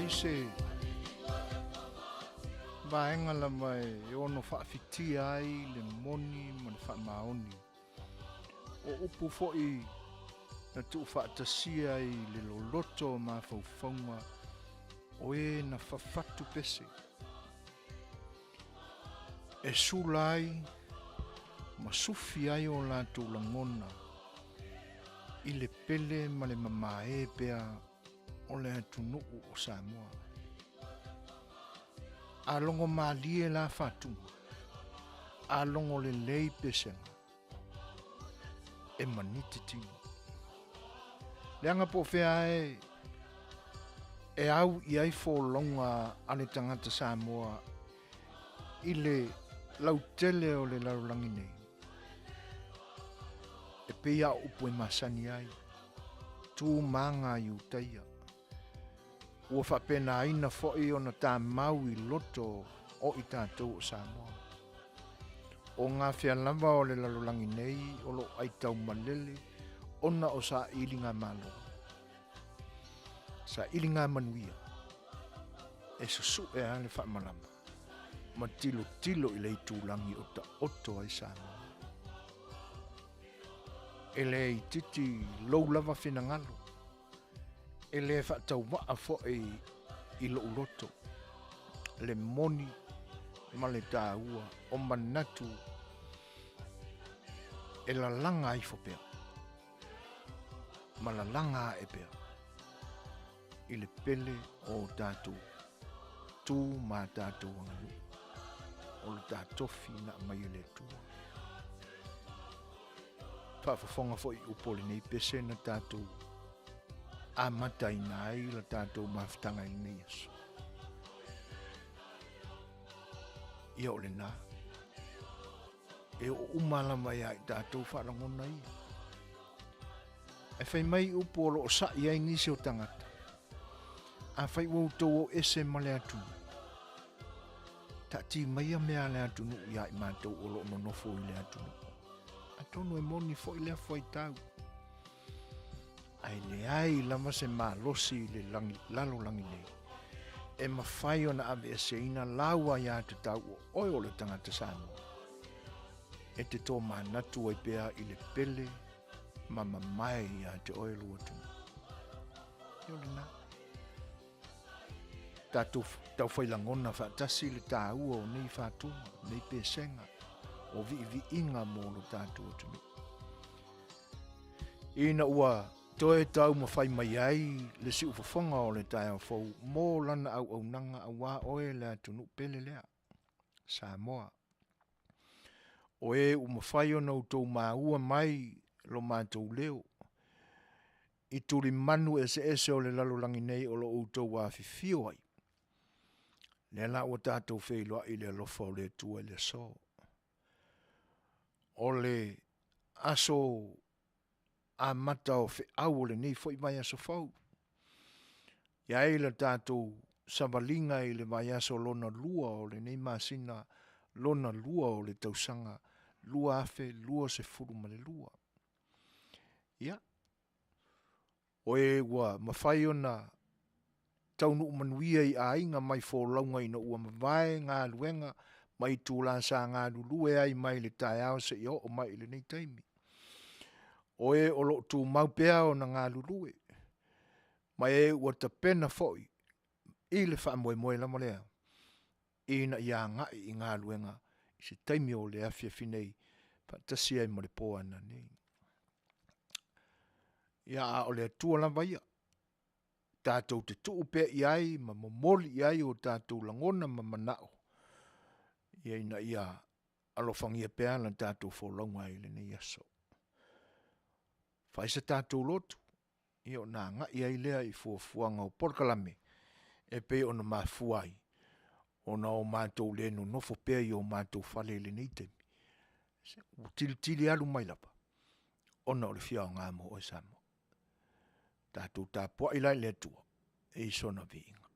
leai se vaega lava e ono faafitia ai le moni ma le faamaoni. O upu foi na tuufaatasia i le loloto o mafaufauga o e na fafatu pese e sula ai ma sufi ai o latou lagona i le pele ma le mamae pea o le atunuu o Samoa. A logo malie la fatuga, a logo lelei pesega, e maniti tino. Leaga po o fea e e au i ai folauga a le tagata Samoa i le lautele o le lalolagi nei, e pei a o upu e masani ai, tu maga i utaia. Ua faapenaina foi ona tamau i loto o i tatou o Samoa. O gafea lava o le lalolagi nei o lo o aitaumalele ona o sailiga malo, sailiga manuia, e susue a le faamalama ma tilotilo i le itulagi o taoto ai Samoa. E le itiiti lou lava finagalo, e le faatauvaa foi i lou loto le moni ma le taua o manatu e lalaga ifo pea ma lalaga ae pea i le pele o tatou tu ma tatou aganuu o le tatofi na aumai e le Atua. Faafofoga foi i upu o lenei pese na tatou amataina ai la tatou mafutaga i lenei aso. Ia o lena. E oo uma lava ia i tatou faalagona ia. E fai mai upu o lo o sa'i ai nisi o tagata. Afai ua outou o ese ma le atunuu, taatia maia mea a le atunuu ia i matou o lo o nonofo i le atunuu. Atonu e moni foi lea fuaitau. Ae leai lava se malosi i le lagi, lalolagi nei e mafai ona aveeseina lau aiatatau o oe o le tagata Samoa e te tomanatu ai pea i le pele ma mamae ia te oe lou atunuu. Ia o lena. Tatou taufai lagona faatasi le taua o nei fatuga, nei pesega, o viiviiga mo lo tatou atunuu. Ina ua toe taumafai mai ai le siufofoga o le taeao fou mo lana auaunaga auā oe le atunuu pele lea, Samoa. O e ua mafai ona outou maua mai lo matou leo i tulimanu eseese o le lalolagi nei o lo o outou afifio ai. Lea la ua tatou feiloai i le alofa o le Atua i le aso. O le aso amata o feau o lenei foi vaiaso fou. E ai le tatou savaliga i le vaiaso lona lua o lenei masina lona lua o le tausaga 2022. Ia, o e ua mafai ona taunuu manuia i aiga mai folauga ina ua mavae galuega ma itula sa galulue ai mai le taeao seia oo mai i lenei taimi. O e o lo o tumau pea ona galulue, ma e ua tapena foi i le faamoemoe lava lea ina ia agai i galuega i se taimi o le afiafi nei faatasi ai ma le po a nanei. Ia, a o le Atua lava ia, tatou te tuu pea i ai ma momoli i ai o tatou lagona ma manao, ia ina ia alofagia pea la tatou folauga i lenei aso. Fai se tatou lotu, ia ona agai ai lea i fuafuaga o polokalame e pei ona mafua ai ona o matou le nonofo pea i o matou fale i lenei taimi. Ua tilitili alu mai lava ona o le fia aoga mo oe Samoa. Tatou tapuai la i le Atua e i sona viiga.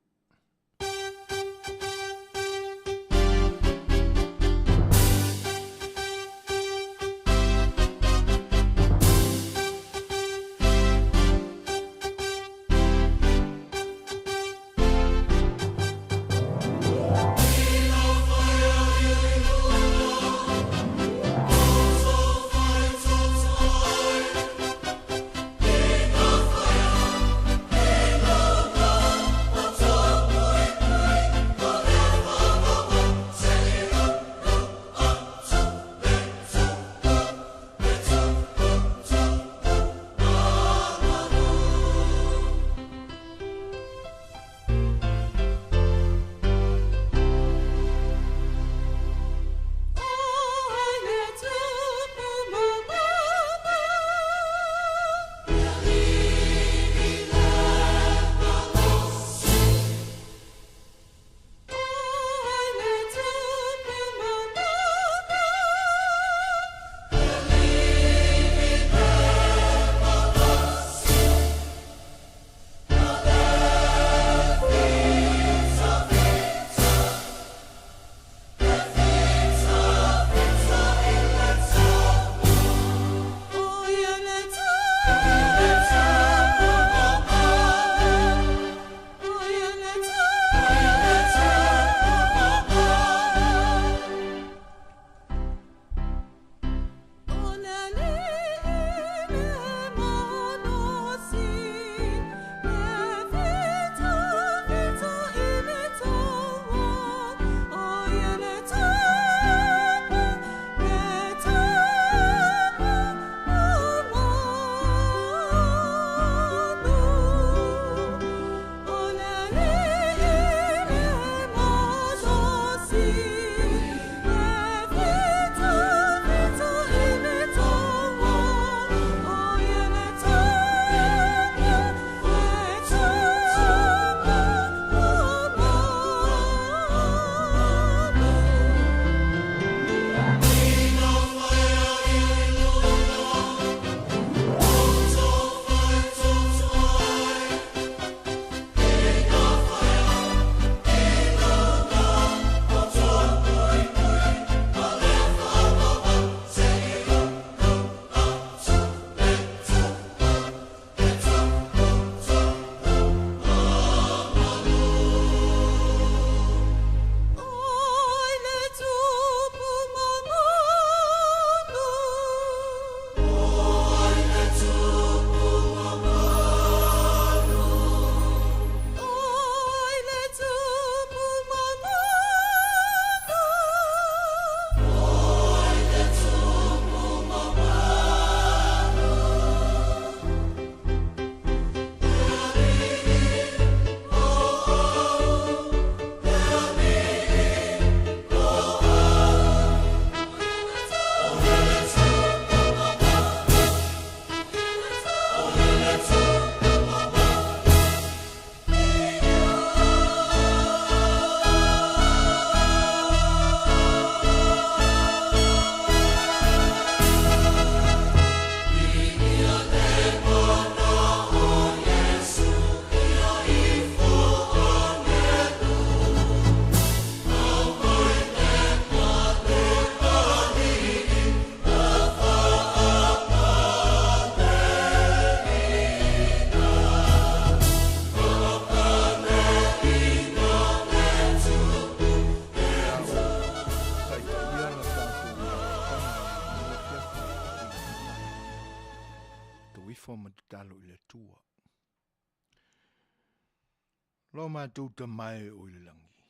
Lo matou Tama e o i le lagi,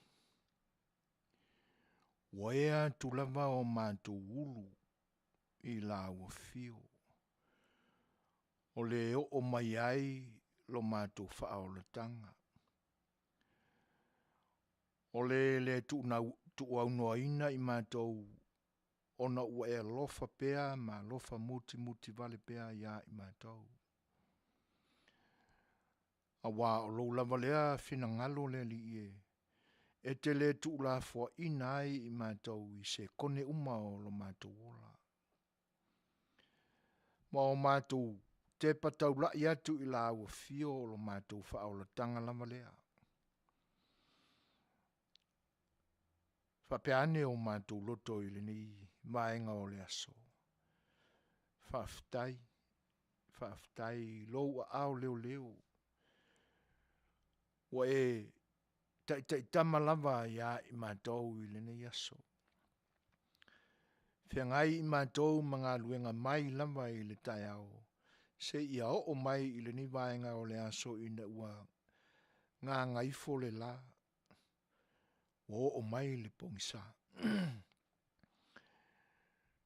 ua ea atu lava o matou ulu i lau Afio, o le oo mai ai lo matou faaolataga. O le le tuuaunoaina i matou ona ua e alofa pea ma alofa mutimuti vale pea ia i matou. Aua o lou lava lea finagalo le Alii e, e te le tuulafoaina ai i matou i sekone uma o lo matou ola. Ma o matou tepa taulai atu i lau Afio o lo matou faaolataga lava lea. Faapea ane o matou loto i lenei vaega o le aso, faafetai, faafetai i lou aao leoleo ua e taitaitama lava ia i matou i lenei aso. Feagai i matou ma galuega mai lava i le taeao seia oo mai i lenei vaega o le aso ina ua gagaifo le la, ua oo mai le pogisa.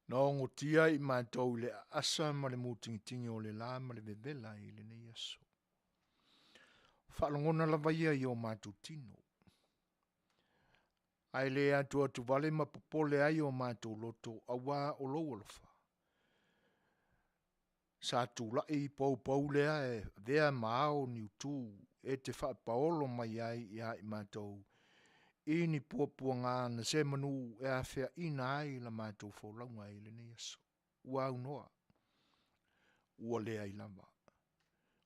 Na ogotia i matou i le aasa ma le mutigitigi o le la ma le vevela i lenei aso. Faalogona lava ia i o matou tino, ae le atuatu vale ma popole ai o matou loto aua o lou alofa, sa tulai poupou lea e avea ma ao niutu e te faapaolo mai ai ia i matou i ni puapuaga na se manu e afeaina ai la matou folauga i lenei aso. Ua aunoa, ua leai lava.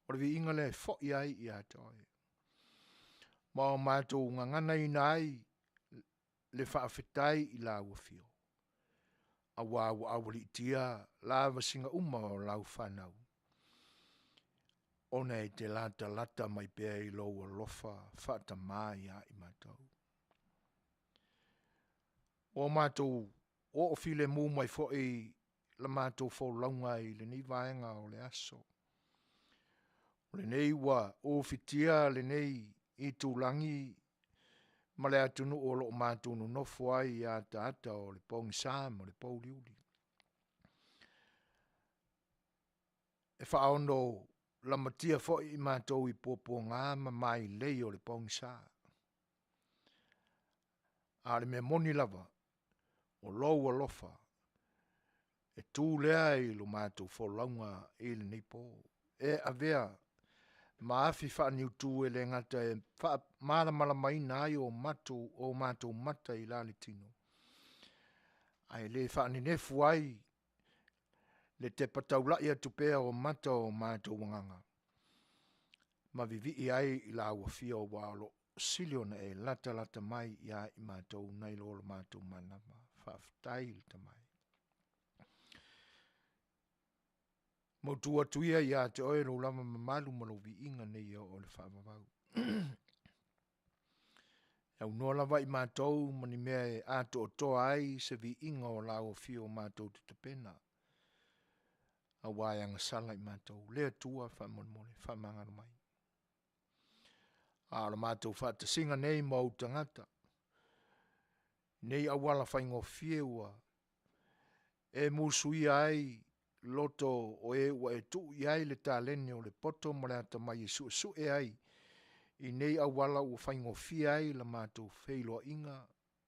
O le viiga lea e foi ai ia te Oe. Ma o matou gaganaina ai le faafetai i lau Afioga, aua ua aualiitia lavasiga uma o lau fanau, ona e te latalata mai pea i lou alofa faatama ia i matou. Ua o matou oo filemu mai foi la matou folauga i lenei vaega o le aso. O lenei ua ufitia lenei itulagi ma le atunuu o lo o matou nonofo ai i ataata o le pogisa ma le pouliuli. E faaono lamatia foi i matou i puapuaga ma mailei o le pogisa. A o le mea moni lava, o lou alofa e tu lea i lo matou folauga i lenei po, e avea ma afi faaniutu e le gata e faamalamalamaina ai o matou mata i la le tino, ae le faanenefu ai le tepa taulai atu pea o mata o matou agaga, ma vivii ai i lau Afio aua o lo o sili ona e latalata mai ia i matou nai lo le matou manava. Faafetai le Tamai. Mautu atu ia ia te Oe lou lava mamalu ma lou viiga nei e oo i le faavavau. E aunoa lava i matou ma ni mea e atoatoa ai se viiga o lau Afio matou te tapena, aua e agasala i matou. Le Atua faamolemole, faamagalo mai. A o le matou faatasiga nei ma ou tagata, nei auala faigofie ua e musuia ai loto o e ua e tuu i ai le taleni o le poto ma le atamai e suesue ai i nei auala ua faigofie ai la matou feiloaiga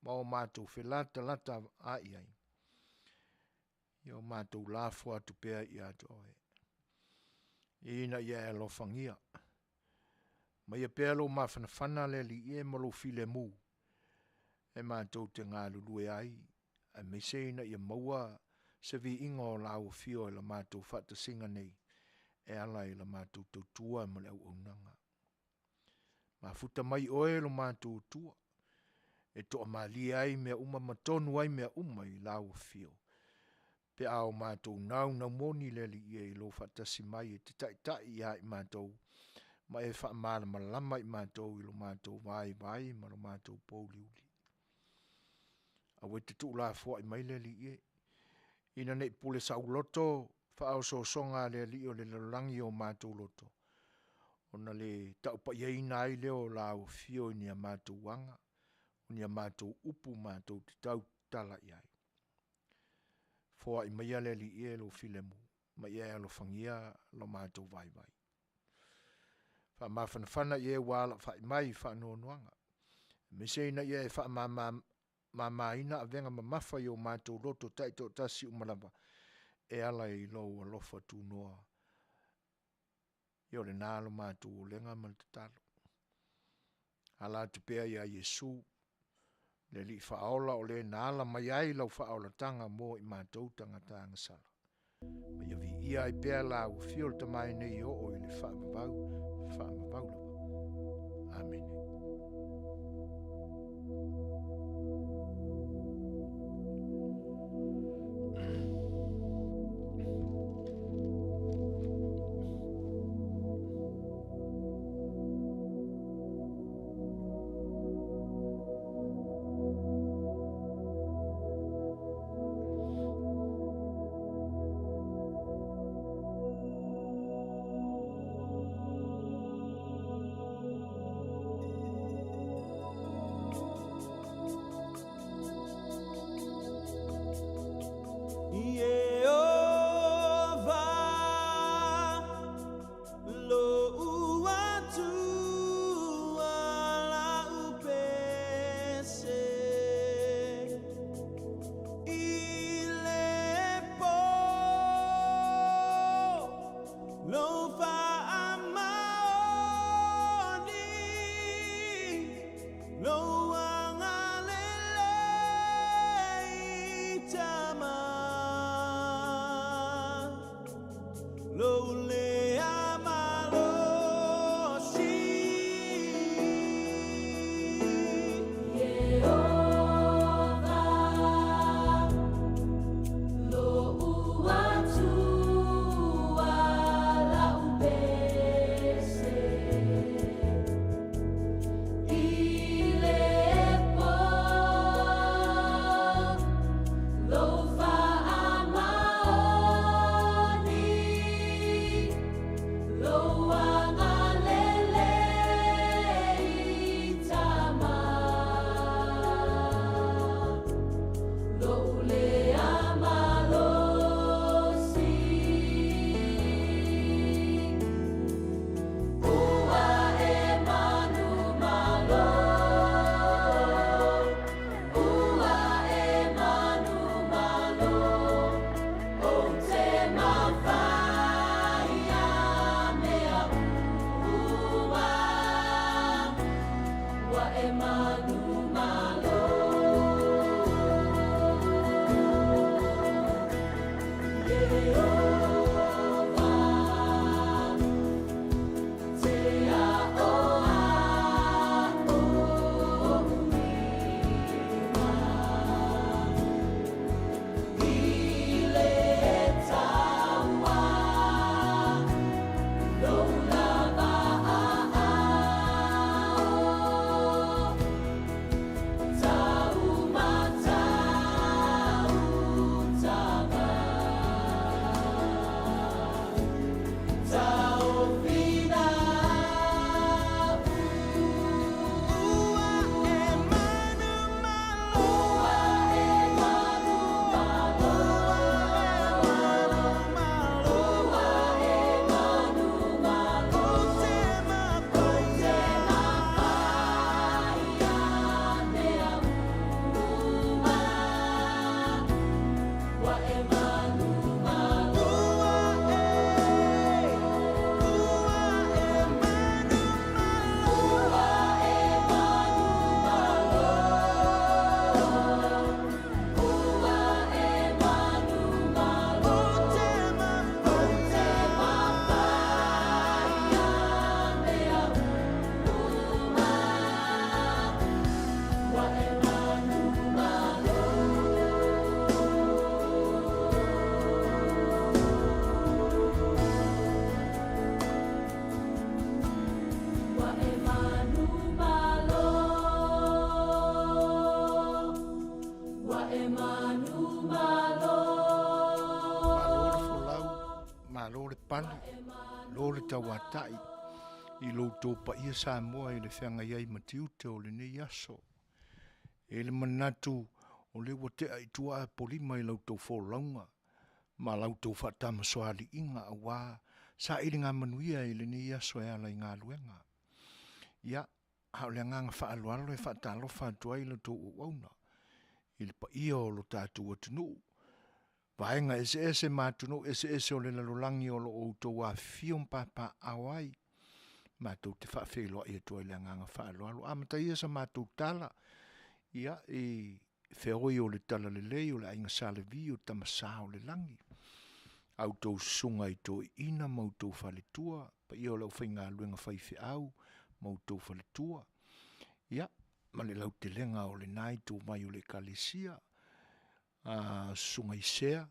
ma o matou felatalataa'i ai, ia o matou lafo atu pea ia te Oe, ina ia e alofagia. Aumaia pea lou mafanafana le Alii e ma lou filemu e matou te galulue ai, aemaise ina ia maua se viiga o lau Afio i le matou faatasiga nei e ala i la matou tautua ma le auaunaga. Mafuta mai i Oe lo matou Atua e toamalie ai mea uma ma tonu ai mea uma i lau Afio pe a o matou naunau moni le Alii e i lou faatasi mai e te taitai ia i matou ma e faamalamalama i matou i lo matou vaivai ma lo matou pouliuli. Aua e te tuulafoai mai le Alii e, ina ne i pule sauloto faaosoosoga a le alii o le lalolagi i o matou loto. Ona le taupaiaina ai lea o lau afio i ni a matou aga, o ni a matou upu matou te tautala i ai. Foai maia le Alii e lou filemu, ma ia e alofagia lo matou vaivai. Faamafanafana i e ua alafai mai i faanoanoaga, aemaise ina ia e faamamaina avega mamafa i o matou loto taitoatasi uma lava, e ala i lou alofa tunoa. Ia o lena lo matou olega ma le tatalo. Ala atu pea ia Iesu, le Alii Faaola o le na ala mai ai lau faaolataga mo i matou tagata agasala. Ma ia viia ai pea lau afio le Tama e nei e oo i le faavavau, faavavau lava. Amene. Malo le folau, malo le pale, malo le tauatai i lo outou paia Samoa i le feagai ai ma tiute o lenei aso. E i ai le manatu o lea ua tea i tua Apolima i la outou folauga ma la outou faatamasoaliiga aua sailigamanuia i lenei aso e ala i galuega. Ia, a o le agaga faaaloalo e faatalofa atu ai i la outou auauna i le paia o lo tatou atunuu, vaega eseese ma atunuu eseese o le lalolagi o lo o outou afifio ma papaaao ai, matou te faafeiloai atu ai i le agaga faaaloalo. Amata ia sa matou tala ia i feoi o le Talalelei o le Aiga Sa Levi o Tama Sa o le Lagi, a outou susuga i toeaiina ma outou faletua, paia o le aufaigaluega faifeau ma outou faletua, ia ma le lautelega o lena ituvai o le Ekalesia, susuga i sea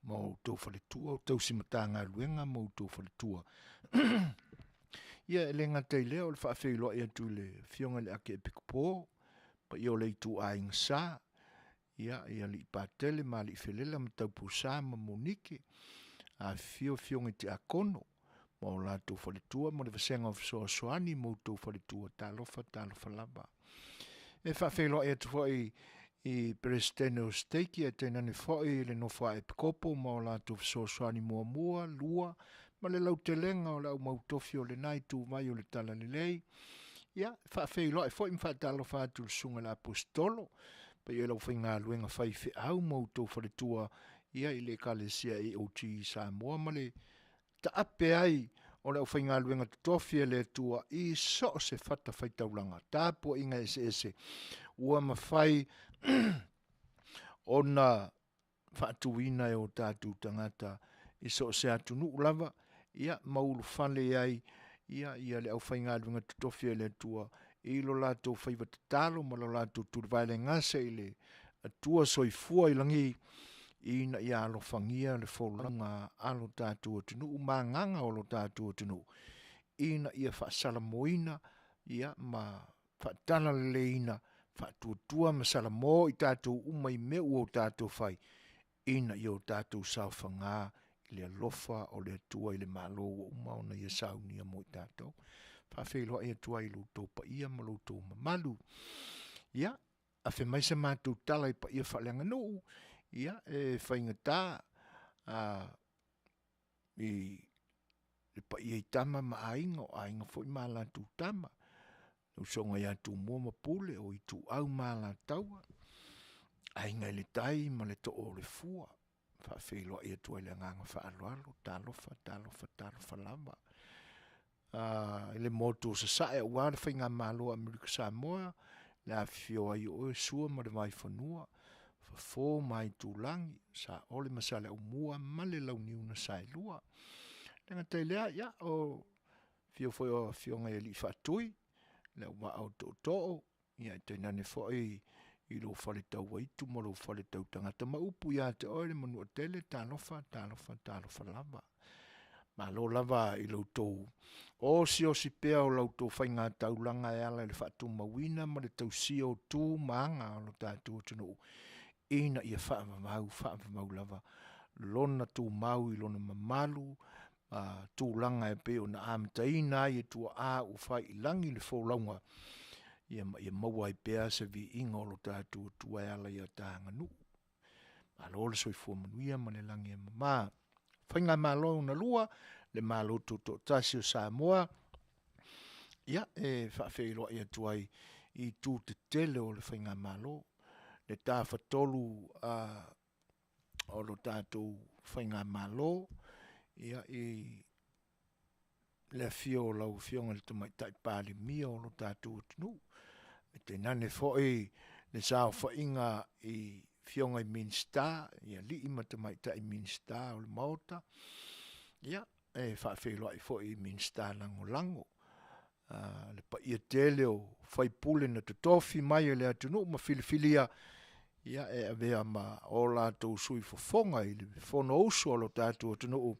ma outou faletua, o tausi Matagaluega ma outou faletua. Ia e le gata i lea o le faafeiloai atu i le afioga i le Akiepikopo, paia o le ituaiga Sa, ia i alii Patele ma alii Felela ma Taupusa ma Monike, afifio afioga i Tiakono ma o latou faletua ma le vasega o fesoasoani ma outou faletua, talofa talofa lava. E faafeiloai atu foi i Peresetene o Steiki ae tainane foi le nofo a Epikopo ma o latou fesoasoani muamua, lua ma le lautelega o le au mautofi o lena ituvai o le Talalelei. Ia, e faafeiloai foi ma faatalofa atu i le Susuga i le Aposetolo, paia i le aufaigaluega faifeau ma outou faletua ia i le Ekalesia AOG i Samoa ma le taape ai o le aufaigaluega totofi a le Atua i so o se fatafaitaulaga, tapuaiga eseese ua mafai ona faatuina e o tatou tagata i so o se atunuu lava, ia ma ulufale ai ia, ia le aufaigaluega totofi a le Atua i lo latou faiva tatalo ma lo latou tulivae le gase i le Atua soifua i lagi ina ia alofagia le folauga a lo tatou atunuu ma agaga o lo tatou atunuu ina ia faasalamoina ia ma faatalaleleiina, faatuatua ma salamo i tatou uma i mea ua o tatou fai, ina ia o tatou saofaga i le alofa o le Atua i le Malo ua uma ona Ia saunia mo i tatou. Faafeiloai atu ai i lo outou paia ma lo outou mamalu. Ia, afe mai sa matou tala i paia faaleaganuu, ia e faigata i le paia i Tama ma Aiga, o Aiga foi ma latou Tama, le usoga ia Tumua ma Pule, o Ituau ma Alataua, Aiga i le Tai ma le Too o le Fua. Faafeiloai atu ai le agaga faaaloalo, talofa, talofa, talofa lava. I le motu o Sasae aua le Faigamalo a Amerika Samoa, le afifio ai o oe Sua ma le Vaifanua, Fofo ma Aitulagi, Saole ma Saleaaumua ma le Launiu na Saelua. E le gata i lea, ia, o afio foi o afioga i Alii Faatui, le Auvaa o Tootoo, ia tainane foi i lou fale tauaitu ma lou fale tautagata ma upu ia te oe le Manuatele, talofa, talofa, talofa lava. Malo lava i lo outou osiosi pea o la outou faigataulaga e ala i le faatumauina ma le tausia o tu ma aga o lo tatou atunuu ina ia faavavau, faavavau lava lona tumau i lona mamalu ma tulaga e pei ona amataina ai e tuaa ua fai i lagi le folauga, ia ma ia maua ai pea se viiga o lo tatou Atua e ala i a ta aganuu. Malo le soifua manuia ma le lagi e mama. Faigamalo ona lua, le Malo Tutoatasi o Samoa, ia e faafeiloai atu ai i itu tetele o le Faigamalo, le tafatolu o lo tatou Faigamalo, ia i le afio o lau Afioga i le Tamaitai Palemia o lo tatou atunuu, ae tainane foi le saofaiga i afioga i Minisita, i alii ma tamaitai Minisita o le Maota, ia, e faafeiloai foi i Minisita Lagolago. Le paia tele o faipule na totofi mai e le atunuu ma filifilia ia e avea ma o latou sui fofoga i le Fonousu a lo tatou atunuu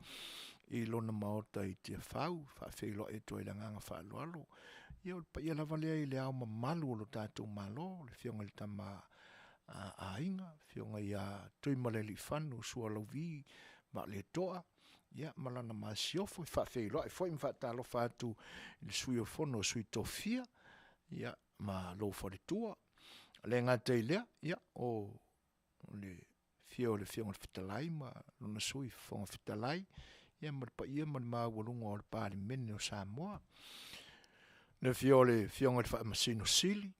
i lona maota i Tiafau. Faafeiloai atu ai le agaga faaaloalo. Ia o le paia lava lea i le ao mamalu o lo tatou Malo, le Afioga i le Tama a Aiga, Afioga ia Tuimalealiifano Sualauvi Vaaletoa, ia ma lana masiofo. E faafeiloai foi ma faatalofa atu i le Sui o le Fono a Sui Tofia, ia ma lou faletua. E le gata i lea, ia o le afio o le Afioga i le Fetalai ma lona Sui Fofoga Fetalai, ia ma le paia ma le maualuga o le Palemene o Samoa. Le afio o le Afioga i le Faamasino Sili,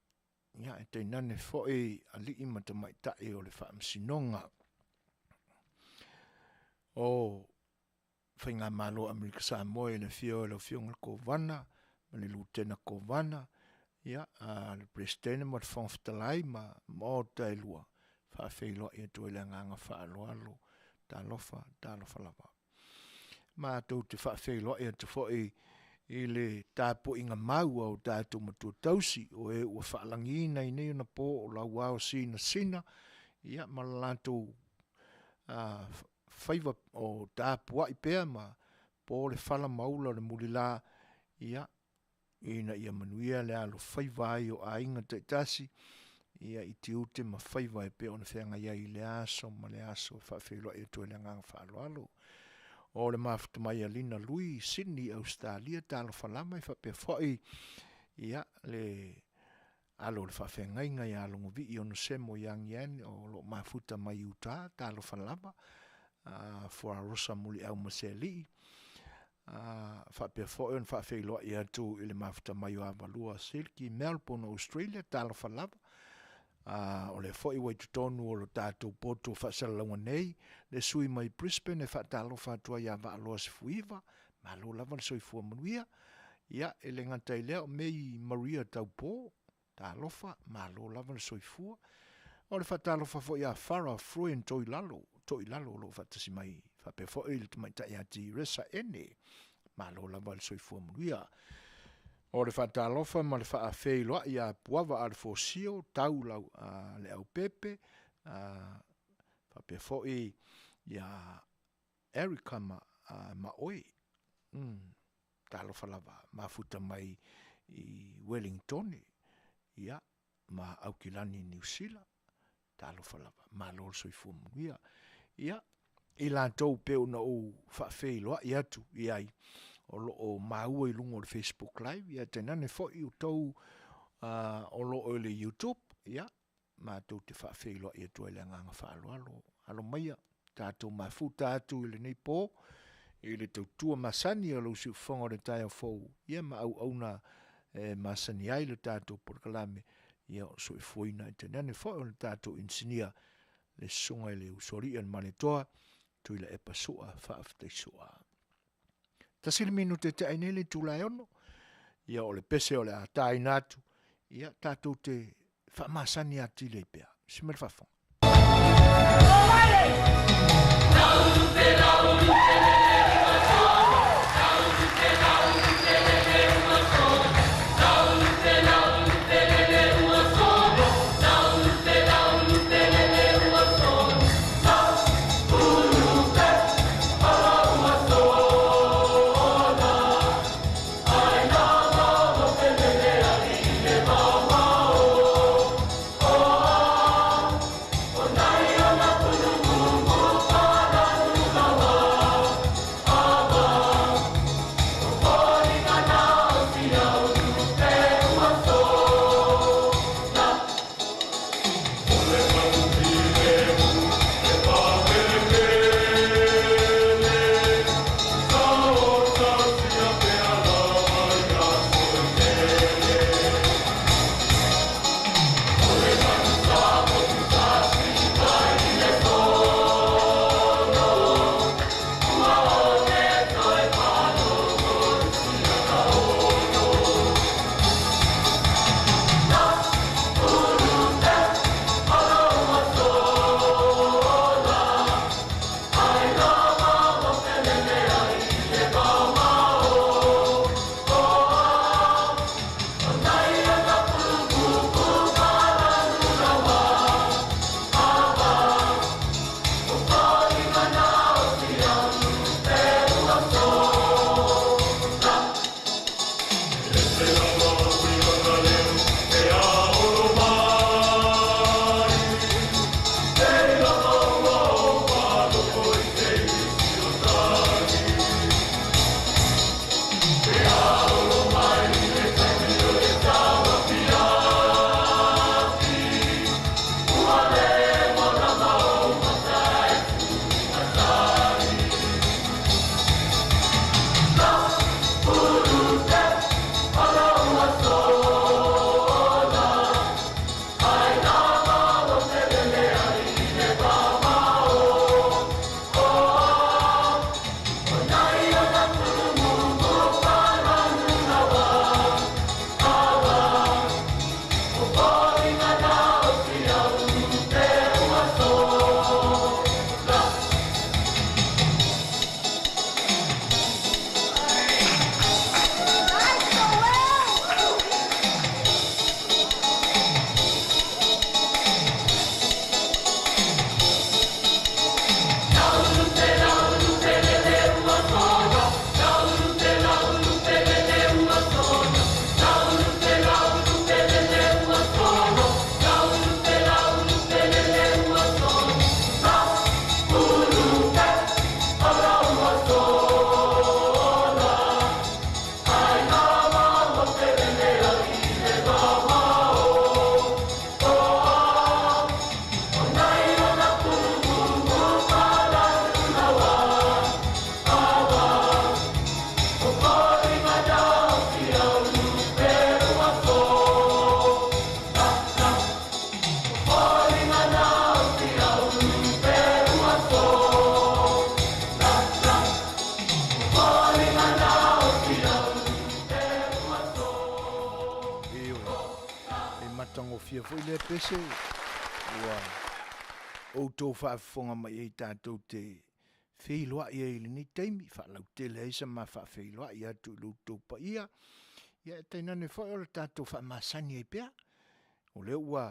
ia ae tainane foi alii ma tamaitai o le Faamasinoga. O Faigamalo a Amerika Samoa i le afio o le Afioga i le Kovana ma le Lutena Kovana, ia le Peresetene ma le Fofoga Fetalai ma Maota e lua, e faafeiloai atu ai i le agaga faaaloalo. Talofa, talofa lava. Matou te faafeiloai atu foi i le tapuaiga mau a o tatou matua tausi o e ua faalagiina i nei ona po o lauao sinasina, ia ma le latou faiva o tapuai pea ma po le fala ma ula le mulila, ia, ina ia manuia le alofaiva ai o aiga taitasi, ia i tiute ma faiva e pei ona feagai ai i lea aso ma lea aso. E faafeiloai atu ai le agaga faaaloalo. O le mafuta mai a Lina Lui i Sydney, Ausetalia, talofa lava e faapea foi ia le alo o le faafeagaiga ia Logovii Onesemo Young Yan o lo o mafuta mai i uta, talofa lava, Fuarosa Muliau Masealii, faapea foi ona faafeiloai atu i le mafuta mai o Avarua Silki Melbourne, Australia, talofa lava. O lea foi ua i totonu o le tatou potu o faasalalauga nei le sui mai Brisbane e faatalofa atu ai ia Vaaloa Sefuiva, malo lava le soifua manuia. Ia, e le gata i lea o Mei Maria Taupo, talofa, malo lava le soifua. O le faatalofa foi ia Farah Fruen Toilalo, Toilalo o lo o faatasi mai faapea foi le tamaitai ia Tiresa Ene, malo lava le soifua manuia. O le faatalofa ma le faafeiloai ia Puava Alefosio, Tau lau, Leaupepe, faapea foi ia Erica ma, ma oe. Talofa lava, mafuta mai i Wellingtone, ia, ma Aukilani, Niu Sila, talofa lava, malo le soifua manuia. Ia, i latou pei ona ou faafeiloai atu i ai, o lo o maua i luga o le Facebook Live, ia tainane foi outou o lo o i le YouTube, ia, matou te faafeiloai atu ai i le agaga faaaloalo. Alo maia, tatou mafuta atu i lenei po i le tautua masani a lou siufofoga o le taeao fou, ia ma auauna e masani ai le tatou polokalame, ia o le soifuaina ae tainane foi o le tatou inisinia, le susuga i le Usoalii a le Malietoa, Tuilaepa Sua Faafetai Sua. 1 le minute e tea ai nei le itula e 6, ia o le pese o le a taina atu, ia tatou te faamasani atili ai pea. Si mai le faafofoga. Matagofie foi lea pese ua outou faafofoga mai i ai tatou te feiloai ai i lenei taimi, faalautele ai se ma faafeiloai atu i lo outou paia, ia ae tainane foi o le tatou faamasani ai pea. O lea ua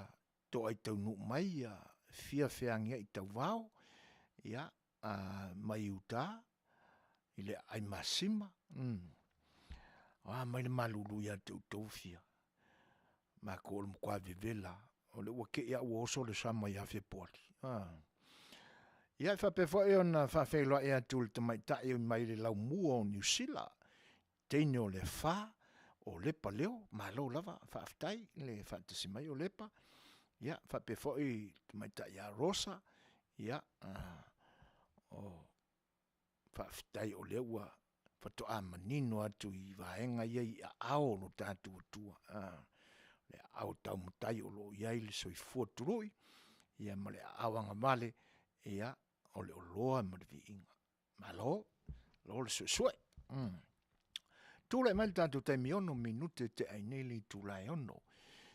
toai taunuu mai ia fia feagiai tauvao, ia mai uta i le aai masima, o a mai le malulu ia te outou Fia? Matou o le matua vevela lava, o lea ua te i lava ua oso le sama ia Fepuari. Ia e faapea foi ona faafeiloai atu i le tamaitai mai le laumua o Niu Sila, teine o le afa o Lepa Leo, malo lava faafetai le faatasi mai o Lepa, ia faapea foi le tamaitai ia Rosa, ia faafetai o lea ua faatoa manino atu i vaega ia i aao o lo tatou Atua le aao tau Matai o lo o i ai le soifua tului, ia ma le aao agavale ia o le oloa ma le viiga. Malo, malo le suesue. Tulai mai le tatou taimi e 6 minute e tea ai nei le itula e 6:00.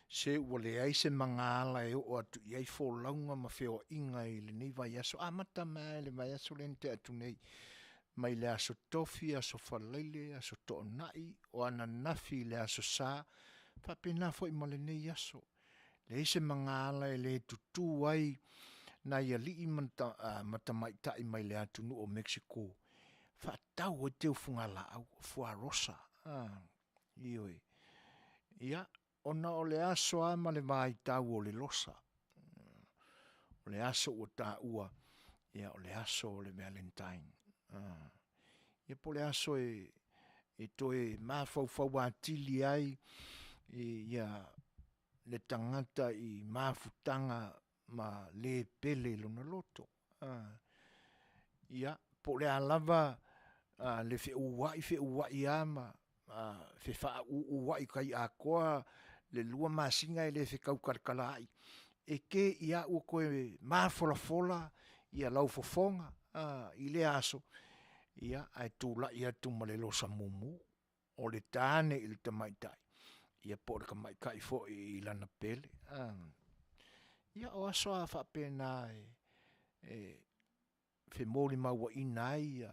Se ua leai se magaala e oo atu i ai folauga ma feoaiga i lenei vaiaso, amata mai lava i le vaiaso lea na tea atu nei, mai le Aso Tofi, Aso Faraile, Aso Toonai, o ananafi i le Aso Sa, faapena foi ma lenei aso. Leai se magaala e le tutu ai nai alii ma tamaitai mai le atunuu o Mekisiko faatau ai teufugalaau fuarosa. Ioe, ia ona o le aso lava ma le vaitau o le losa. O le aso ua taua o le aso o le Valentine. Ia po o le aso e toe mafaufau atili ai ia le tagata i mafutaga ma le pele i lona loto. Ia po o le a lava le feuai feuai lava ma fefaauuai tai atoa le 2 masina e le fetau talatala ai, e te i lava ua toe mafolafola ia lau fofoga i lea aso, ia ae tulai atu ma le losa mumu, o le tane i le tamaitai, ia po o le tamaitai foi i lana pele. Ia o aso lava faapena e femolimauaina ai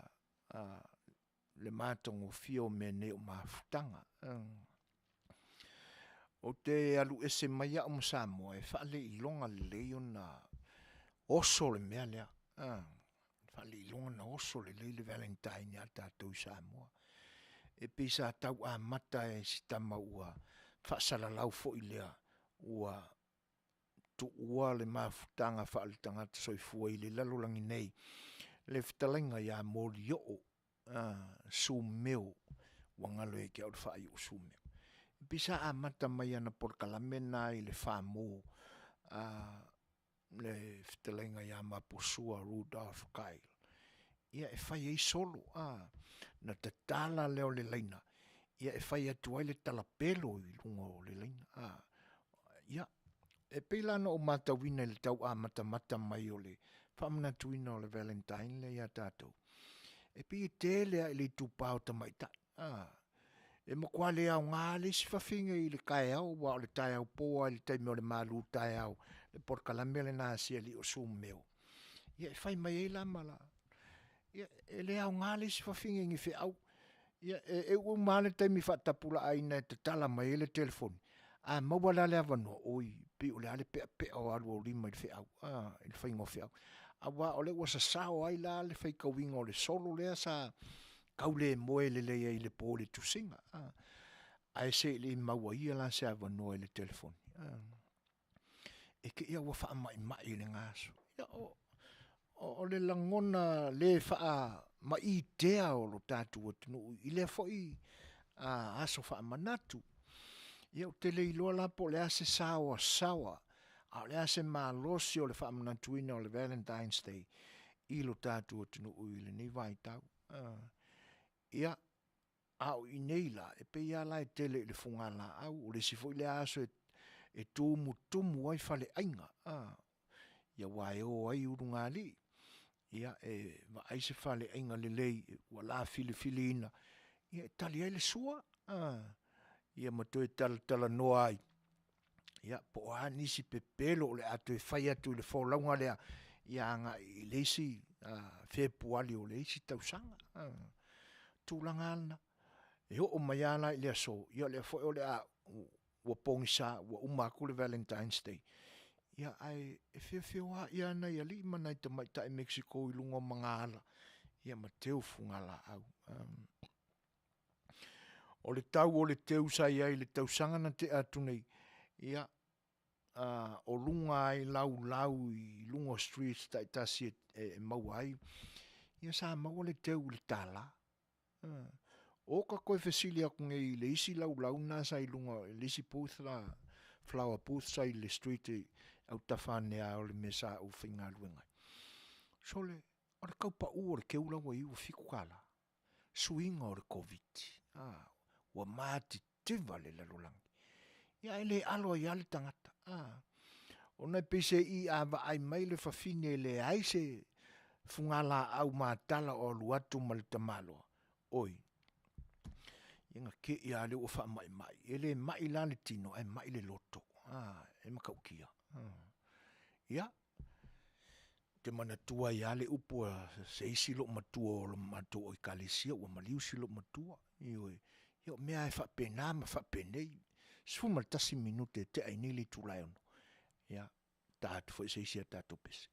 le matagofie o mea nei o mafutaga. Ou te alu ese mai au ma Samoa e faaleiloga lelei ona oso le mea lea, faleiloga ona oso lelei le Valentine ia tatou i Samoa. E pei sa tau amata e si tama ua faasalalau foi lea ua tuua le mafutaga faaletagata soifua i le lalolagi nei le fetalaiga ia Molioo Sumeo ua galo ia te au le faaiu o Sumeo. E pei sa amata mai i ana polokalame na i le FAMO le fetalaiga ia Maposua Rudolph Kyle ia e fai ai solo na tatala lea o le laina e fai atu ai le talapelo i luga o le laina. Ia e pei la ona ou matauina i le tau amatamata mai o le faamanatuina o le Valentine lea ia tatou, e pei e tele lava i le itupa o tamaitai. E matua le aoga lava le isi fafine i le taeao aua o le taeao po lava i le taimi o le malutaeao le polokalame lena a si alii o Sumeo, ia e fai mai ai la ma la… Ia e le aoga le isi fafine i ni feau, ia e uma uma lava le taimi faatapulaaina e tatala mai ai le telefoni, a maua la le avanoa, oi e pei o le a le peapea o alu o lima i le feau i le faiga o feau, aua o lea ua sasao ai la le faitauina o le solo lea sa tau le moe lelei ai i le po i le tusiga, ae se i le i maua ia la se avanoa i le telefoni, e te i lava ua faamaimai i lena aso. Ia o le lagona le faamaitea o le tatou atunuu i lea foi aso faamanatu. Ia ou te le iloa la po o le a se saoasaoa a o le a se malosi o le faamanatuina o le Valentine's Day i lo tatou atunuu i lenei vaitau. Ia, a o i inei la, e pei lava la e tele i le fugalaau, o le isi foi lea aso e tumutumu ai faleaiga aua e o ai ulugalii e vaai se faleaiga lelei ua la filifiliina e tali ai le sua ma toe talatalanoa ai. Ia po o a nisi pepelo o le a toe fai atu i le folauga lea ia agai i le isi Fepuari o le isi tausaga. Tulaga lava na, e oo mai lava la i le aso, ia o lea foi ua pogisa ua uma atu le Valentine's Day, ia ae e feofeoai lava nai alii ma nai tamaitai Mekisiko i luga o magaala ia ma teu fugalaau. O le tau o le teu sa i ai i le tausaga na tea atu nei, ia o luga ai laulau i luga o streets taitasi e maua ai, ia sa maua le teu i le $1. Ota toe fesili atu nei i le isi laulau na sa i luga i le isi booth la, flower booth sa i le street i autafa ane lava o le mea sa ou faigaluega ai, sole, o le tau pau o le teu la ua i ai ua $7. Suiga o le Koviti ua matitiva le lalolagi, ia ae le alo ai lava le tagata ona e peiseai a vaai mai le fafine e leai se fugalaau matala o alu atu ma le tamaloa, oi ia ona te i lava lea ua faamaimai. E le mai la le tino ae mai le loto, e matautia. Ia ou te manatua ai lava le upu a se isi loomatua o le matou Ekalesia ua maliu si loomatua, ioe, ia o mea lava e faapena ma faapenei. 11 minute e tea ai nei le itula e 6:00, ia ta atu foi i se isi a tatou pese.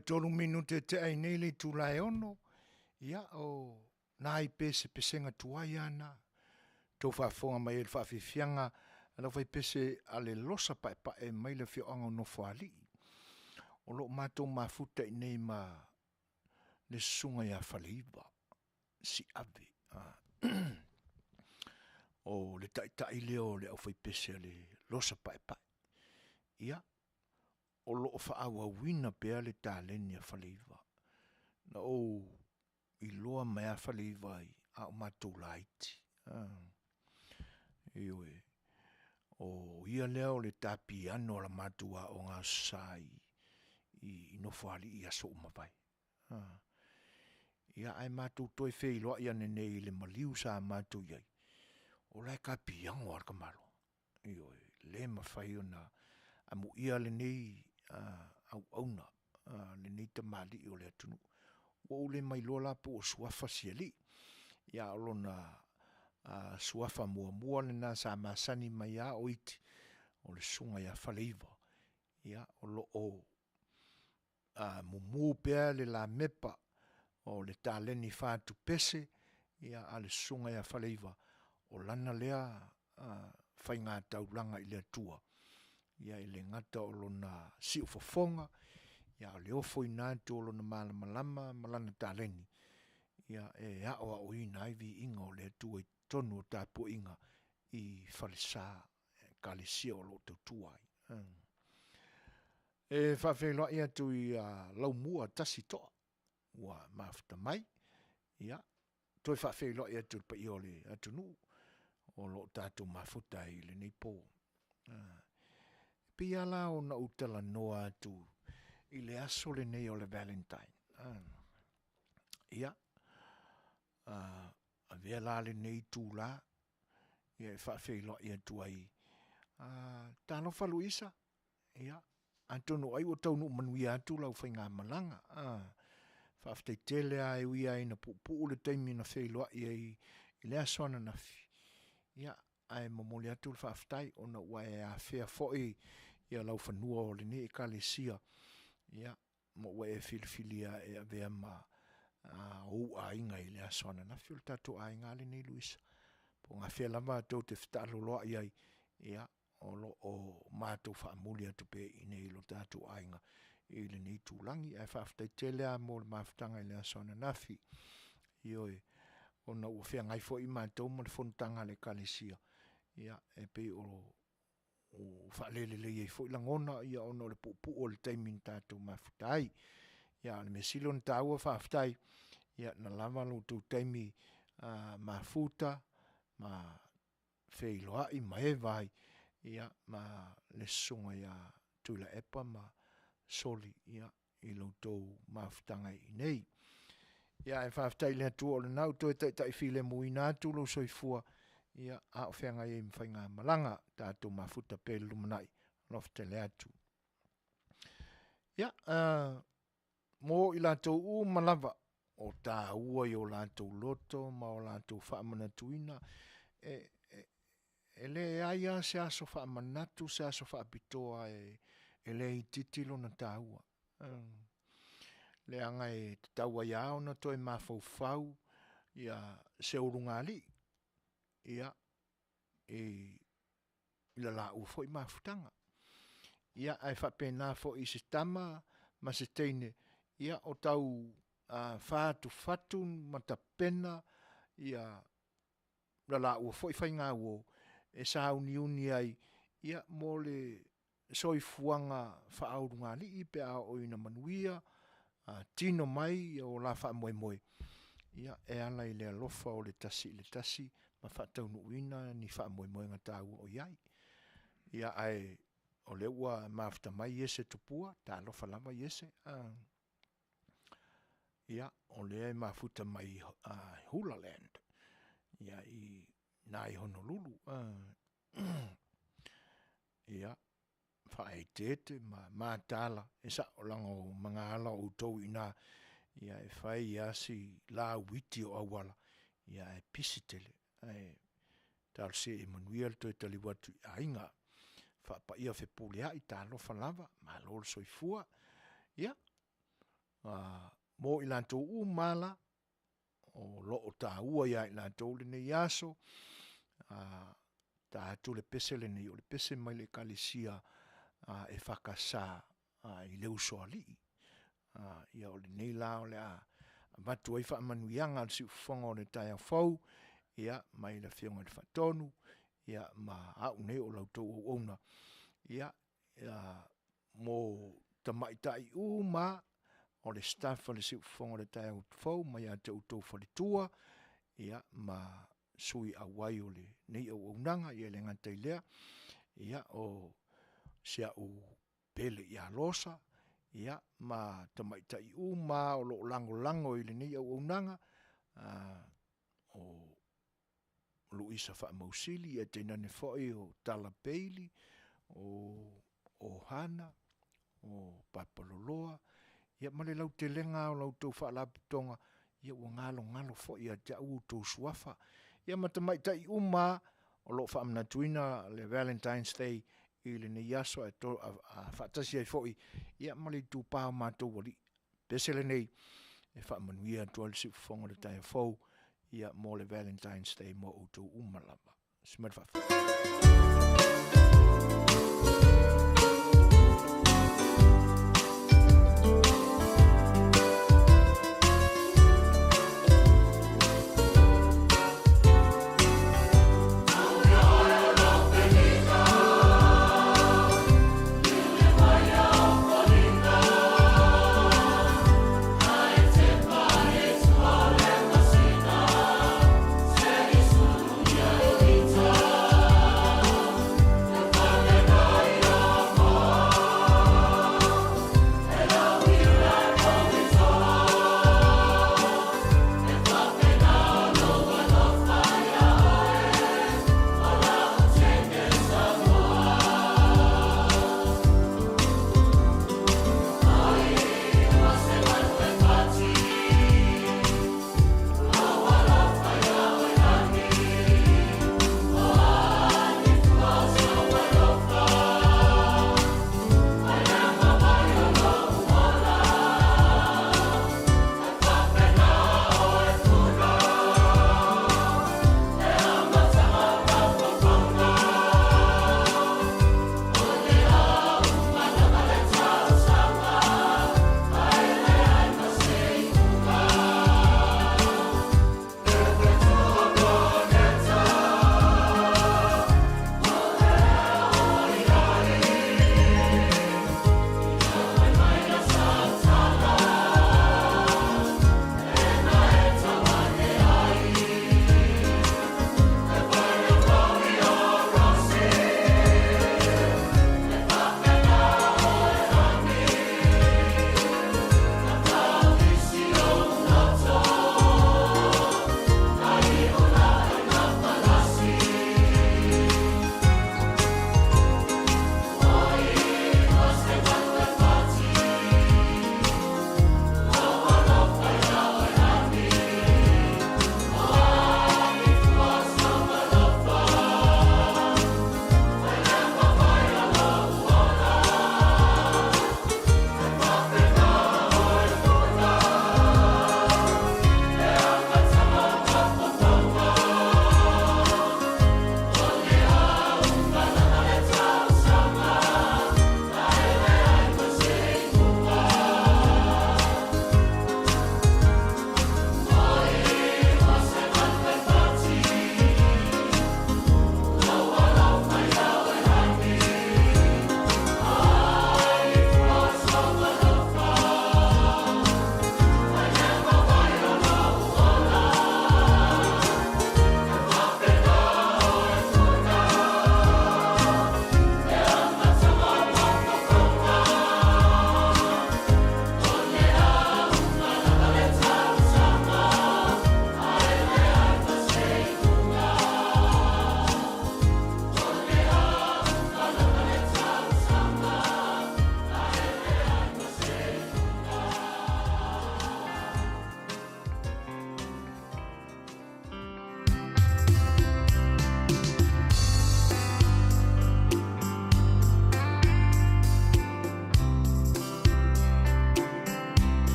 13 minute e tea ai nei le itula e 6, ia o nai pesepesega tuai lava na. Tou faafofoga mai ai i le faafiafiaga a le aufaipese a le Losa Paepae mai le afioaga o Nofoalii. O lo o matou mafuta i inei ma le susuga ia Faleiva Siave. O le taitai lea o le aufaipese a le Losa Paepae. Ia, o lo o faaauauina pea le taleni a Faleiva. Na ou iloa mai lava Faleiva a o matou laiti. Ioe. O ia lea o le ta piano a le matou aoga Aso Sa i Nofoalii i aso ua mavae. Ia ae matou toe feiloai ane nei i le maliu sa matou i ai, o la e ta piano lava le tamaloa. Ioe, le mafai ona amuia lenei auauna, lenei tamalii o le atunuu. Ua ou le mailoa la po o suafa si alii, a o lona suafa muamua lena sa masani mai lava o iti, o le susuga ia Faleiva, ia o lo o mumu pea le lamepa o le taleni fatupese a le susuga ia Faleiva, o lana lea faiga taulaga i le Atua, ia e le gata o lona siufofoga, a o le ofoina atu o lona malamalama ma lana taleni e aoaoina ai viiga o le Atua i totonu o tapuaiga i falesa Ekalesia o lo o tautua ai. E faafeiloai atu ia Laumua Tasi Toa. ua mafuta mai. Ia, toe faafeiloai atu i le paia o le atunuu o lo o tatou mafuta ai i lenei po. E pei lava la ona ou talanoa atu i le aso lenei o le Valentine. Ia, avea la lenei itula e faafeiloai atu ai, talofa Luisa, ia, atonu ai ua taunuu manuia atu lau faigamalaga. Faafetai tele lava e ui lava ina puupuu le taimi na feiloai ai i le aso ananafi, ia, ae momoli atu le faafetai ona ua e afea foi laufanua o lenei Ekalesia, ia, ma ua e filifilia e avea ma ou aiga i le aso ananafi. O le tatou aiga lava lenei Luisa, po o gafea lava tou te fetaaloloai ai, ia, o lo o matou faamuli atu pea i inei i lo tatou aiga i lenei itulagi. Ae faafetai tele lava mo le mafutaga i le aso ananafi. Ioe, ona ua feagai foi matou ma le fonotaga a le Ekalesia, ia e pei ua faalelelei ai foi lagona ona o le puupuu o le taimi na tatou mafuta ai. A o le mea sili ona taua faafetai na lava lo outou taimi mafuta ma feiloai ma eva ai ma le Susuga ia Tuilaepa ma Soli i lo outou mafutaga i inei. Ae faafetai i le Atua o lena ua toe taitai filemuina atu lou soifua a o feagai ai ma faigamalaga. Tatou mafuta pea i le lumanai, alofa tele atu. Ia, mo i latou uma lava o taua i o latou loto ma o latou faamanatuina, e, e, e leai lava se aso faamanatu, se aso faapitoa e le itiiti lona taua. Leaga e tatau ai lava ona toe mafaufau ia se ulugalii ia, i le laua foi mafutaga. Ia, ae faapena foi i se tama ma se teine, ia o tau fatufatu ma tapena ia la laua foi faigauo e sauniuni ai mo le soifuaga faaulugalii pe a oo ina manuia, tino mai o la faamoemoe, e ala i le alofa o le tasi i le tasi ma faataunuuina ni faamoemoega taua o i ai. Ia, ae o lea ua mafuta mai Iese Tupua, talofa lava Iese, ia, o lea e mafuta mai i Hulaland, i ina i Honolulu. Ia, faaeteete ma mataala, e sao leaga o magaala o outou i ina, ia e fai lava si lauiti o auala, ae pisi tele. Ae talosia ia manuia le toe taliu atu i aiga. Faapaia Fepuleai, talofa lava, malo le soifua. Ia, mo i latou uma lava la o lo o taua ia i latou lenei aso, ta atu le pese lenei, o le pese mai le Ekalesia EFKS i le Usoalii. Ia o lenei la o le a avatu ai faamanuiaga a le siufofoga o le taeao fou, ia, mai le Afioga i le Faatonu, ia ma au nei o la outou auauna, ia, mo tamaitai uma lava o le staff a le Siufofoga o le Taeao Fou mai ia te outou faletua, ia, ma sui auai o lenei auaunaga, ia e le gata i lea, ia o si au pele ia Rosa, ia, ma tamaitai uma lava o lo o lagolago i lenei auaunaga, o Luisa Faamausili, ae tainane foi o Tala Bailey, o Hana, o Papaloloa, ia ma le lautelega lava o la outou faalapotopotoga, ia ua galogalo foi ia te au outou suafa. Ia ma tamaitai uma lava o lo o faamanatuina le Valentine's Day i lenei aso ae faatasi ai foi ma le itupa o matou alii. Pese lenei e faamanuia atu ai le siufofoga o le taeao fou mo le Valentine's Day mo outou uma lava.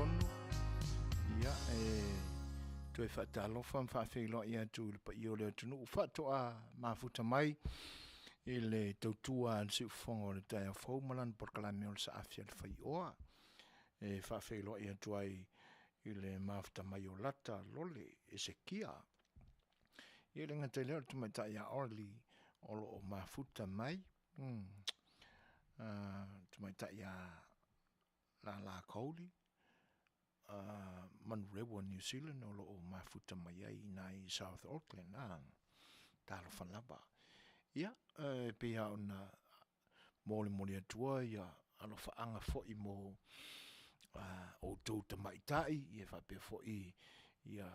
6, ia e toe faatalofa ma faafeiloai atu i le paia o le atunuu faatoa mafuta mai i le tautua a le siufofoga o le taeao fou ma lana polokalame o le Saafi a le Faioa. E faafeiloai atu ai i le mafuta mai o Lata Lole Esekia. Ia e le gata i lea o le tamaitai ia Orly o lo o mafuta mai, tamaitai ia Lala Cody, Manurewa New Zealand o lo o mafuta mai ai i ina i South Auckland. Talofa lava. Ia, e pei lava ona molimoli atua ia alofaaga foi mo outou tamaitai, ia faapea foi ia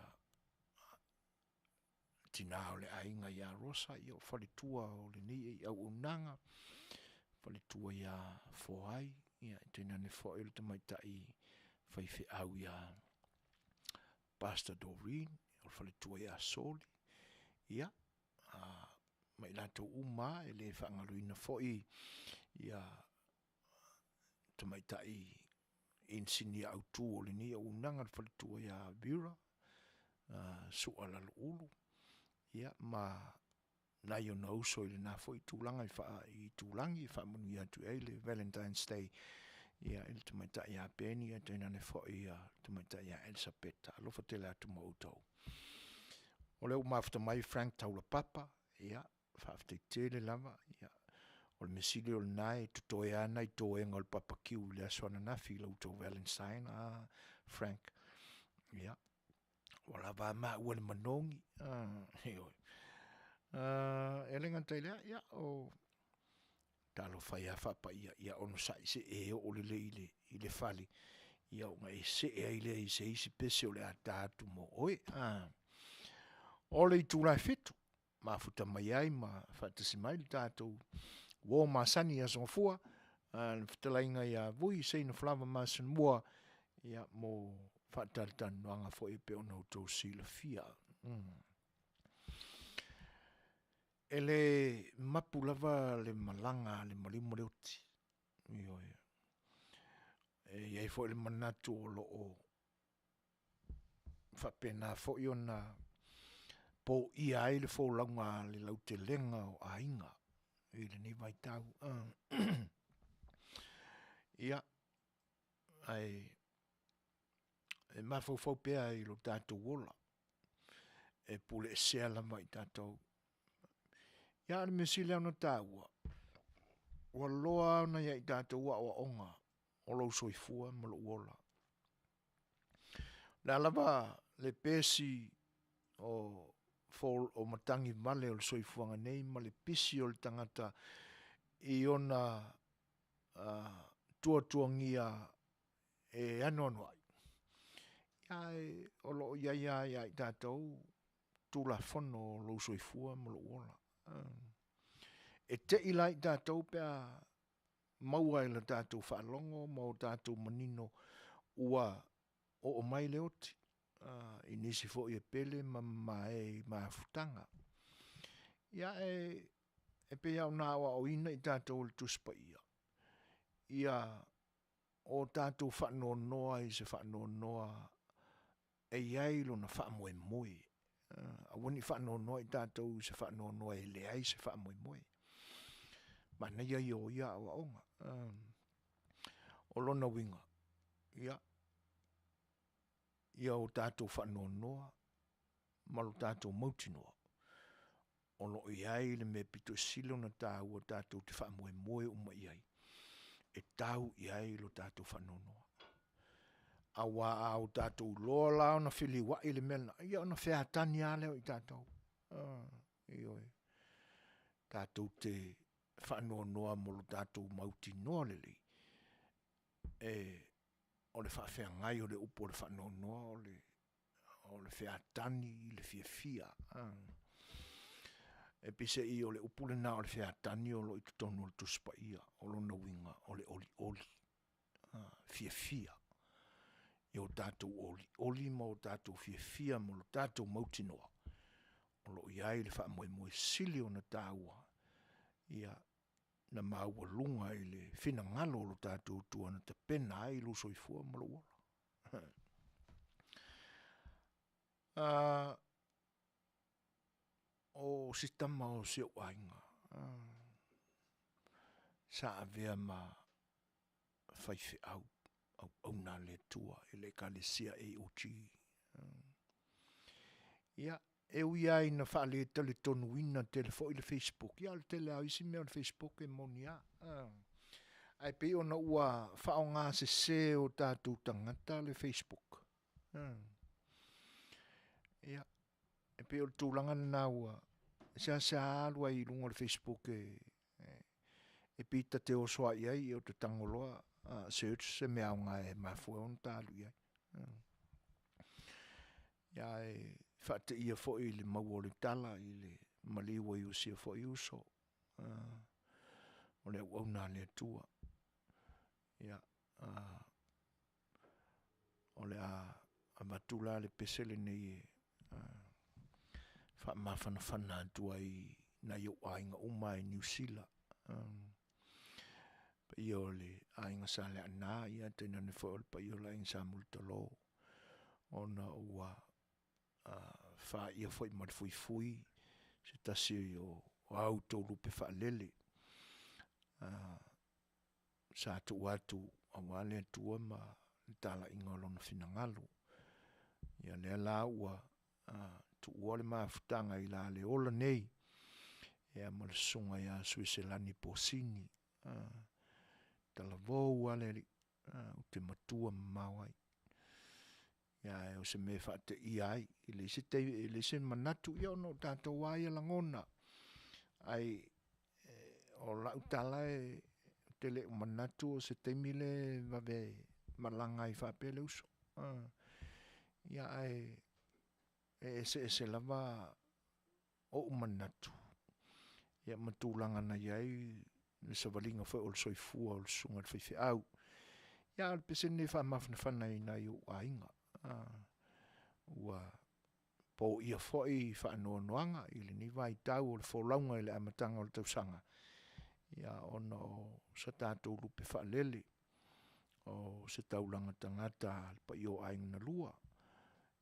tina o le aiga ia Rosa, ia o faletua o lenei auaunaga, faletua ia Foai, ia tainane foi le tamaitai faifeau ia Pastor Doreen, o le faletua ia Soli, ia, ma i latou uma lava, e le faagaloina foi ia tamaitai inisinia autu o lenei auaunaga le faletua ia Vera Sua Laloulu, ia ma nai ona uso i lena foi tulaga i itulagi e faamanuia atu i ai le Valentine's Day ia i le tamaitai ia Peni ae tainane foi le tamaitai ia Elisapeta. Alofa tele atu mo outou. O lea ua mafuta mai Frank Taulapapa, ia, faafetai tele lava. Ia, o le mea sili o lena e totoe lava nai toega o le papakiu i le aso ananafi i la outou Valentine, Frank. Ia, ua lava a maua i le manogi. Ioe. E le gata i lea, ia, o talofa e faapaia, ia onosai se i e oo lelei i le fale, ia ona e see ai lea i se isi pese o le a ta atu mo oe. O le itula e 7, mafuta mai ai ma faatasi mai le tatou uo masani i Aso Gafua, le fetalaiga ia Vui Seina Flavor Masinamua, ia mo faatalatalanoaga foi e pei ona outou silafia. E le mapu lava le malaga a le maliu ma le oti. Ioe. E i ai foi le manatu o lo o faapena foi ona poia ai le folauga a le lautelega o aiga i lenei vaitau. Ia, ae e mafaufau pea i lo tatou ola, e puleesea lava i tatou. Ia a o le mea sili lava ona taua, ua loa ona ia i tatou aoaoga o lou soifua ma lou ola. O le a lava le pesi o matagi vale o le soifuaga nei ma le pisi o le tagata i ona tuatuagia e anoanoai, ae o lo o i ai lava ia i tatou Tulafono o lou soifua ma lou ola. E te i la i tatou pe a maua i le tatou faalogo ma o tatou manino ua oo mai le oti i nisi foi e pele ma mamae i mafutaga. Ia e pei lava ona aoaoina i tatou e le Tusi Paia, ia o tatou faanoanoa i se faanoanoa e i ai lona faamoemoe. Aua ne i faanoanoa i tatou i se faanoanoa e leai se faamoemoe. Manaia ia o ia aoaoga. O lona uiga, ia, ia o tatou faanoanoa ma lo tatou mautinoa, o lo o i ai le mea pito sili ona taua tatou te faamoemoe uma i ai, e tau i ai lo tatou faanoanoa. Aua a o tatou iloa la ona feliuai le mea lena, ia ona featani lava lea o i tatou. Ioe. Tatou te faanoanoa mo lo tatou mautinoa lelei, e o le faafeagai o le upu o le faanoanoa o le featani i le fiafia. E peiseai o le upu lena o le featani o lo o i totonu o le Tusi Paia, o lona uiga o le olioli, fiafia. I o tatou olioli ma o tatou fiafia ma lo tatou mautinoa, o lo o i ai le faamoemoe sili ona taua, ia, na maualuga i le finagalo o lo tatou Atua na tapena ai lou soifua ma lou ola. O si tama o si ou aiga sa avea ma faifeau auauna a le Atua i le Ekalesia AOG. Ia, e ui lava ina faaletalitonuina tele foi le facebook, ia o le tele lava o isi mea o le facebook e moni lava. Ae pei ona ua faaaogasese e o tatou tagata le facebook, ia, e pei o le tulaga lena ua seasea alu ai i luga o le facebook e pei ta te oso lava i ai ota tago loa search se mea aoga e mafua ai ona ta alu i ai. Ia ae faateia foi i le maua o le tala i le maliu ai o si ia foi uso, o le auauna a le Atua. Ia o le a avatu la le pese lenei e faamafanafana atu ai i nai ou aiga uma lava i Niu Sila, paia o le Aiga Sa Leaana tainane foi o le paia o le Aiga Sa Mulitalo ona ua faia foi ma le fuifui se tasi o a outou lupe faalele sa tuu atu aua le Atua ma le talaiga o Lona finagalo. Ia lea la ua tuua le mafutaga i la le ola nei ma le Susuga ia Suiselani Posini. Talavou lava le alii, ou te matua mamao ai. Ae o se mea e faateia ai, e leai se taimi, e leai se manatu, ia ona o tatou lava ia lagona, ae o lau tala ou te le o manatu o se taimi lea e vave malaga ai faapea le uso. Ia ae e eseese lava ou manatu ia ma tulaga na i ai le savaliga foi o le soifua o le susuga i le faifeau. Ia a o le pese lenei e faamafanafana i nai ou aiga, ua poia foi faanoanoaga i lenei vaitau o le folauga i le amataga o le tausaga, ia ona o se tatou lupe faalele, o se taulaga tagata a le paia o aiga na lua,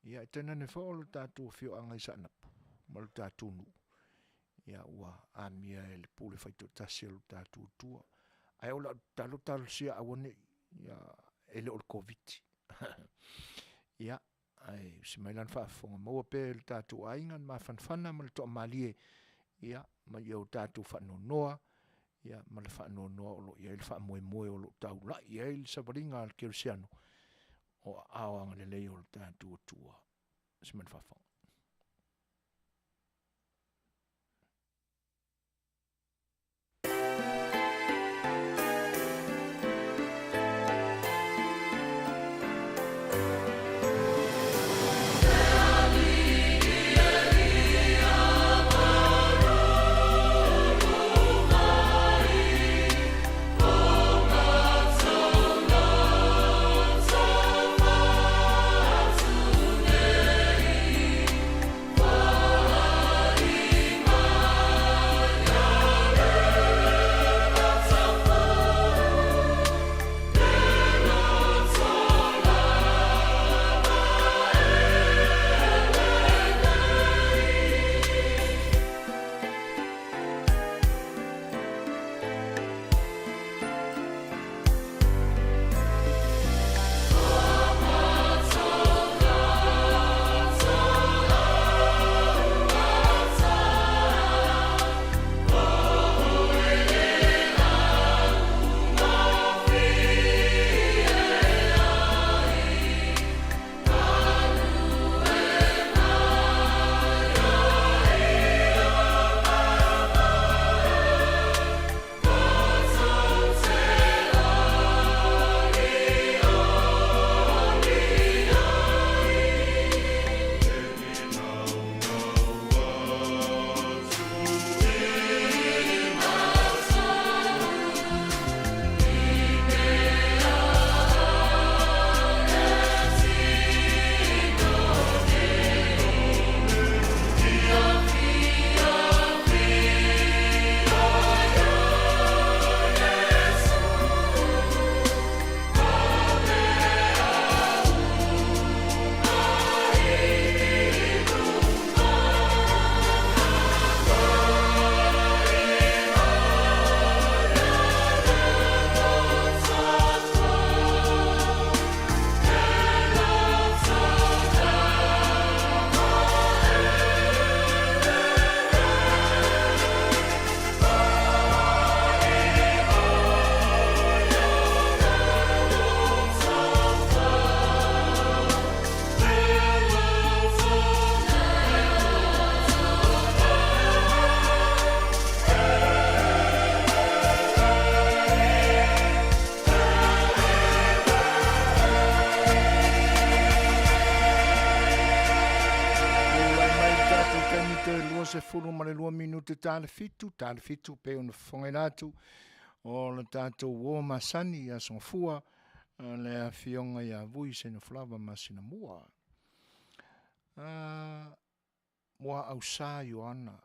ia ae tainane foi o le tatou afioaga i Saanapu ma le tatou nuu, ia ua amia e le pule faitoatasi a lo tatou Atua. Ae o lau tatalo talosia aua ne i, e le o le Koviti. Ia, ae usi mai lana faafofoga, maua pea e le tatou aiga le mafanafana ma le toamalie, ia ma ia o tatou faanoanoa, ia ma le faanoanoa o lo o i ai le faamoemoe o lo o taulai i ai le savaliga a le kerisiano, o aao agalelei o le tatou Atua. Usi mai le faafofoga. 22 minute ta le 7, ta le 7 pei ona fofogaina atu o le tatou uo masani i Aso Gafua, le afioga ia Vui Senaflava Masinamua. Muaausa Ioana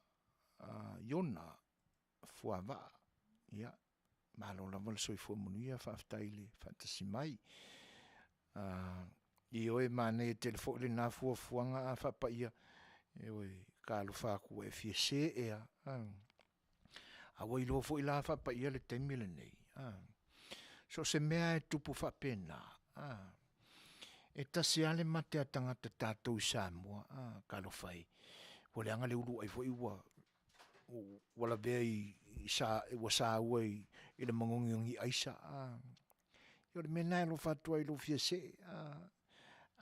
Iona Fuavaa, ia, malo lava le soifua manuia, faafetai le faatasi mai. Ioe, manaia tele foi lena fuafuaga a faapaia, ioe, ka alofa atu ua e fia see lava, a. A ua iloa foi la faapaia le taimi lenei, so o se mea lava e tupu faapena, e tasi lava le mate a tagata tatou i Samoa, talofa e, ua leaga le uluai foi ua lavea ua saua i le manogi o ni aisa, a. Ia o le mea lena e alofa atu ai i lou fia see,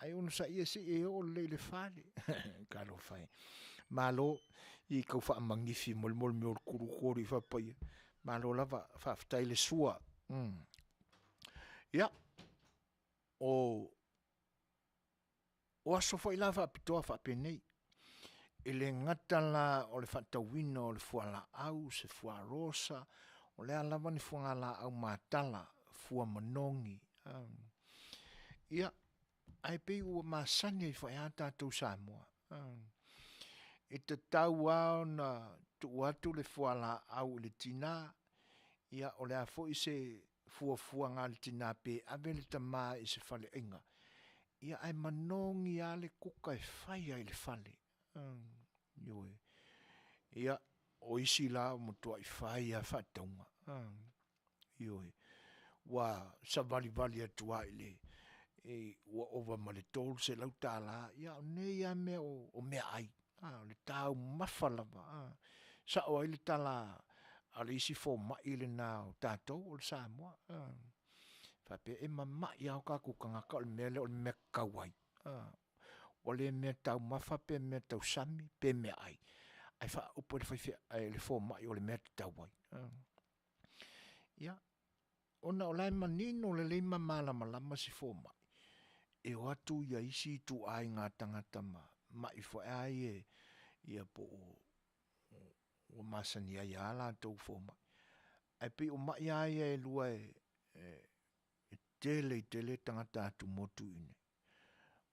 ae onosaia se i e oo lelei i le fale. Talofa e. Malo i tau faamanifi mai le mea o le kuluku alii faapaia, malo lava faafetai le sua. Ia, o aso foi la faapitoa faapenei, e le gata la o le faatauina o le fualaau, se fuarosa, o le a lava ni fugalaau matala, fua manogi, ia, ae pei ua masani ai foi lava tatou Samoa, e tatau lava ona tuu atu le fualaau i le tina, ia o le a foi se fuafuaga a le tina pe ave le tama i se faleaiga, ia ae manogi lava le kuka e fai lava i le fale. Ioe. Ia, o isi la ua matuai fai lava faatauga, ioe, ua savalivali atu lava ua ova ma le $300, ia o nei lava mea o meaai, o le taumafa lava, e sao ai le tala a le isi fomai lena o tatou o le Samoa, faapea e mamai lava o tatou tagata o le mea lea o le mea tatau ai, ua le meataumafa pe meatausami pe meaai, ae faaupu e le fomai o le mea e tatau ai. Ia, ona o la e manino lelei ma malamalama si fomai, e o atu isi ituaiga tagata mamai foi lava ia po ua masani ai lava latou fomai. Ae pei o mai lava ia e 2 e tele tele tagata atumotu i inei,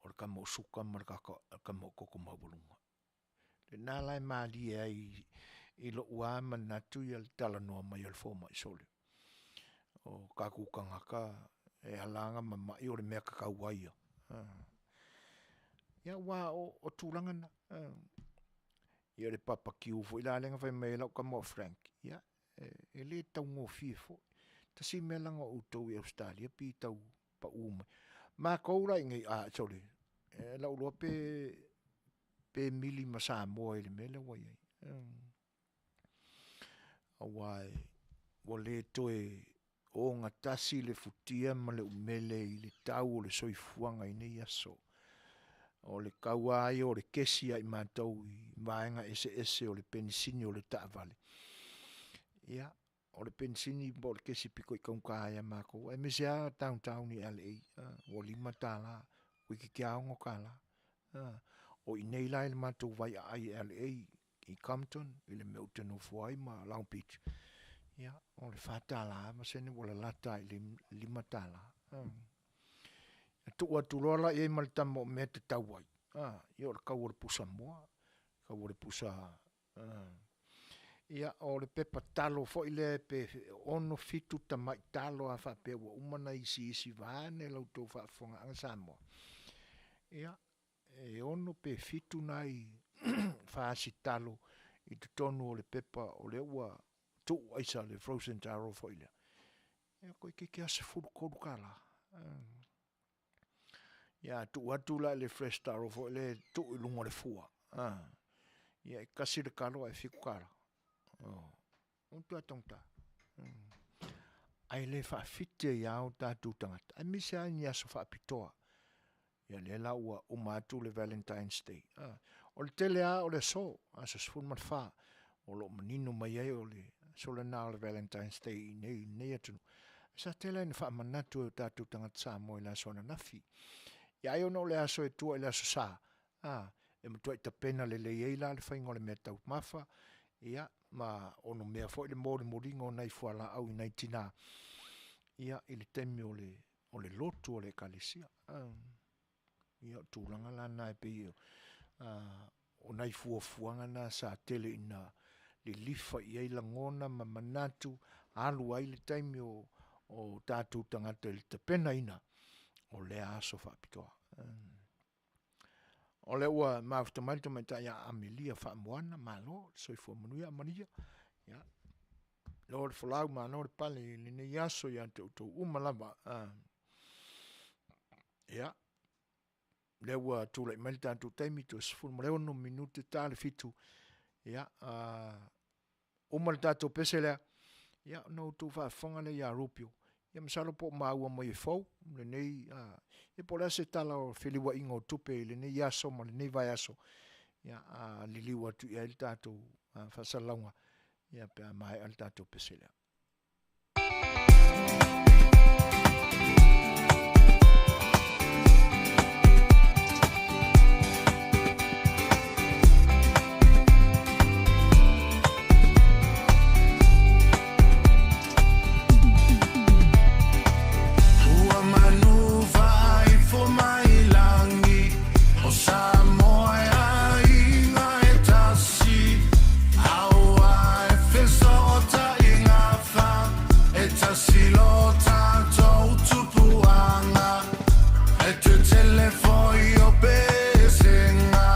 o le tama suka ma le tama toto maualuga. O lena la e malie ai i lou lava manatu le talanoa mai a le fomai, sole, o tatou tagata e ala la ona mamai o le mea tatau ai lava. Ia aua o tulaga na, ia o le barbecue foi la lea na fai mai ai lau tama o Frank, ia e le taugofie foi. Tasi le mea leaga o outou i Ausetalia pei e tau pau mai. Matou la i inei, sole, o lou iloa pe mili ma Samoa i le mea lea ua i ai. Aua ua le toe ogatasi le futia ma le umele i le tau o le soifuaga i nei aso. O le tau lava ia o le kesi ia i matou i vaega eseese o le penisini o le taavale, ia, o le penisini po o le kesi pito i taugata ia matou, aemaise lava downtown i LA, ua $5, toeitiiti lava $6. O i inei la i le matou vaiaai i LA i Compton i le mea ou te nofo ai ma Long Beach, ia, o le $4.00 ua lalata lava i le $5. E tuu atu loa la i ai ma le tama o mea e tatau ai, ia o le tau o le pusamoa, tau o le pusa. Ia o le pepa talo foi lea pe 6, 7 tamai talo lava faapea ua uma ona isiisi vaeane la outou faafofogaaga Samoa, ia, e 6 pe 7 nai fasi talo i totonu o le pepa o lea ua tuu aisa le frozen taro foi lea, ia toeitiiti lava $13. Ia a tuu atu la i le fresh taro foi lea e tuu i luga o le fua, ia e tasi le talo ae $7. Ua matua taugata. Ae le faafiti ai lava o tatou tagata, aemaise lava ni aso faapitoa. Ia lea la ua uma atu le Valentine's Day, o le tele lava o le aso, aso 14, o lo o manino mai ai o le aso lena o le Valentine's Day i inei atunuu. Sa tele ina faamanatu e o tatou tagata Samoa i le aso ananafi. Ia ai ona o le aso e tua i le aso Sa, E matuai tapena lelei ai la le faiga o le meataumafa, ia, ma onomea foi le molimoliga o nai fualaau i nai tina, ia, i le taimi o le o le lotu a le Ekalesia. Ia o tulaga la na e pei o nai fuafuaga na sa tele ina lilifa i ai lagona ma manatu, alu ai le taimi o o tatou tagata i le tapenaina o lea aso faapitoa. O lea ua mafuta mai le tamaitai ia Amelia Faamoana, malo le soifua manuia Amalia. Ia, malo le folau malo le pale i lenei aso ia te outou uma lava. Ia, lea ua tulai mai le tatou taimi toe 16 minute ta le 7, ia, uma le tatou pese lea, ia ona outou faafofoga lea ia Rupio, ia masalo po o maua mai e fou lenei, ia po o le a se tala o feliuaiga o tupe i lenei aso ma lenei vaiaso, ia a liliu atu i ai le tatou faasalalauga, ia pe a maea le tatou pese lea. Ua manu faaifo mai lagi o Samoa e aiga e tasi, aua e fesootaiga fa e tasi lo tatou tupuaga. E tetele foi o pesega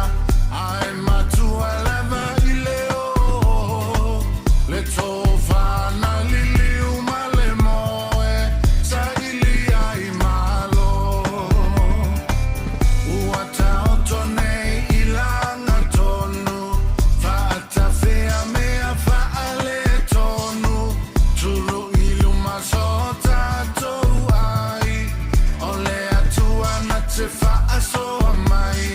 ae matua lava i le o le tofa na liliu ma le moe saili ai malo. Ua taoto nei i lagatonu faatafea mea faaletonu tului luma so tatou ai o le Atua na te faasoa mai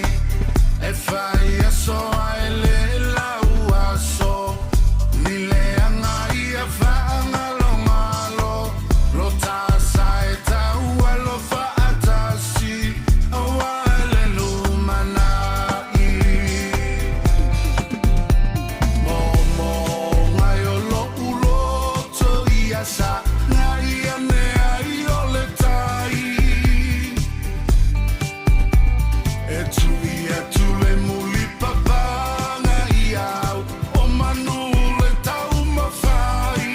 e fai aso ae le lau aso ni leaga ia faagalogalo lo ta sa e tau alo faatasi aua le lumanai. Momoga o lo'u loto ia sa nai ane ai o le tai. E tui atu le mulipapaga i au o manu le taumafai.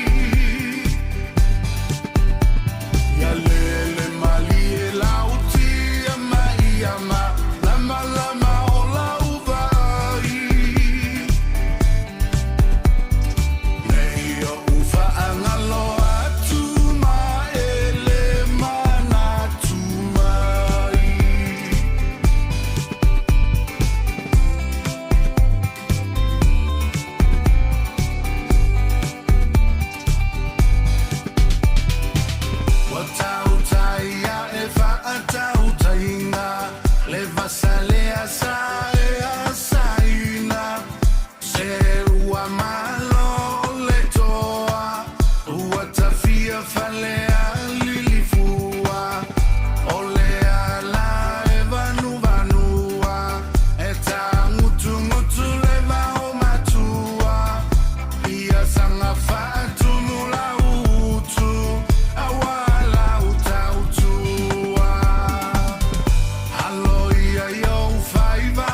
Ia lele malie lautia ma ia ma lamalama o lau vaai. Nei oʻu faagalo atu ma e le manatu mai. Ua tautai ae faatautaiga le vasa le asa e asaina. Se ua malo le toa ua tafia fale a lilifua. O le ala e vanuvanua e tagutugutu le vao matua. Ia saga faatumu lau utu aua lau tautua. Alo ia i ou faiva.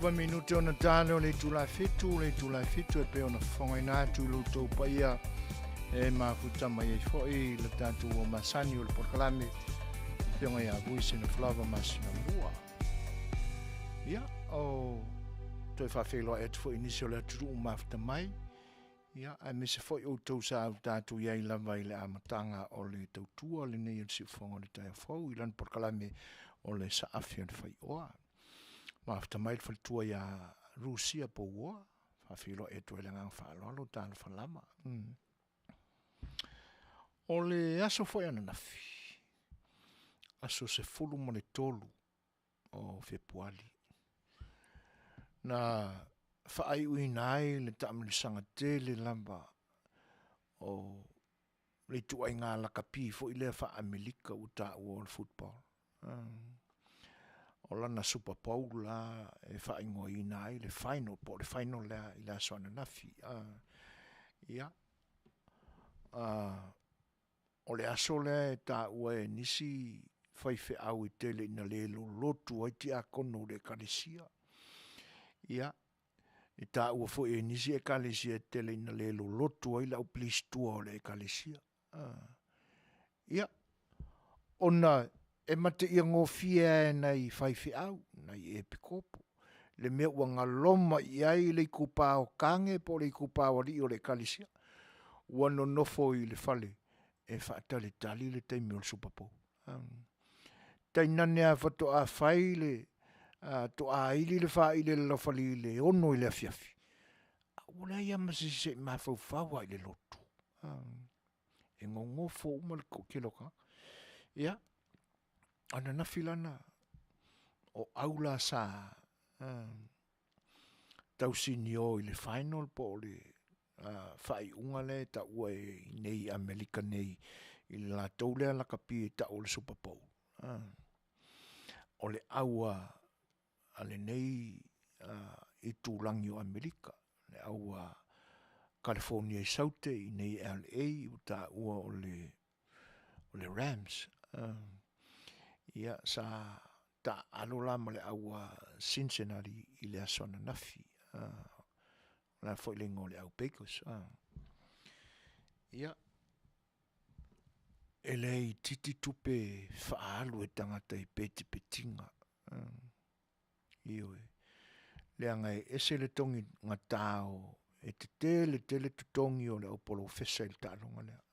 9 minute ona ta lea o le itula e 7, le itula e 7 e pei ona fofogaina atu i lo outou paia e mafuta mai ai foi le tatou ua masani o le polokalame Afioga ia Vui Sinaflava masina 2. Ia, o toe faafeiloai atu foi i nisi o le atunuu mafuta mai, ia, aemaise foi outou sa o tatou i ai lava i le amataga o le tautua lenei o le siufofoga o le taeao fou i lana polokalame o le Saafi o le Faioa. Mafuta mai le faletua ia Rusia Pouoa, faafeiloai atu ai le agaga faaaloalo, talofa lava. O le aso foi ananafi, aso 13 o Fepuari, na faaiuina ai le taamilosaga tele lava o le ituaiga lakapi foi lea faa-Amerika ua taua o le football. O lana Super Bowl la e faaigoaina ai le final po o le final lea i le aso ananafi. Ia, o le aso lea e taua e nisi faifeau e tele ina le lolotu ai tiakono o le ekalesia. Ia, e taua foi e nisi ekalesia e tele ina le lolotu ai le au pilistua o le ekalesia. Ia, ona e mateia gofie lava e nai faifeau, nai epikopo, le mea ua galoma i ai le itupa o tane po o le itupa o alii o le ekalesia, ua nonofo i le fale e faatalitali le taimi o le Super Bowl. Tainane lava faatoa fai le toa ili le faili a le laufali i le 6 i le afiafi, a ua leai lava ma se isi e mafaufau lava i le lotu. E nonofo uma le toatele o tagata. Ia, o ananafi la na o au la sa tausinio i le final po o le faaiuga lea e taua i inei i Amerika nei i le latou lea lakapi e tau o le Super Bowl. O le au a lenei itulagi o Amerika, le au a Kalifonia i Saute i inei i LA ua taua o le Rams. Ia, sa taaalo la ma le au a Cincinnati i le aso ananafi. O le a foi le igoa o le au Bakers. Ia, e le itiiti tupe faaalu e tagata i petipetiga. Ioe. Leaga e ese le togi gata o e tetele tele totogi o le au polofesa i le taaloga lea.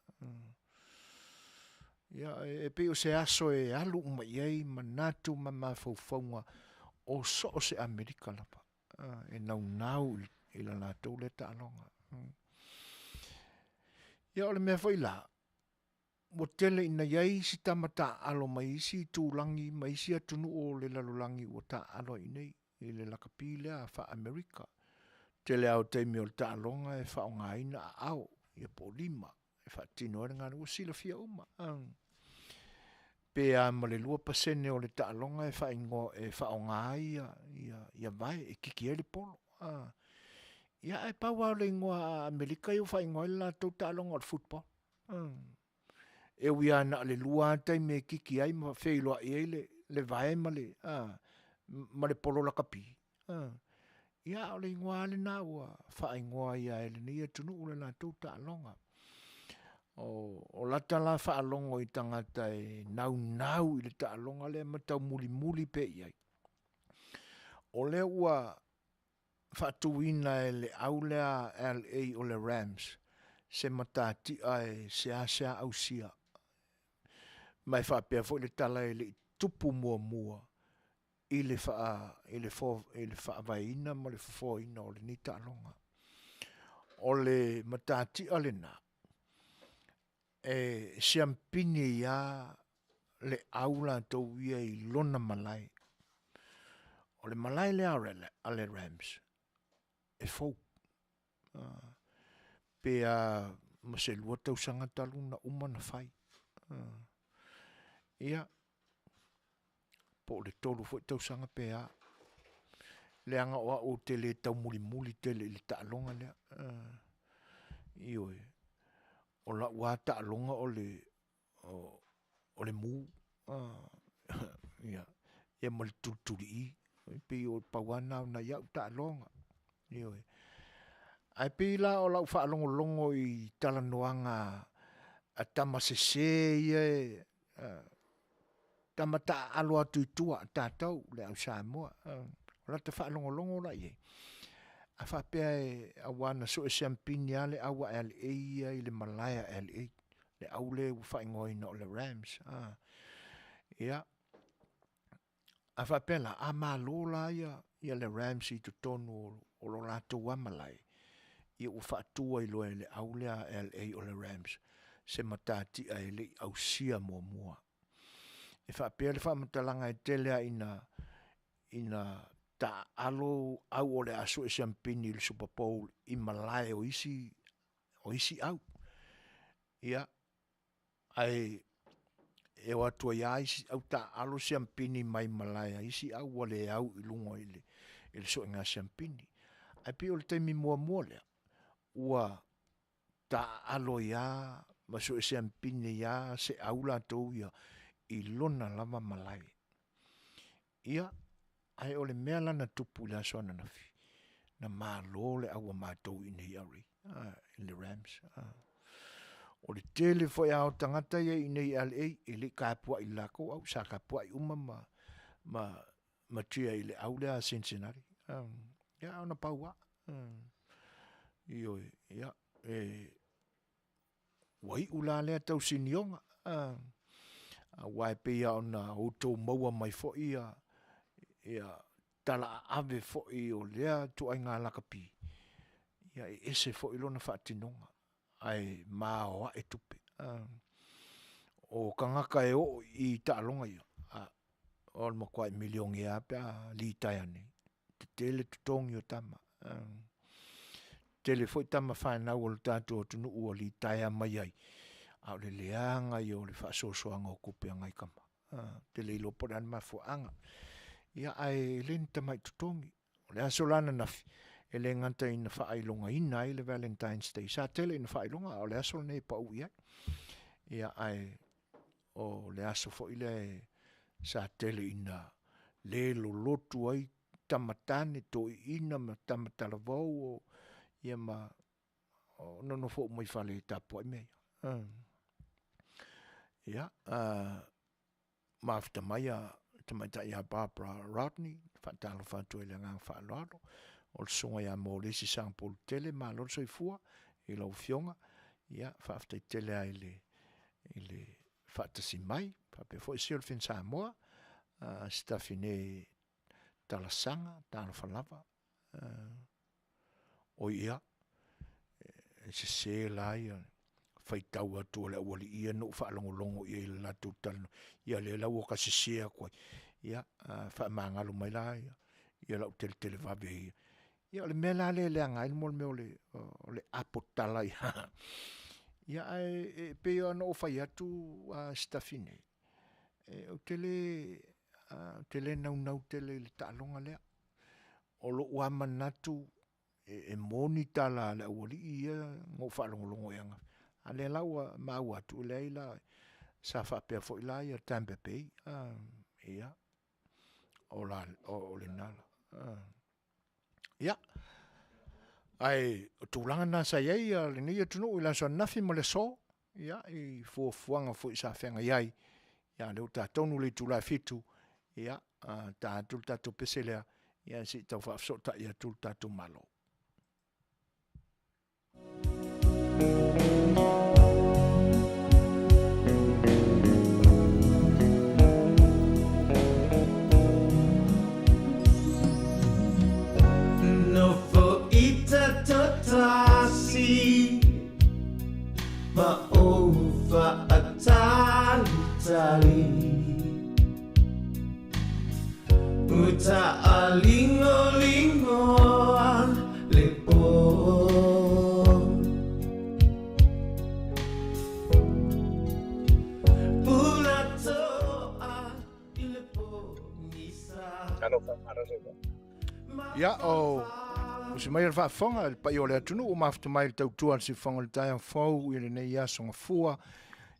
Ia, e pei o se aso e alu uma i ai manatu ma mafaufauga o so o se Amerika lava e naunau i la latou lea taaloga. Ia o le mea foi la, ua tele ina i ai isi tama taaalo mai isi itulagi ma isi atunuu o le lalolagi ua taaalo ai i inei i le lakapi lea faa-Amerika. Tele lava o taimi o le taaloga e faaaogaina aao, ia po o lima e faatino ai le galuega, ua silafia uma. Pe a ma le 2% o le taaloga e faaigoa e faaaoga ai ia vae e kiki ai le polo. Ia ae pau lava o le igoa a Amerika ia ua faaigoa ai le latou taaloga o le football. E ui lava na o le 2 lava taimi e kiki ai ma feiloai ai le vae ma le ma le polo lakapi. Ia a o le igoa lava lena ua faaigoa ai lava e lenei atunuu le latou taaloga. O lata la faalogo i tagata e naunau i le taaloga lea ma taumulimuli pea i ai, o lea ua faatuina e le au lea LA o le Rams se matatia e seasea ausia, ma e faapea foi le tala e le i tupu muamua i le faavaeina ma le fofoaina o lenei taaloga. O le matatia lena e siamupini ai lava le au latou ia i lona malae. O le malae lea a le Rams, e fou, pe a ma se 2 tausaga talu ona uma ona fai. Ia, po o le 3 foi tausaga pe a, leaga o au ou te le taumulimuli tele i le taaloga lea. Ioe, o lau lava taaloga o le mu, ia ma le tulituli. E pei o le pau lava lena o nai au taaloga. Ioe. Ae pei la o lau faalogologo i talanoaga a tama sese ia e tama taaalo atu i tua a tatou le au Samoa, o lata faalogologo la i ai, a faapea aua na sue siampini lava le au a LA ia i le malae a LA, le au lea ua faaigoaina o le Rams. Ia, a faapea la, a malo la le Rams i totonu o lo latou lava malae, ia ua faatu ai loa e le au lea a LA o le Rams se matatia e le i ausia muamua. E faapea le faamatalaga e tele lava ina taaalo au o le a sue siampini i le Super Bowl i malae o isi au. Ia, ae e o atu ai lava isi au taaalo siampini mai malae a isi au ua le au i luga i le suega siampini. Ae pei o le taimi muamua lea, ua taaalo ai lava ma sue siampini ai lava se au latou ia i lona lava malae. Ia, ae o le mea la na tupu i le aso ananafi, na malo le au a matou i inei i LA, i le Rams. O le tele foi lava o tagata ia i inei i LA e le i tapuai i le latou au, sa tapuai uma ma cheer i le au lea a Cincinnati. Ia na pau lava. Ioe, ia, ua iu la lea tausinioga, aua e pei lava ona outou maua mai foi tala aave foi o lea ituaiga lakapi, ia e ese foi lona faatinoga, ae maoae tupe. O tagata e oo i taaloga ia, o le matuai milionea lava pe a litaea nei, tetele totogi o tama. Tele foi tama fanau a le tatou atunuu ua litaea mai ai, a o le leaga ia o le faasoasoaga o tupe a nai tama. Ou te le iloa po o le a le mafuaaga. Ia ae le ni tamai totogi. O le aso la ananafi, e le gata ina faailogaina ai le Valentine's Day, sa tele ina faailoga a o le aso lenei e pau i ai. Ia ae o le aso foi lea sa tele ina le lolotu ai tama tane, toeaiina ma tama talavou ia ma nonofo uma i fale e tapuai mea ia. Ia, mafuta mai le tamaitai ia Barbara Rodney, e faatalofa atu ai i le agaga faaaloalo, o le susuga ia Molesi Sagapolutele, malo le soifua i lau Afioga, ia faafetai tele lava i le faatasi mai, faapea foi Sylphian Samoa, Sitafune Talasaga, talofa lava. Oi ia, e sese la le faitau atu a le aualii ia na ou faalogologo i ai i le latou talanoa, ia lea la ua ta sese atu ai, ia faamagalo mai la lau teletelevave ia. Ia o le mea la lea e leaga ai le mea o le apo tala ia ae e pei ona ou fai atu Sitafune, ou te le naunau tele i le taaloga lea. O lou lava manatu e moni tala a le aualii ia na ou faalogologo i ai ananafi, a o lea la ua maua atu, e leai la, sa faapea foi la Tampa Bay, ia, o lena la. Ia, ae o tulaga na sa i ai lenei atunuu i le aso ananafi ma le aso, ia, i fuafuaga foi sa feagai ai, a o lea ua ta tonu le itula e 7:00, ia, ta atu le tatou pese lea se i tau faafesootai atu le tatou Malo. Nofoita totasi ma ou faatalitali Uta a ligolingoa le po Pulatoa i le pogisa Ia, o usi mai le faafofoga i le paia o le atunuu ua mafuta mai le tautua a le siufofoga o le taeao fou i lenei aso gafua.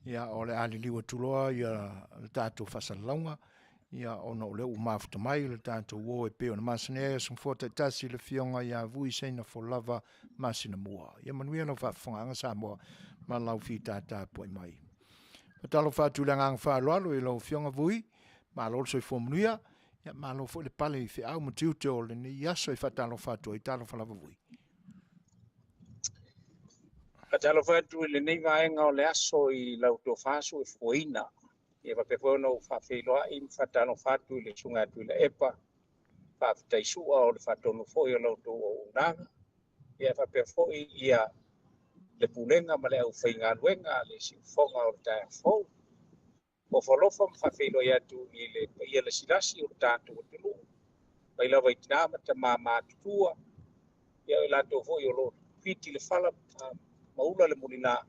Ia, o le a liliu atu loa ia le tatou faasalalauga. Ia ona o lea ua mafuta mai le tatou o e pei ona masani ai aso Gafua taitasi i le Afioga ia Vui Seinafolava Masinamua. Ia manuia lau faafofogaaga Samoa ma lau fitatapuai mai. Faatalofa atu i le agaga faaaloalo i lau Afioga Vui, malo le soifua manuia, ia malo foi le pale i feau ma tiute o lenei aso e faatalofa atu ai. Talofa lava Vui. Faatalofa atu i lenei vaega o le aso i lau tofa soifuaina. Ia faapea foi ona ou faafeiloai ma faatalofa atu i le Susuga ia Tuilaepa, faafetai sua o le faatonu foi o la outou auaunaga. Ia faapea foi ia le Pulega ma le aufaigaluega a le Siufofoga o le taeao fou. Ofo alofa ma faafeiloai atu i le paia lasilasi o le tatou atunuu, mai lava i tina ma tama matutua, ia o i latou foi o lo o fiti le fala ma ula le mulila,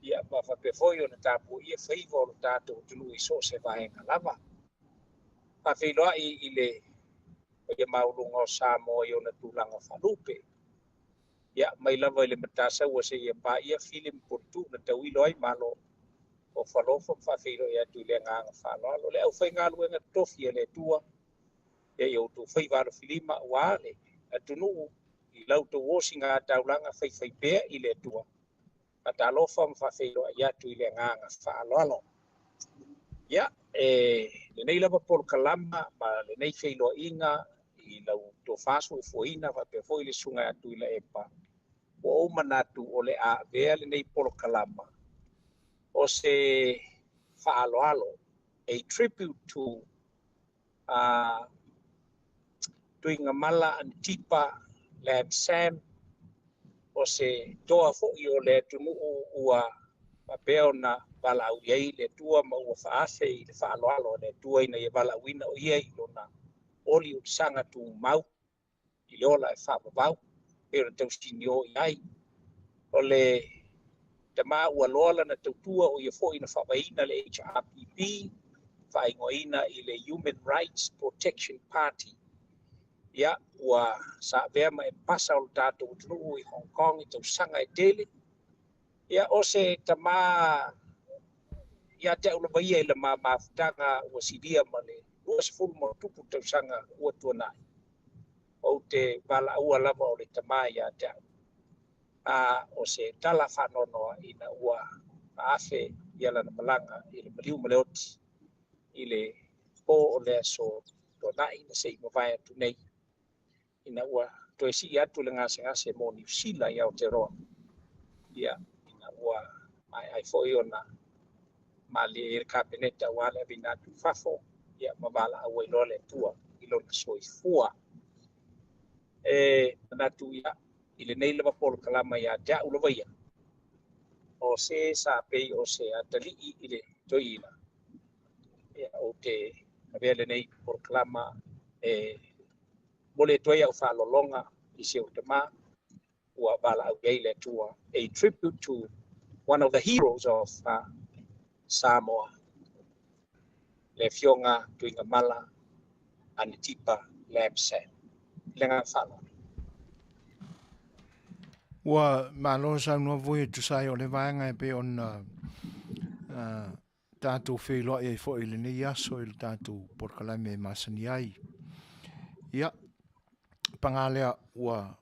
ia ma faapea foi ona tapuaia faiva o le tatou atunuu i so o se vaega lava. Faafeiloai i le paia maualuga o Samoa i ona tulaga faalupe, ia mai lava i le Matasaua seia paia Fili ma Puletuu na tauilo ai Malo. Ofo alofa ma faafeiloai atu i le agaga faaaloalo. Le aufaigaluega totofi a le Atua, ia i outou faiva alofilima aua le atunuu i la outou osiga taulaga faifaipea i le Atua. Faatalofa ma faafeiloai atu i le agaga faaaloalo. Ia, e lenei lava polokalama ma lenei feiloaiga i lau tofa soifuaina faapea foi le Susuga ia Tuilaepa, ua ou manatu o le a avea lenei polokalama o se faaaloalo, a tribute to Tuigamala Antipa Lam Sam, o se toa foi o le atunuu ua faapea ona valaau i ai le Atua ma ua faaase i le faaaloalo a le Atua ina ia valaauina o ia i lona oli o le saga tumau i le ola e faavavau pei ona tausinio i ai. O le tama ua loa lana tautua o ia foi na faavaeina le HRPP, faaigoaina i le Human Rights Protection Party. Ia, ua sa avea ma epasa o le tatou atunuu i Hong Kong i tausaga e tele. Ia, o se tama ia te au lava ia i le mafutaga ua silia ma le 20 ma tupu tausaga ua tuanai. Ou te valaua lava o le tama ia te au. A o se tala faanoanoa ina ua faafe ia lana malaga i le maliu ma le oti i le po o le aso Tuanai na se i mavae atu nei, ina ua toe sii atu le gasegase mo Niu Sila i Aotearoa. Ia, ina ua maea ai foi ona malilie le Kapeneta aua le aveina atu i fafo, ia ma valaau ai loa le Atua i lona soifua. E manatu ia i lenei lava polokalama ia te au lava ia, o se sa pei o se atalii i le toeaina, ia ou te avea lenei polokalama e momoli atu ai au faaaloaloga i si ou tama ua valaau i ai le Atua, a tribute to one of the heroes of Samoa, le Afioga Tuigamala Anetipa Lam Sam. I le agaga faaaloalo. Ua malo saunoa foi e tusa ai o le vaega e pei ona tatou feiloai ai foi i lenei aso i le tatou polokalame e masani ai. Ia, paga lea ua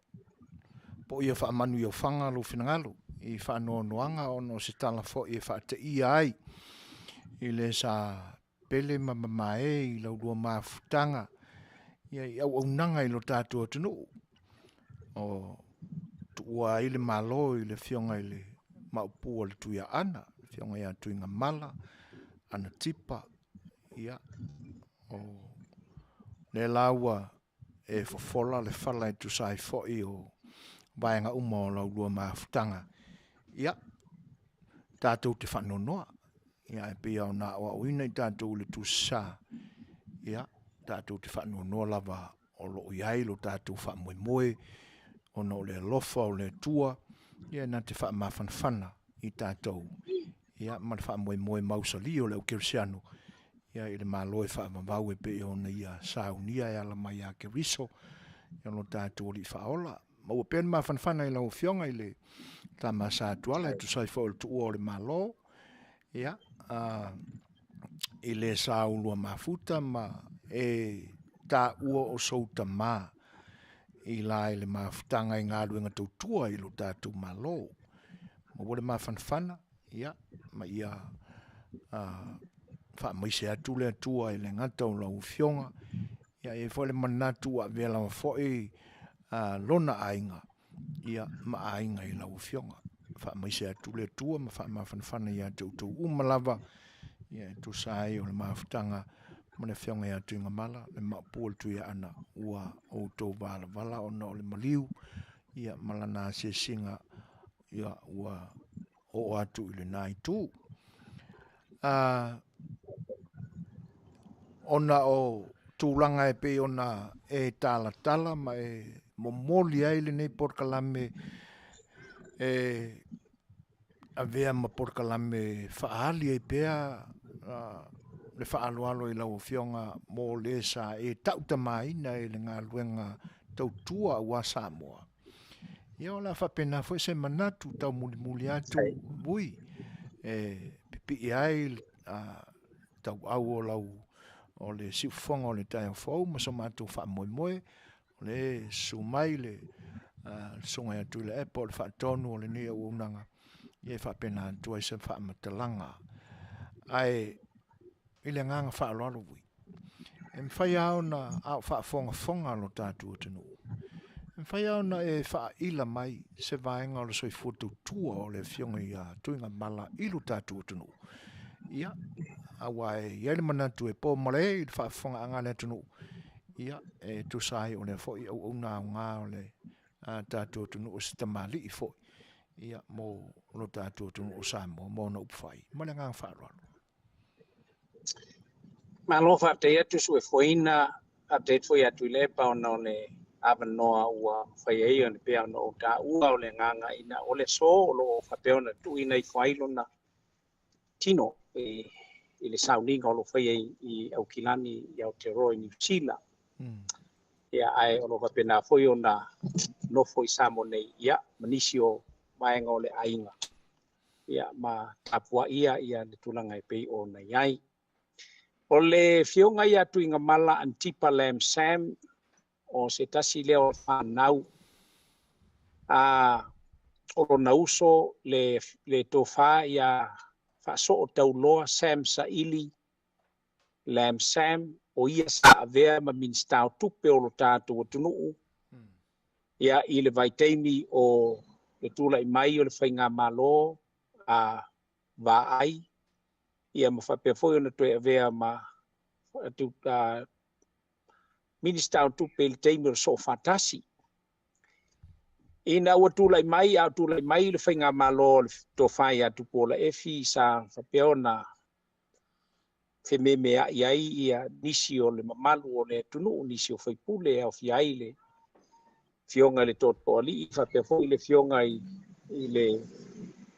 poia faamanu i ofaga lou finagalo i faanoanoaga ona o se tala foi e faateia ai i le sa pele ma mamae i laulua mafutaga ia i auaunaga i lo tatou atunuu o tuua ai le Malo i le Afioga i le Maopu o le Tuiaana, le Afioga ia Tuigamala Anatipa. Ia, o lea la ua e fofola le fala e tusa ai foi o vaega uma o laulua mafutaga. Ia, tatou te faanoanoa, ia e pei ona aoaoina i tatou i le Tusi Sa, ia tatou te faanoanoa lava o lo o i ai lo tatou faamoemoe ona o le alofa o le Atua, ia na te faamafanafana i tatou, ia ma le faamoemoe mausali o le aukerisiano, ia i le Malo e faavavau e pei ona ia saunia e ala mai ia Keriso, ia lo tatou Alii Faaola. Maua pea le mafanafana i lau Afioga i le Tama Sa Tuala e tusa ai foi o le tuua o le Malo. Ia, I le sa ulua mafuta ma e taua o sou tamā i la i le mafutaga i galuega tautua i lo tatou Malo. Ma ua le mafanafana, ia, ma ia faamaise atu le Atua i le gata o lau Afioga, ia e i ai foi le manatu ua avea lava foi lona aiga, ia, ma aiga i lau Afioga. Faamaise atu le Atua ma faamafanafana ia te outou uma lava, ia e tusa ai o le mafutaga ma le Afioga ia Tuigamala, le Maopu o le Tuiaana, ua outou valavala ona o le maliu, ia, ma lana asiasiga, ia, ua oo atu i lena itu. Ona o tulaga e pei ona e talatala ma e momoli ai lenei polokalame e avea ma polokalame faaali ai pea le faaaloalo i lau Afioga mo le sa e tautamaina i le galuega tautua aua Samoa. Ia o le a faapena foi se manatu taumulimuli atu ui e pipii ai tauau o lau o le siufofoga o le taeao fou ma so matou faamoemoe o le susu mai le susuga ia Tuilaepa o le faatonu o lenei auaunaga, ia e faapena atu ai se faamatalaga. Ae i le agaga faaaloalo ui, e mafai lava ona a o faafogafoga lo tatou atunuu, e mafai lava ona e faaila mai se vaega o le soifua tautua o le Afioga ia Tuigamala i lo tatou atunuu. Ia, aua e i ai le manatu e po malae i le faafofogaaga a le atunuu, ia, e tusa ai o lea foi auauna aoga o le tatou atunuu o se tamalii foi, ia, mo lo tatou atunuu o Samoa ma ona upufai. Ma le agaga faaaloalo. Malo faafetai atu Suefoina, faafetai atu foi ia Tuilaepa ona o le avanoa ua mafai ai ona pei ona ou taua o le agaga ina o le aso o lo o faapea ona tuuina ifo ai lona tino i le sauniga o lo o faia i Aukilani i Aotearoa i Niu Sila. Ia, ae o lo o faapena foi ona nofo i Samoa nei, ia, ma nisi o vaega o le aiga, ia, ma tapuaia ia le tulaga e pei ona i ai. O le Afioga ia Tuigamala Antipa Lam Sam, o se tasi lea o fanau o lona uso le tofa ia Faasootauloa Sam Saili Lam Sam, o ia sa avea ma Minisita o Tupe o lo tatou atunuu, ia, i le vaitaimi o le tulai mai o le faigamalo a Vaai, ia, ma faapea foi ona toe avea ma Minisita o Tupe i le taimi o le Soofaatasi. Ina ua tulai mai a o tulai mai le faigamalo o le tofa ia Tupuola Efi, sa faapea ona fememeai ai ia nisi o le mamalu o le atunuu, nisi o faipule e aofia ai le Afioga i le Tootooalii, faapea foi le Afioga i le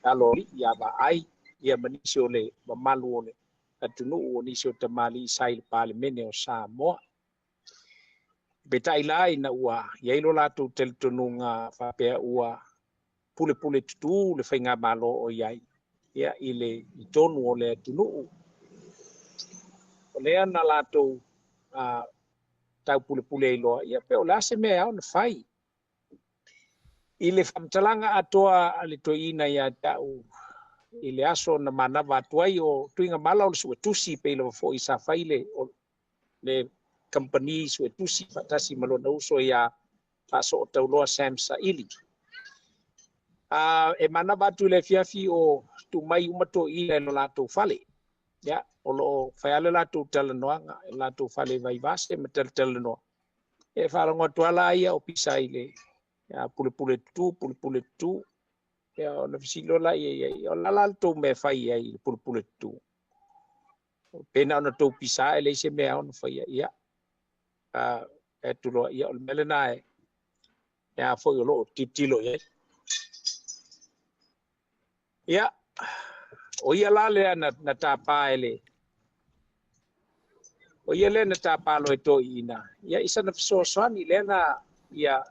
Aloalii ia Vaai, ia, ma nisi o le mamalu o le atunuu, o nisi o tamalii sa i le Palemene o Samoa. Peitai la ina ua i ai lo latou talitonuga faapea ua pulepule tutū le faigamalo o i ai, ia, i le i tonu o le atunuu, o lea na latou taupulepule ai loa, ia, pe o le a se mea e ao ona fai. I le faamatalaga atoa a le toeaina ia te au i le aso na manava atu ai o Tuigamala o le suetusi, pei lava foi sa fai le kamupani suetusi faatasi ma lona uso ia Faasootauloa Sam Saili. E manava atu i le afiafi o tuu mai uma toeaiina i lo latou fale. Ia, o lo o fai lava le latou talanoaga i le latou fale i Vaivase ma talatalanoa. E faalogo atu lava ia o pisa i le pulepule tutū, pulepule tutū. Ia, ona fesili loa laia i ai, o le a la le tou mea e fai ai i le pulepule tutū? Pe na ona tou pisa e leai se mea ona faia. Ia, atu loa, ia, o le mea lena e a foi o lo o tilotilo i ai. Ia, o ia la lea na tapa e le o ia lea na tapa loa e toeaiina, ia, i sana fesoasoani lea na ia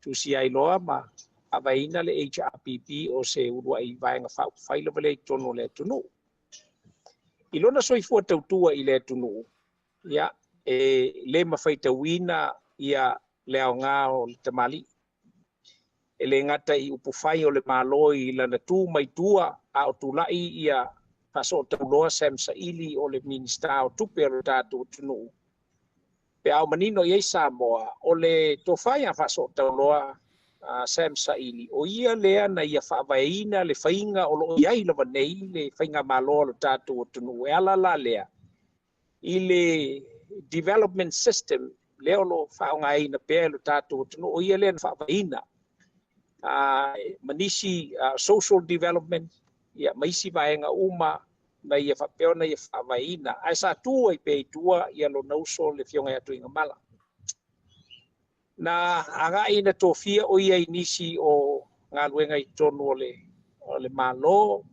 tusia ai loa ma faavaeina le HRPP o se uluai vaega faaupufai lava lea i totonu o le atunuu. I lona soifua tautua i le atunuu, ia, e le mafaitauina ia le aoga o le tamalii. E le gata i upufai o le Malo i lana tu mai tua a o tulai ia Faasootauloa Sam Saili o le Minisita o Tupe a lo tatou atunuu, pe a oo manino i ai Samoa, o le tofa ia Faasootauloa Sam Saili, o ia lea na ia faavaeina le faiga o lo o i ai lava nei le faigamalo a lo tatou atunuu e ala la lea i le development system lea o lo o faaaogaina pea e lo tatou atunuu, o ia lea na faavaeina ma nisi social development ia, ma isi vaega uma na ia faapea ona ia faavaeina, ae sa tu ai pea i tua ia lona uso le Afioga ia Tuigamala. Na agai na tofia o ia i nisi o galuega i totonu o le Malo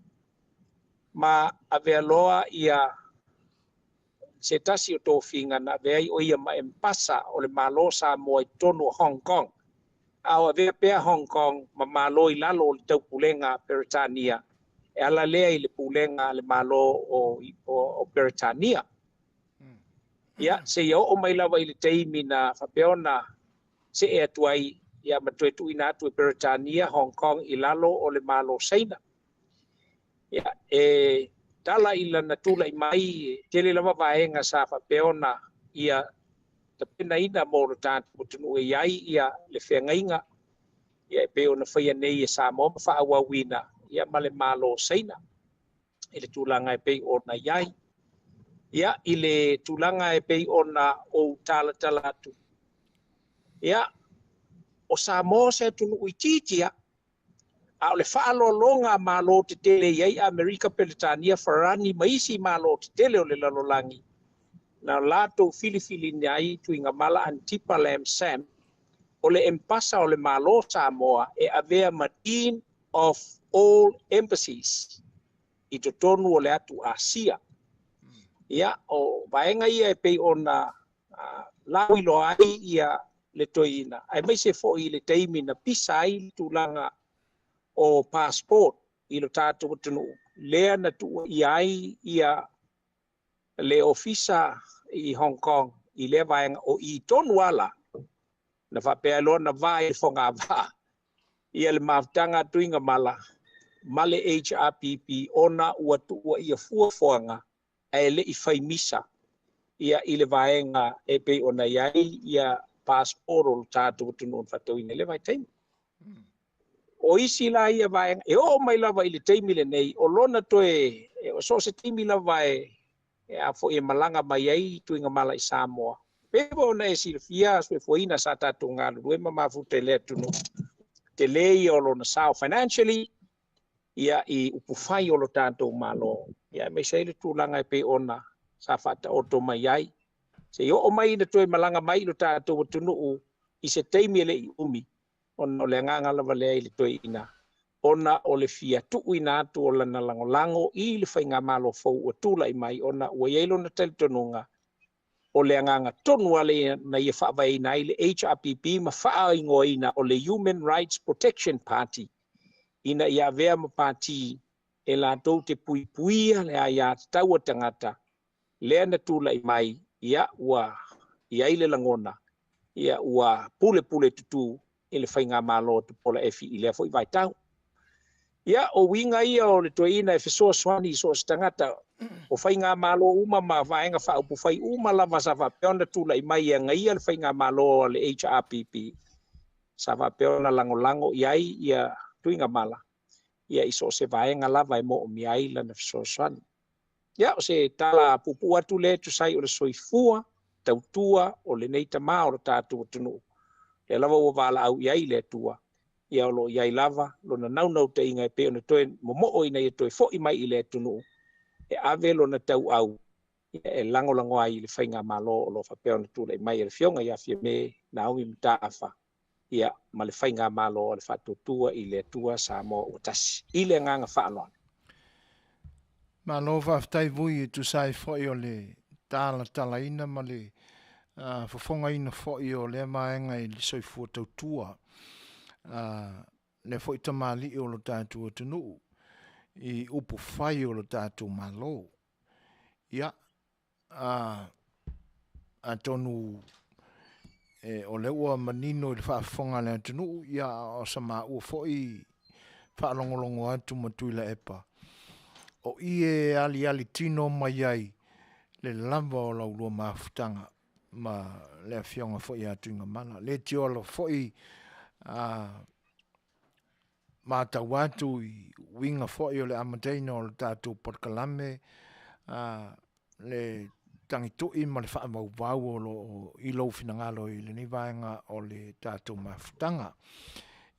ma avea loa ia se tasi o tofiga na avea ai o ia ma empasa o le Malo Samoa i totonu o Hong Kong. A o avea pea Hong Kong ma Malo i lalo o le taupulega a Peretania e ala lea i le pulega a le Malo o Peretania. Ia, seia oo mai lava i le taimi na faapea ona see atu ai ia ma toe tuuina atu e Peretania Hong Kong i lalo o le Malo Saina. Ia, e tala i lana tulai mai, tele lava vaega sa faapea ona ia tapenaina mo lo tatou atunuu e i ai ia le feagaiga ia e pei ona faia nei e Samoa ma faaauauina ia ma le Malo Saina i le tulaga e pei ona i ai. Ia, i le tulaga e pei ona ou talatala atu, ia, o Samoa se atunuu itiiti lava, a o le faaaloaloga a Malo tetele i ai Amerika, Peretania, Farani ma isi Malo tetele o le lalolagi, na latou filifiliina ai Tuigamala Antipa Lam Sam o le empasa o le Malo Samoa e avea ma Dean of all Embassies i totonu o le atu Asia. Ia, o vaega ia e pei ona lauiloa ai ia le toeaina, aemaise foi i le taimi na pisa ai le tulaga o passport i lo tatou atunuu, lea na tuuaia ai ia le ofisa i Hong Kong i lea vaega o i tonu ala na faapea ai loa na va i le fogavaa ia le mafutaga a Tuigamala ma le HRPP ona ua tuuaia fuafuaga ae le i fai misa ia i le vaega e pei ona i ai ia passport o lo tatou atunuu na faatauina i lea vaitaimi. O isi la ia vaega e oo mai lava i le taimi lenei o lona toe o so o se taimi lava e a foi e malaga mai ai Tuigamala i Samoa. Pei foi ona e silafia soifuaina sa tatou galulue ma mafuta i le atunuu, tele ia o lona sao financially ia i upufai o lo tatou Malo, ia aemaise ai le tulaga e pei ona sa faataoto mai ai. Se i oo mai ina toe malaga mai i lo tatou atunuu i se taimi e le i umi, ona o le agaga lava lea i le toeaina, ona o le fia tuuina atu o lana lagolago i le faigamalo fou ua tulai mai, ona ua i ai lona talitonuga o le agaga tonu lava lea na ia faavaeina ai le HRPP ma faaigoaina o le Human Rights Protection Party ina ia avea ma pati e latou te puipuia le aiatatau a tagata lea na tulai mai, ia ua i ai le lagona ia ua pulepule tutū i le faigamalo a Tupuola Efi i lea foi vaitau. Ia, o uiga ia o le toeaina e fesoasoani i so o se tagata, o faigamalo uma ma vaega faaupufai uma lava sa faapea ona tulai mai e agaia le faigamalo a le HRPP, sa faapea ona lagolago i ai ia Tuigamala ia i so o se vaega lava e moomia ai lana fesoasoani. Ia, o se tala puupuu atu lea e tusa ai o le soifua tautua o lenei tama o lo tatou atunuu, lea lava ua valaau i ai le Atua, ia o lo o i ai lava lona naunautaiga e pei ona toe momoo ina ia toe foi mai i le atunuu e ave lona tauau e lagolago ai i le faigamalo o lo o faapea ona tulai mai e le Afioga ia Fiame Naomi Mataafa ia ma le faigamalo a le Faatuatua i le Atua Samoa ua Tasi. I le agaga faaaloalo. Malo faafetai Vui e tusa ai foi o le talatalaina ma le fofogaina foi o lea vaega i le soifua tautua a lea foi tamalii o lo tatou atunuu i upufai o lo tatou Malo. Ia, a, atonu e, o lea ua manino i le faafofoga a le atunuu, ia, a o sa maua foi faalogologo atu ma Tuilaepa, o i e aliali tino mai ai le lava o la ulua mafutaga ma le Afioga foi ia Tuigamala. Le tiola foi a matau atu i uiga foi o le amataina o le tatou polokalame, a le tagitui ma le faavauvau o lo o i lou finagalo i lenei vaega o le tatou mafutaga.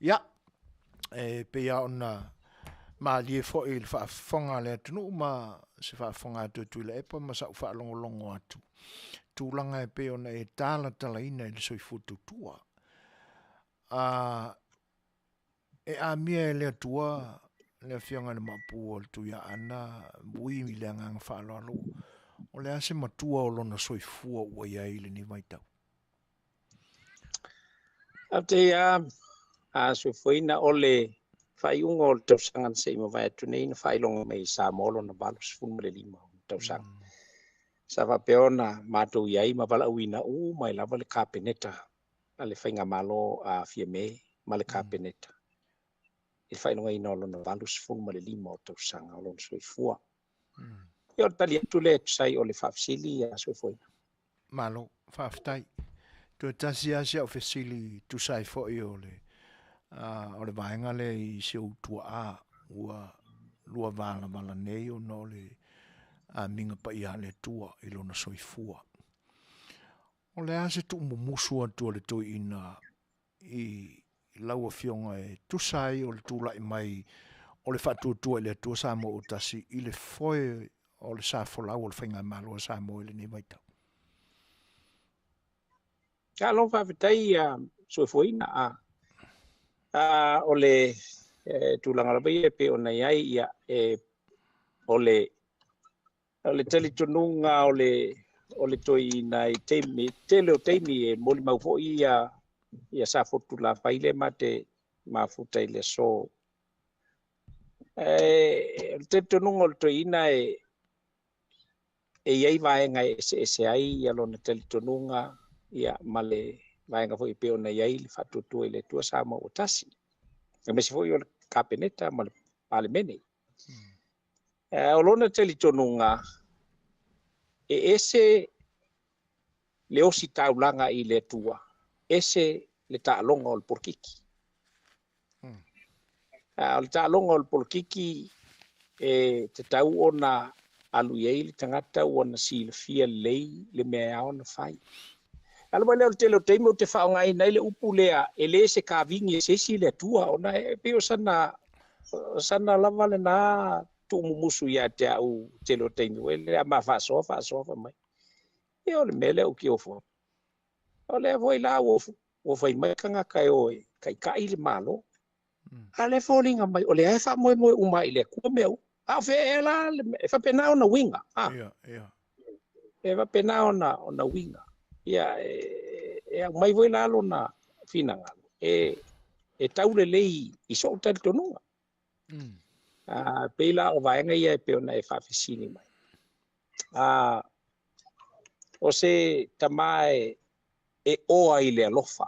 Ia, e pei lava ona malie foi i le faafofoga a le atunuu ma se faafofoga atu a Tuilaepa ma sau faalogologo atu, tulaga e pei ona e talatalaina i le soifua tautua. A e amia e le Atua le Afioga i le Maopu o le Tuiaana Vui i le agaga faaaloalo, o le a se matua o lona soifua ua i ai i lenei vaitau? Faafetai a soifuaina o le faaiuga o le tausaga na se i mavae atu nei na faailoga mai i Samoa lona 85 tausaga. Sa faapea ona matou i ai ma valaauina uma ai lava le Kapeneta a le Faigamalo a Fiame ma le Kapeneta i le faailogaina o lona 85 o tausaga o lona soifua. Ia o le tali atu lea e tusa ai o le faafesili a soifuaina. Malo, faafetai. Toe tasi lava si au fesili tusa ai foi o le o le vaega lea i si ou tuaa ua lua valavala nei ona o le amiga paia a le Atua i lona soifua. O le a se tuumumusu atu a le toeaina i lau Afioga e tusa ai o le tulai mai o le faatuatua i le Atua Samoa ua tasi i le foe o le sa folau o le Faigamalo a Samoa i lenei vaitau? Malo faafetai a soifuaina. A o le tulaga lava ia e pei ona i ai, ia, e, o le talitonuga o le toeaina i taimi, tele o taimi e molimau foi ia Safotu Lafai lea ma te mafuta i le aso. O le talitonuga o le toeaina e i ai vaega e eseese ai ia lona talitonuga, ia, ma le vaega foi e pei ona i ai le faatuatua i le Atua Samoa ua tasi. Aemaise foi o le Kapeneta ma le Palemene. O lona talitonuga e ese le osi taulaga i le Atua, ese le taaloga o le polokiki. O le taaloga o le polokiki e tatau ona alu i ai le tagata ua na silafia lelei le mea e ao ona fai. Ala mai lea o le tele o taimi ou te faaaogaina ai le upu lea, e le se kavigi e se isi le Atua, ona e pei o sana lava lena tuumumusu ia te au tele o taimi, ua le a ma faasoa faasoa fai mai. Ia o le mea lea ou te ofo. O lea foi la ua fai mai tagata e o e taitai le Malo. A lea foliga mai o lea e faamoemoe uma i le Atua mea uma. A o fea ea la e faapena ona uiga. E faapena ona uiga. Ia e aumai foi la lona finagalo e taulelei i sou talitonuga. Pei la o vaega ia e pei ona e faafesili mai. O se tama e oa i le alofa.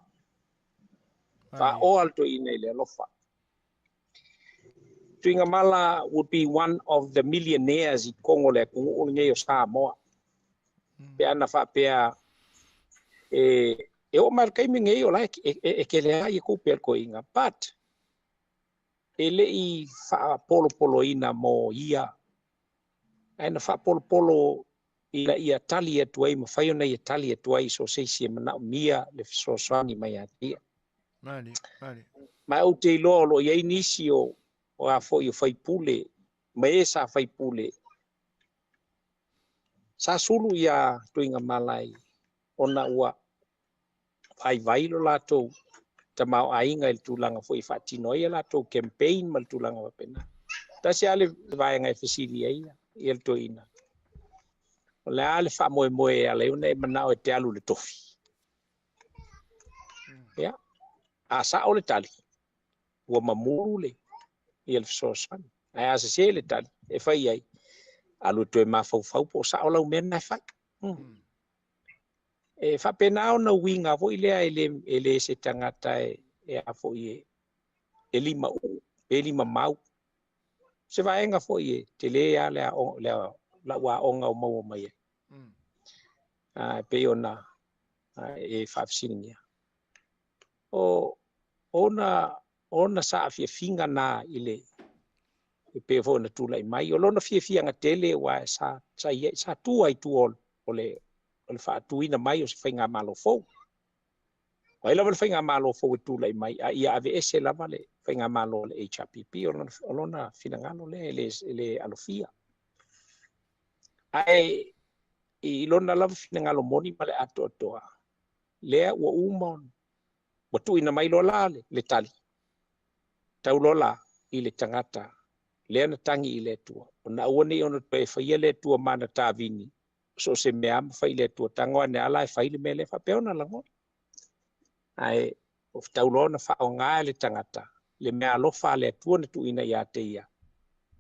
Faaoa le toeaina i le alofa. Tuigamala would be one of the millionaires i totonu o le atunuu lenei o Samoa. Pe ana faapea e oo mai le taimi nei o la e tele lava ia tupe a le toeaina, but e le i faapolopoloina mo ia, ae na faapolopolo ina ia tali atu ai, mafai ona ia tali atu ai so o se isi e manaomia le fesoasoani mai ia te ia. Mali, mali. Ma ou te iloa o lo o i ai nisi o a foi o faipule ma e sa faipule sa sulu ia Tuigamala ona ua vaivai lo latou tamaoaiga i le tulaga foi e faatino ai a latou campaign ma le tulaga faapena. Tasi lava le vaega e fesili ai ia le toeaina. O le a le faamoemoe e ala ai ona e manao e te alu i le tofi. Ia, a sao le tali, ua mamulu le ia le fesoasoani. Ae a sese le tali e fai ai, Alu e toe mafaufau po o sao lau mea lena e fai. E faapena ona uiga foi lea e le se tagata e a foi e lima uu pe lima mau. Se vaega foi e tele lava le lau aoga o maua mai ai. E pei ona e faafesiligia. O ona saafiafiga na i le e pei foi ona tulai mai. O lona fiafiaga tele ua sa tua i tua o le faatuina mai o se faigamalo fou. O ai lava le faigamalo fou e tulai mai, a ia aveese lava le faigamalo o le HRPP, o lona finagalo lea e le alofia. Ae i lona lava finagalo moni ma le atoatoa, lea ua uma ua tuuina mai loa la le tali, tau loa la i le tagata lea na tagi i le Atua. Ona aua nei ona toe faia le Atua ma na tavini, so se mea ma fai le Atua, tago ane ala e fai le mea lea faapea ona lagona. Ae o tau loa ona faaaoga e le tagata le mea alofa a le Atua na tuuina ia te ia,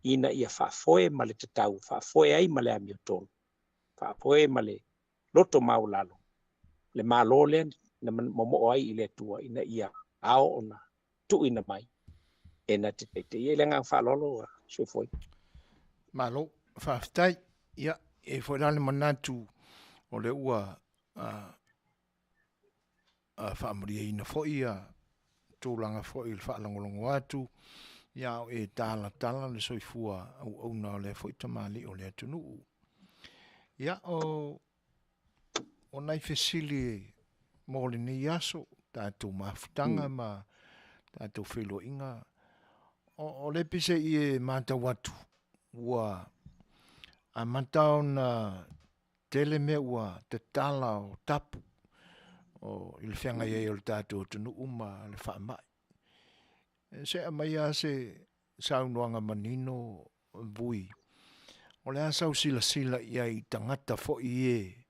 ina ia faafoe ma le tatau, faafoe ai ma le amiotonu, faafoe ma le loto maualalo, le malo lea na momoo ai i le Atua ina ia ao ona tuuina mai e na te taitaia. I le agaga faaaloalo soifua. Malo, faafetai. Ia, e foi la le manatu o le ua faamalieina foi ia tulaga foi i le faalagolago atu, ia o e talatala le soifua auauna o lea foi tamalii o le atunuu. Ia, o nai fesili mo lenei aso, tatou mafutaga ma tatou feiloaiga, o le pise i e matau atu, ua amata ona tele mea ua tatala o tapu o i le feagai ai o le tatou atunuu ma le faamai. Se aumai lava se saunoaga manino Vui, o le a sau silasila i ai i tagata foi e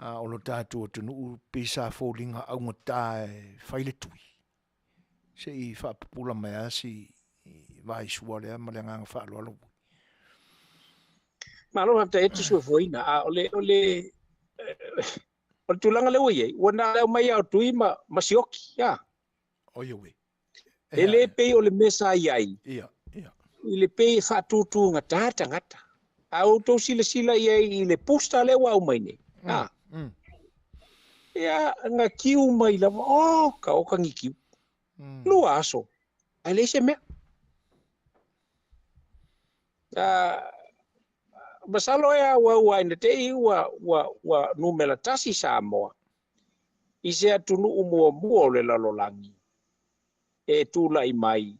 o lo tatou atunuu pei sa foliga augata e fai le tui. Se i faapupula mai lava si vaisua lea ma le agaga faaaloalo. Malo faafetai atu soifuaina. A o le tulaga lea ua i ai, ua na o mai ao tui ma sioki. Oi oi. E le pei o le mea sa i ai. Ia, ia. I le pei e faatutugata tagata. A outou silasila i ai i le booster lea ua aumai nei. Ia, na kiu mai lava, o, ka o kangi kiu. Lua aso, ae leai se mea. Masalo e au ina te i ua numera 1 Samoa i se atunuu muamua o le lalolagi e tulai mai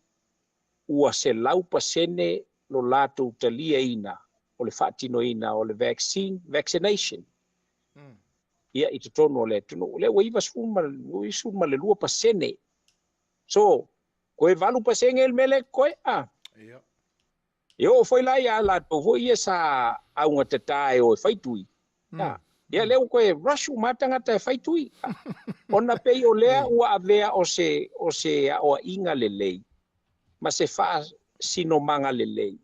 ua 100% lo latou taliaina o le faatinoina o le vaccination. Ia i totonu o le atunuu. Lea ua 92%. So, koe 8% le mele koe a. E oo foi la ia latou foi ia sa augatata e o e faitui. Ia lea ua koe rush uma tagata e faitui. Ona pei o lea ua avea o se aoaiga lelei ma se faasinomaga lelei.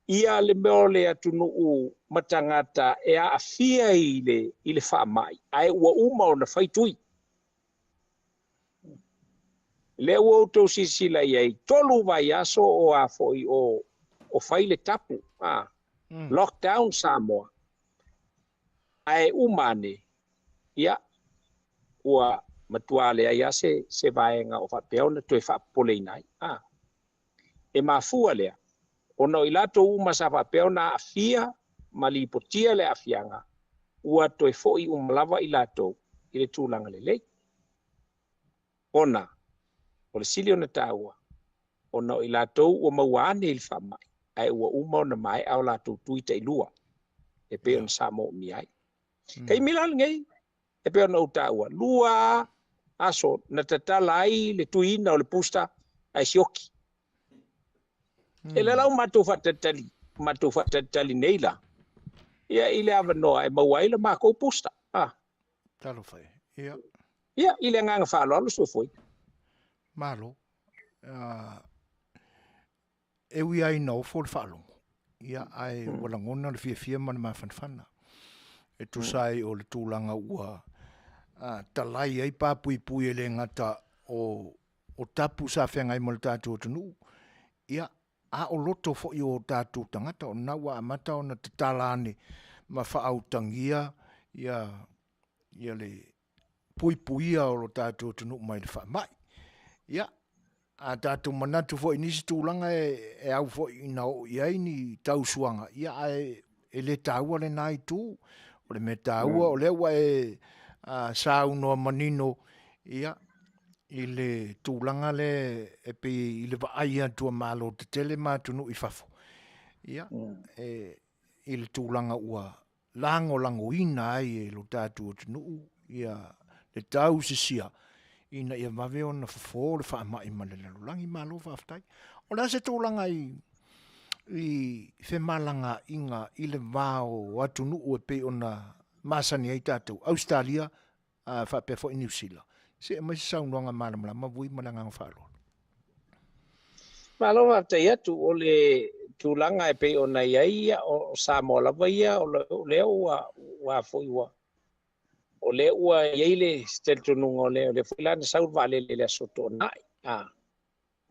Ia le mea o le atunuu ma tagata e aafia i le faamai, ae ua uma ona faitui. Lea ua outou silasila i ai, 3 vaiaso o a foi o fai le tapu, lockdown Samoa. Ae uma ane, ia, ua matua leai lava se vaega o faapea ona toe faapopoleina ai. E mafua lea, ona o i latou uma sa faapea ona aafia ma lipotia le aafiaga, ua toe foi uma lava i latou i le tulaga lelei. Ona, o le sili ona taua, ona o i latou ua maua ane i le faamai, ae ua uma ona maea o latou tui tailua, e pei ona sa moomia ai. Taimi la lenei, e pei ona ou taua, 2 aso na tatala ai le tuiina o le booster ae sioki. E le lau matou faatalitali nei la, ia i le avanoa e maua ai le makou booster. Talofa e. Ia. Ia, i le agaga faaaloalo soifua. Malo. E ui ai na ofo le faalogo. Ia, ae ua lagona le fiafia ma le mafanafana e tusa ai o le tulaga ua talai ai papuipui e le gata o tapu sa feagai ma le tatou atunuu, ia, a o loto foi o tatou tagata, o lena ua amata ona tatala ane ma faautagia ia le puipuia o lo tatou atunuu mai le faamai. Ia, a tatou manatu foi i nisi tulaga e au foi ina oo i ai ni tausuaga, ia ae e le taua lena itu. O le mea taua o lea ua e saunoa manino ia, i le tulaga lea e pei i le vaai atu a Malo tetele ma atunuu i fafo, ia, i le tulaga ua lagolagoina ai e lo tatou atunuu ia le tausisia ina ia vave ona fofo le faamai ma le lalolagi. Malo faafetai. O le a se tulaga i femalagaaiga i le va o atunuu e pei ona masani ai tatou, Ausetalia faapea foi Niu Sila? Se i aumai se saunoaga malamalama Vui ma le agaga faaaloalo. Malo faafetai atu. O le tulaga e pei ona i ai o Samoa lava ia, o lea ua foi ua o lea ua i ai le talitonuga o lea foi la na sau le vaalele i le Aso Toonai.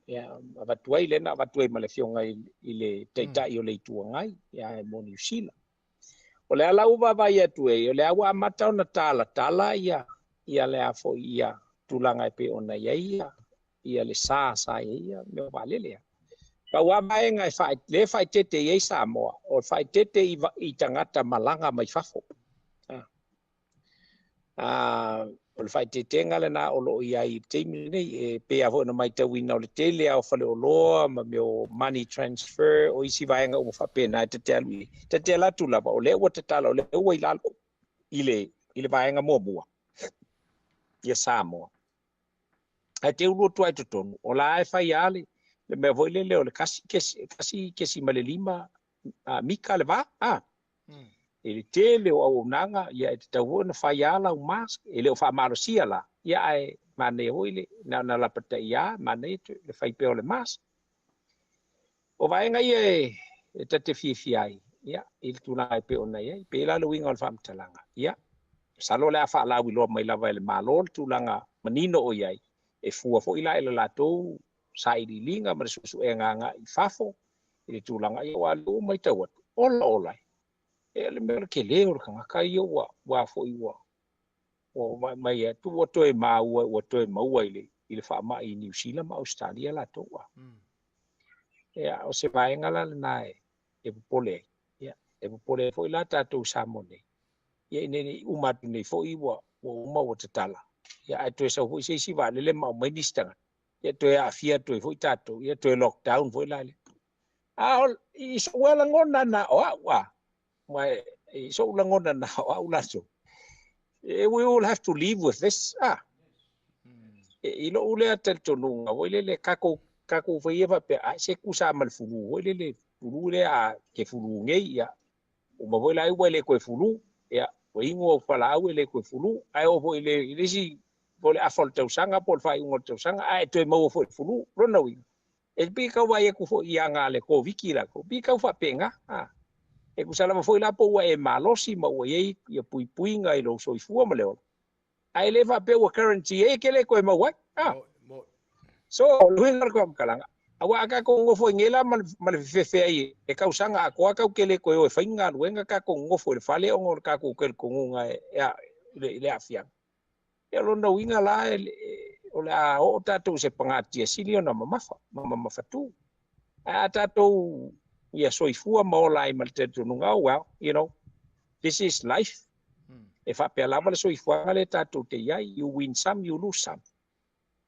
Ia, avatu ai lea na avatu ai ma le afioga i le Taitai o le Itu Agai, ia, mo Niu Sila. O le ala ua vaavaai atu ai, o lea ua amata ona talatala ia le a foi ia tulaga e pei ona i ai ia le sa i ai ia mea o vaalele. Pau a vaega e le faaeteete i ai Samoa, o le faaeteete i tagata malaga mai fafo. O le faaeteetega lena o loo i ai i le taimi lenei, e pei lava foi ona matauina o le tele lava o faleoloa ma mea o money transfer, o isi vaega uma faapena e tate alu i ai. Tate alu atu lava, o lea ua tatala, o lea ua i lalo i le vaega muamua ia Samoa. Ae te ulu atu ai totonu, o la e fai lava le mea foi lele o le 1.5 mita le va. E le tele o auaunaga, ia e tatau foi ona fai lava lau mask, e le o faamalosia la, ia ae manaia foi le na lapatai lava, manaia le fai pea o le mask. O vaega ia e tate fiafia ai, ia, i le tulaga e pei ona i ai, pei la le uiga o le faamatalaga, ia, masalo o le a faalauiloa mai lava e le Malo le tulaga manino o i ai, e fua foi la i le latou sailiiliga ma le suesuega agai i fafo i le tulaga ia ua alu matau atu, ola ola ai. E le mea o le tele o le tagata ia ua foi ua mai atu ua toe maua ua toe maua i le faamai i Niu Sila ma Australia latou. Ia, o se vaega la lena e popole ai. Ia, e popole ai foi la tatou Samoa nei. Ia, ina ne i uma atu nei foi ua uma ua tatala. Ia, ae toe sau foi se isi vaalele ma aumai nisi tagata. Ia, toe aafia atu ai foi tatou. Ia, toe lockdown foi la lea. A i sou lagona na o au a. Mai i sou lagona na o au latou. We will have to live with this. I lou lea talitonuga foi lele kakou faia faapea ai se kusa ma le fulu foi lele fulu lea ke fulu nei ia. Uma foi la ua le koe fulu ia ua ingo au falaau e le koe fulu ai o foi le isi po le afa o le tausaga po le faaiuga o le tausaga ae toe maua foi le fulu lona uiga. E pei kau vai aku foi ia ngā le Koviki la ko pei kau faapena. E kusa lava foi la po ua e malosi ma ua iai ia puipuiga i lou soifua ma le ola. Ae le faapea ua guarantee ai ke le koe maua ai. So, le uiga o le faamatalaga. Aua a tatou nofo i nei la ma le fefefe ai e tausaga atoa tau ke le koe o e fai galuega tatou nofo i le fale ona o le tatou talitonuga i le aafiaga. Ia lona uiga la o le a oo tatou i se pagatia sili ona mamafa, ma mamafatu. Ae a tatou ia soifua ma ola ai ma le talitonuga, oh well, you know, this is life. E faapea lava le soifuaga le tatou te i ai, you win some, you lose some.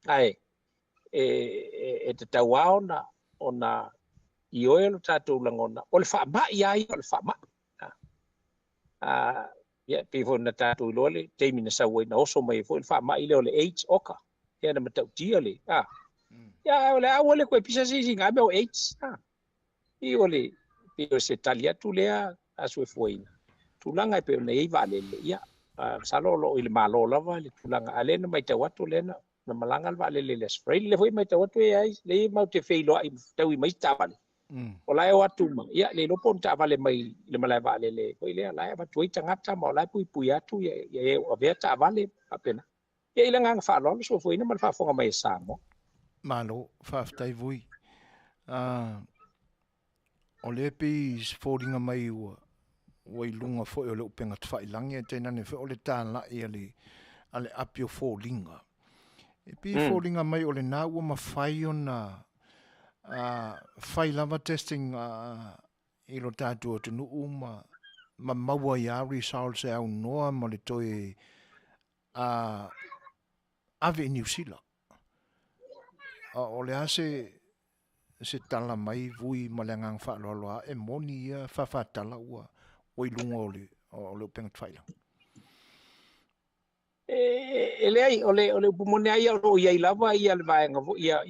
Ae e tatau lava ona ioe lo tatou lagona, o le faamai lava ia o le faamai. Ia, pei foi na tatou iloa le taimi na sau ai na oso mai ai foi le faamai lea o le AIDS oka. Ia na matautia le. Ia, o le a ua le koe pisa se isi ngā mea o AIDS. I o le pei o se tali atu lea a soifuaina. Tulaga e pei ona i ai vaalele, ia, masalo o loo i le Malo lava le tulaga. A lea na matau atu lea na malaga le vaalele i le Aso Faraile, lea foi matau atu e ai, lea mau te feiloai tau i mai taavale. O la e o atu ma ia le iloa po o ni taavale mai le malae vaalele foi lea la e avatu ai tagata ma o la e puipui atu ia e o avea taavale faapena. Ia i le agaga faaaloalo soifuaina ma le faafofoga mai e Samoa. Malo, faafetai Vui. O lea e pei e foliga mai ua ua i luga foi o le upega tafailagi ae tainane foi o le talai a le a le api o foliga. E pei e foliga mai o lena ua mafai ona fai lava testing i lo tatou atunuu ma ma maua ai lava results e aunoa ma le toe ave i Niu Sila. O le a se se tala mai Vui ma le agaga faaaloalo lava e moni ia faafatala ua ua i luga o le o le upega tafailagi. E leai, o le upu moni lava ia o lo o i ai lava ia le vaega ia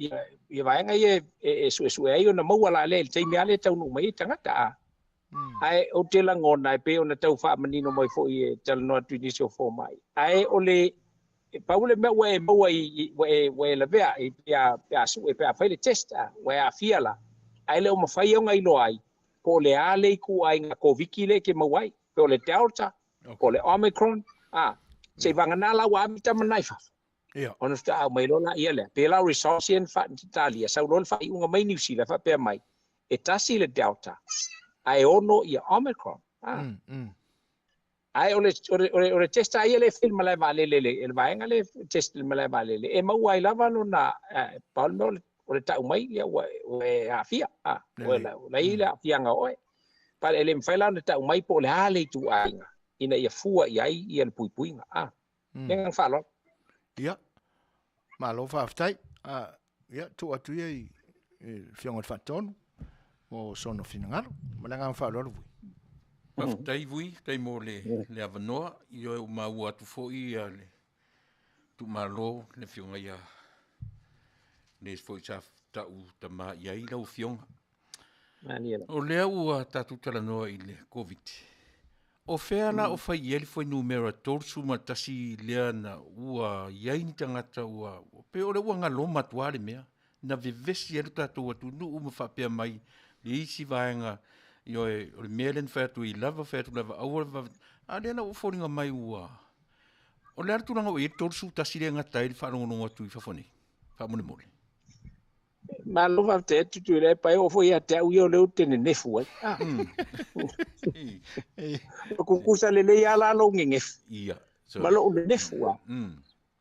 ia vaega ia e suesue ai ona maua la lea i le taimi lava lea e taunuu mai ai tagata a. Ae ou te lagona e pei ona tau faamanino mai foi e talanoa atu i nisi o fomai. Ae o le pau le mea ua e maua i ua e lavea pe a sue pe a fai le test a ua e aafia la. Ae le o mafai ona iloa ai po o le a le ituaiga Koviti lea e te maua ai, pe o le Delta, po o le Omicron, a seivagana la ua ave tama na i fafo. Ona faatoa aumai loa laia lea. Pe la o results ia na talia, sau loa le faaiuga mai Niu Sila faapea mai, e tasi le Delta, ae ono ia Omicron. Ae o le, o le, o le, o le test lava ia lea e fai i le malae vaalele, le, le vaega lea e test i le malae vaalele, e maua ai lava lona, pau le mea o le tau mai, ia ua, ua e aafia, ua la i ai le aafiaga o oe. Pa e le mafai la ona tau mai po o le a le ituaiga ina ia fua i ai ia le puipuiga. Le agaga faaaloalo. Ia, malo faafetai. Ia, tuu atu ia i le Afioga i le Faatonu mo sona finagalo. Ma le agaga faaaloalo Vui. Faafetai Vui, faafetai mo le avanoa. Ioe ua maua atu foi ia le tuumalo le Afioga ia le foi sa tau tama i ai lau Afioga. O lea ua tatou talanoa i le Covid. O fea la o fai i ai le fuainumera 31 lea na ua i ai ni tagata ua pei o lea ua galoma atu lava le mea na vevesi ai lo tatou atunuu ma faapea mai le isi vaega ioe o le mea lea na fai atu i lava fai atu lava aua le a lea la ua foliga mai ua o le a le tulaga ua i ai le 31 lea e gata ai le faalogologo atu i fafo nei faamolemole. Malo faafetai atu Tuilaepa e oo foi ia te au ia o lea ou te nenefu ai. Ua tutusa lelei lava la lou nenefu ma lou nenefu lava.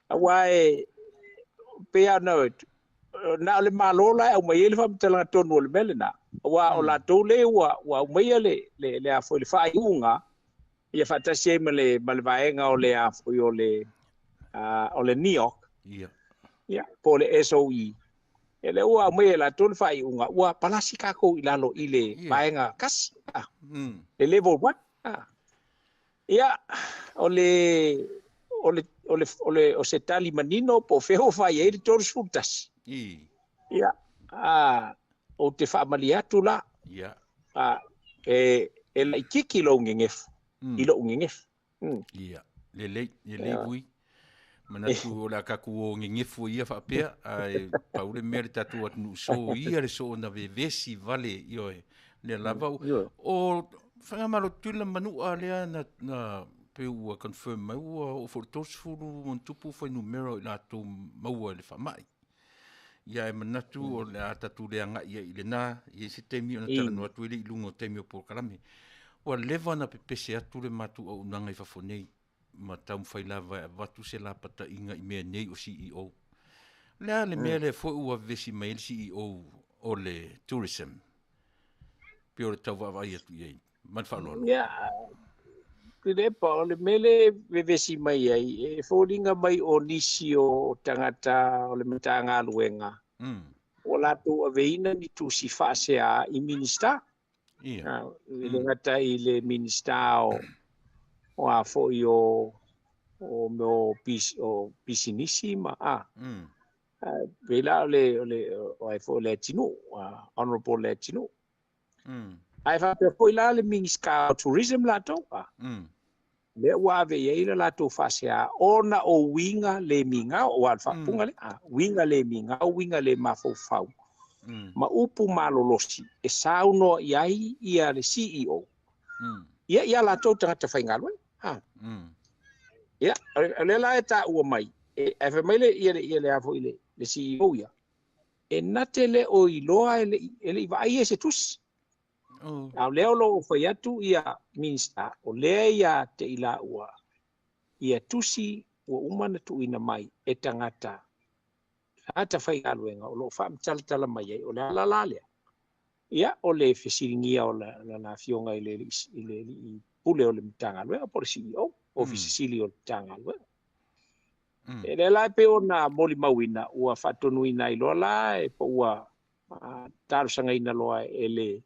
Aua e pei lava ona na o le Malo la e aumai ai le faamatalaga tonu o le mea lena. Aua o latou lea ua aumaia le le faaiuga ia faatasi ai ma le vaega o le a foi o le o le NEOC ia po o le SOE. Ia lea ua aumai e latou le faaiuga ua palasi tatou i lalo i le vaega tasi, le level 1. Ia o le o le o le o le o se tali manino po o fea ua fai ai le 31. Ia ou te faamalie atu la. E laitiiti lou nenefu i lou nenefu. Ia, lelei, lelei Vui. Manatu o le a tatou o nenefu ia faapea, ae pau le mea le tatou atunuu so ia le soona vevesi vale ioe. Lea lava o Faigamalo Tutuila Manua lea na pe ua confirm mai ua oo foi i le 30 ma tupu fuainumera o i latou maua i le faamai. Ia e manatu o le a tatou le agai ai i lena, i ai se taimi ona talanoa atu ai lea i luga o taimi o polokalame. Ua leva ona pepese atu le matou auaunaga i fafo nei ma taumafai lava e avatu se lapataiga i mea nei o CEO. O le a le mea lea foi ua vevesi mai ai le CEO o le tourism? Pei o le tau vaavaai atu i ai. Ma le faaaloalo. Ia, Tuilaepa, o le mea lea vevesi mai ai, e foliga mai o nisi o tagata o le Matagaluega, ua latou aveina ni tusi faasea i Minisita. E le gata i le Minisita o a foi o mea o pisinisi ma a. Pei la o le o ai foi o Leatinuu, Honorable Leatinuu. Ae faapea foi la le Minisita o Tourism latou, lea ua ave i ai le latou faasea ona o uiga le migao, aua o le faaupuga lea, uiga le migao, uiga le mafaufau. Ma upu malolosi e saunoa i ai ia le CEO. Ia ia latou tagata faigaluega. Ha. Ia, o lea la e taua mai, e ae fai mai le ia le ia le a foi le CEO ia, e na te le o iloa e le i vaai ia i se tusi. A o lea o lo o fai atu ia Minisita, o lea ia te i laua ia tusi ua uma ona tuuina mai e tagata tagata faigaluega o lo o faamatalatala mai ai, o le ala la lea. Ia, o le fesiligia o lana afioga i le alii pule o le Matagaluega po o le CEO, Ofisa Sili o le Matagaluega. E lea la e pei ona molimauina ua faatonuina ai loa la e po ua talosagaina loa e le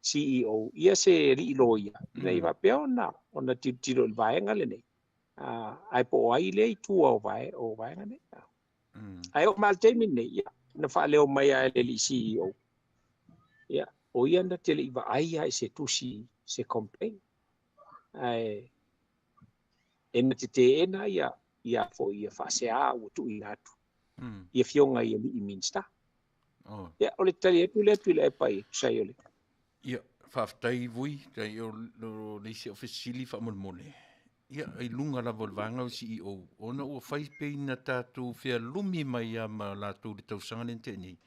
CEO ia se alii loia ina ia faapea ona tilotilo i le vaega lenei. Ae po o ai lea i tua o vaega nei. Ae oo mai le taimi lenei, ia, na faaleo mai lava e le alii CEO. Ia, o ia na te le i vaai lava i se tusi, se complaint. Ae e na te teena ia ia foi ia faasea ua tuuina atu i afioga i alii Minisita. Ia, o le tali atu lea Tuilaepa e tusa ai o le. Ia, faafetai Vui, tai o le isi o fesili faamolemole. Ia, i luga lava o le vaega o CEO, ona ua fai pei na tatou fealumi mai lava ma latou i le tausaga lea na tea nei,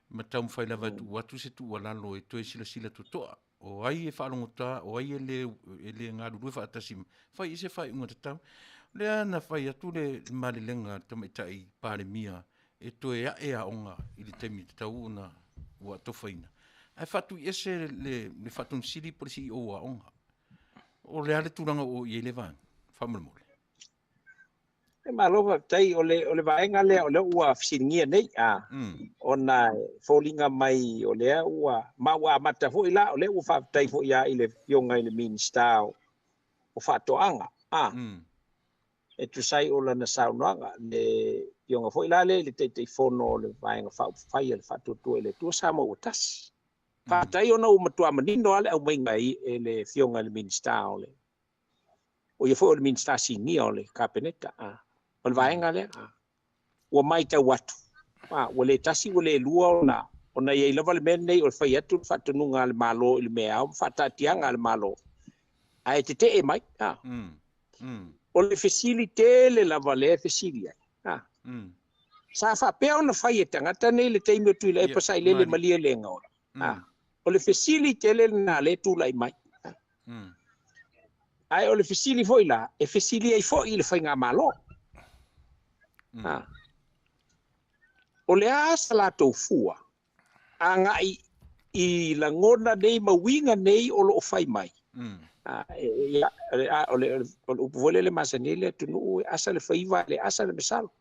ma taumafai lava e tuu atu se tuualalo e toe silasila totoa. O ai e faalogotā, o ai e le galulue faatasi, fai i se faaiuga tatau. O lea na fai atu le malelega a le tamaitai Palemia e toe ae aoga i le taimi tatau ona ua atofaina. Ae faatuiese le Faatonisili po o le CEO o aoga. O le a le tulaga o i ai le vaega? Faamolemole. E malo faafetai, o le vaega lea o lea ua fesiligia nei, ona e foliga mai o lea ua ma ua amata foi la, o lea ua faafetai foi lava i le afioga i le Minisita o Faatoaga, e tusa ai o lana saunoaga, le afioga foi la lea i le Taitaifono o le Vaega Faaupufai a le Faatuatua i le Atua Samoa ua tasi. Faafetai ona ua matua manino lava le aumaiga e le afioga i le Minisita o le o ia foi o le Minisita Sinia o le Kapeneta. O le vaega lea, ua matau atu, ua le tasi ua le lua ona i ai lava le mea lenei o le fai atu le faatonuga a le Malo i le mea ao ma faataatiaga a le Malo, ae tetee mai. O le fesili tele lava lea e fesili ai. Sa faapea ona fai e tagata nei le taimi o Tuilaepa Sailele Malielegaoi. O le fesili tele lena lea e tulai mai. Ae o le fesili foi la, e fesili ai foi i le faigamalo. O le a sa latou fua agai i lagona nei ma uiga nei o lo o fai mai. O le upu foi lea le masani ai le atunuu, e asa le faiva, le asa le masalo.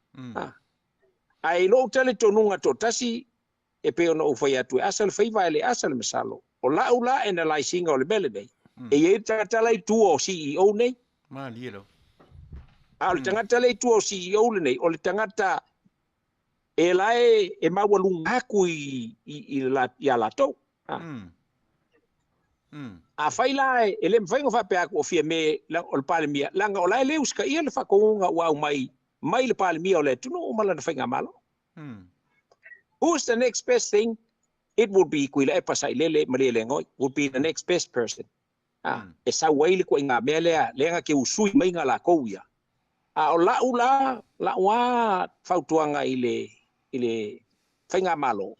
Ae i lou talitonuga toatasi, e pei ona ou fai atu, e asa le faiva e le asa le masalo. O lau la analyse ina o le mea lenei, e i ai le tagata la i tua o CEO nei. Malie lava. A o le tagata la i tua o CEO lenei, o le tagata e la e maualuga atu ia latou. A fai la e le mafai ona faapea atu o fia me o le Palemia, leaga o la e le usitaia le faatonuga ua aumai mai le Palemia o le atunuu ma lana faigamalo. Who's the next best thing? It would be Tuilaepa Sailele Malielegaoi would be the next best person. E sau ai le ituaiga mea lea, lea na te usui mai na latou ia. A o lau la, lau a fautuaga i le faigamalo.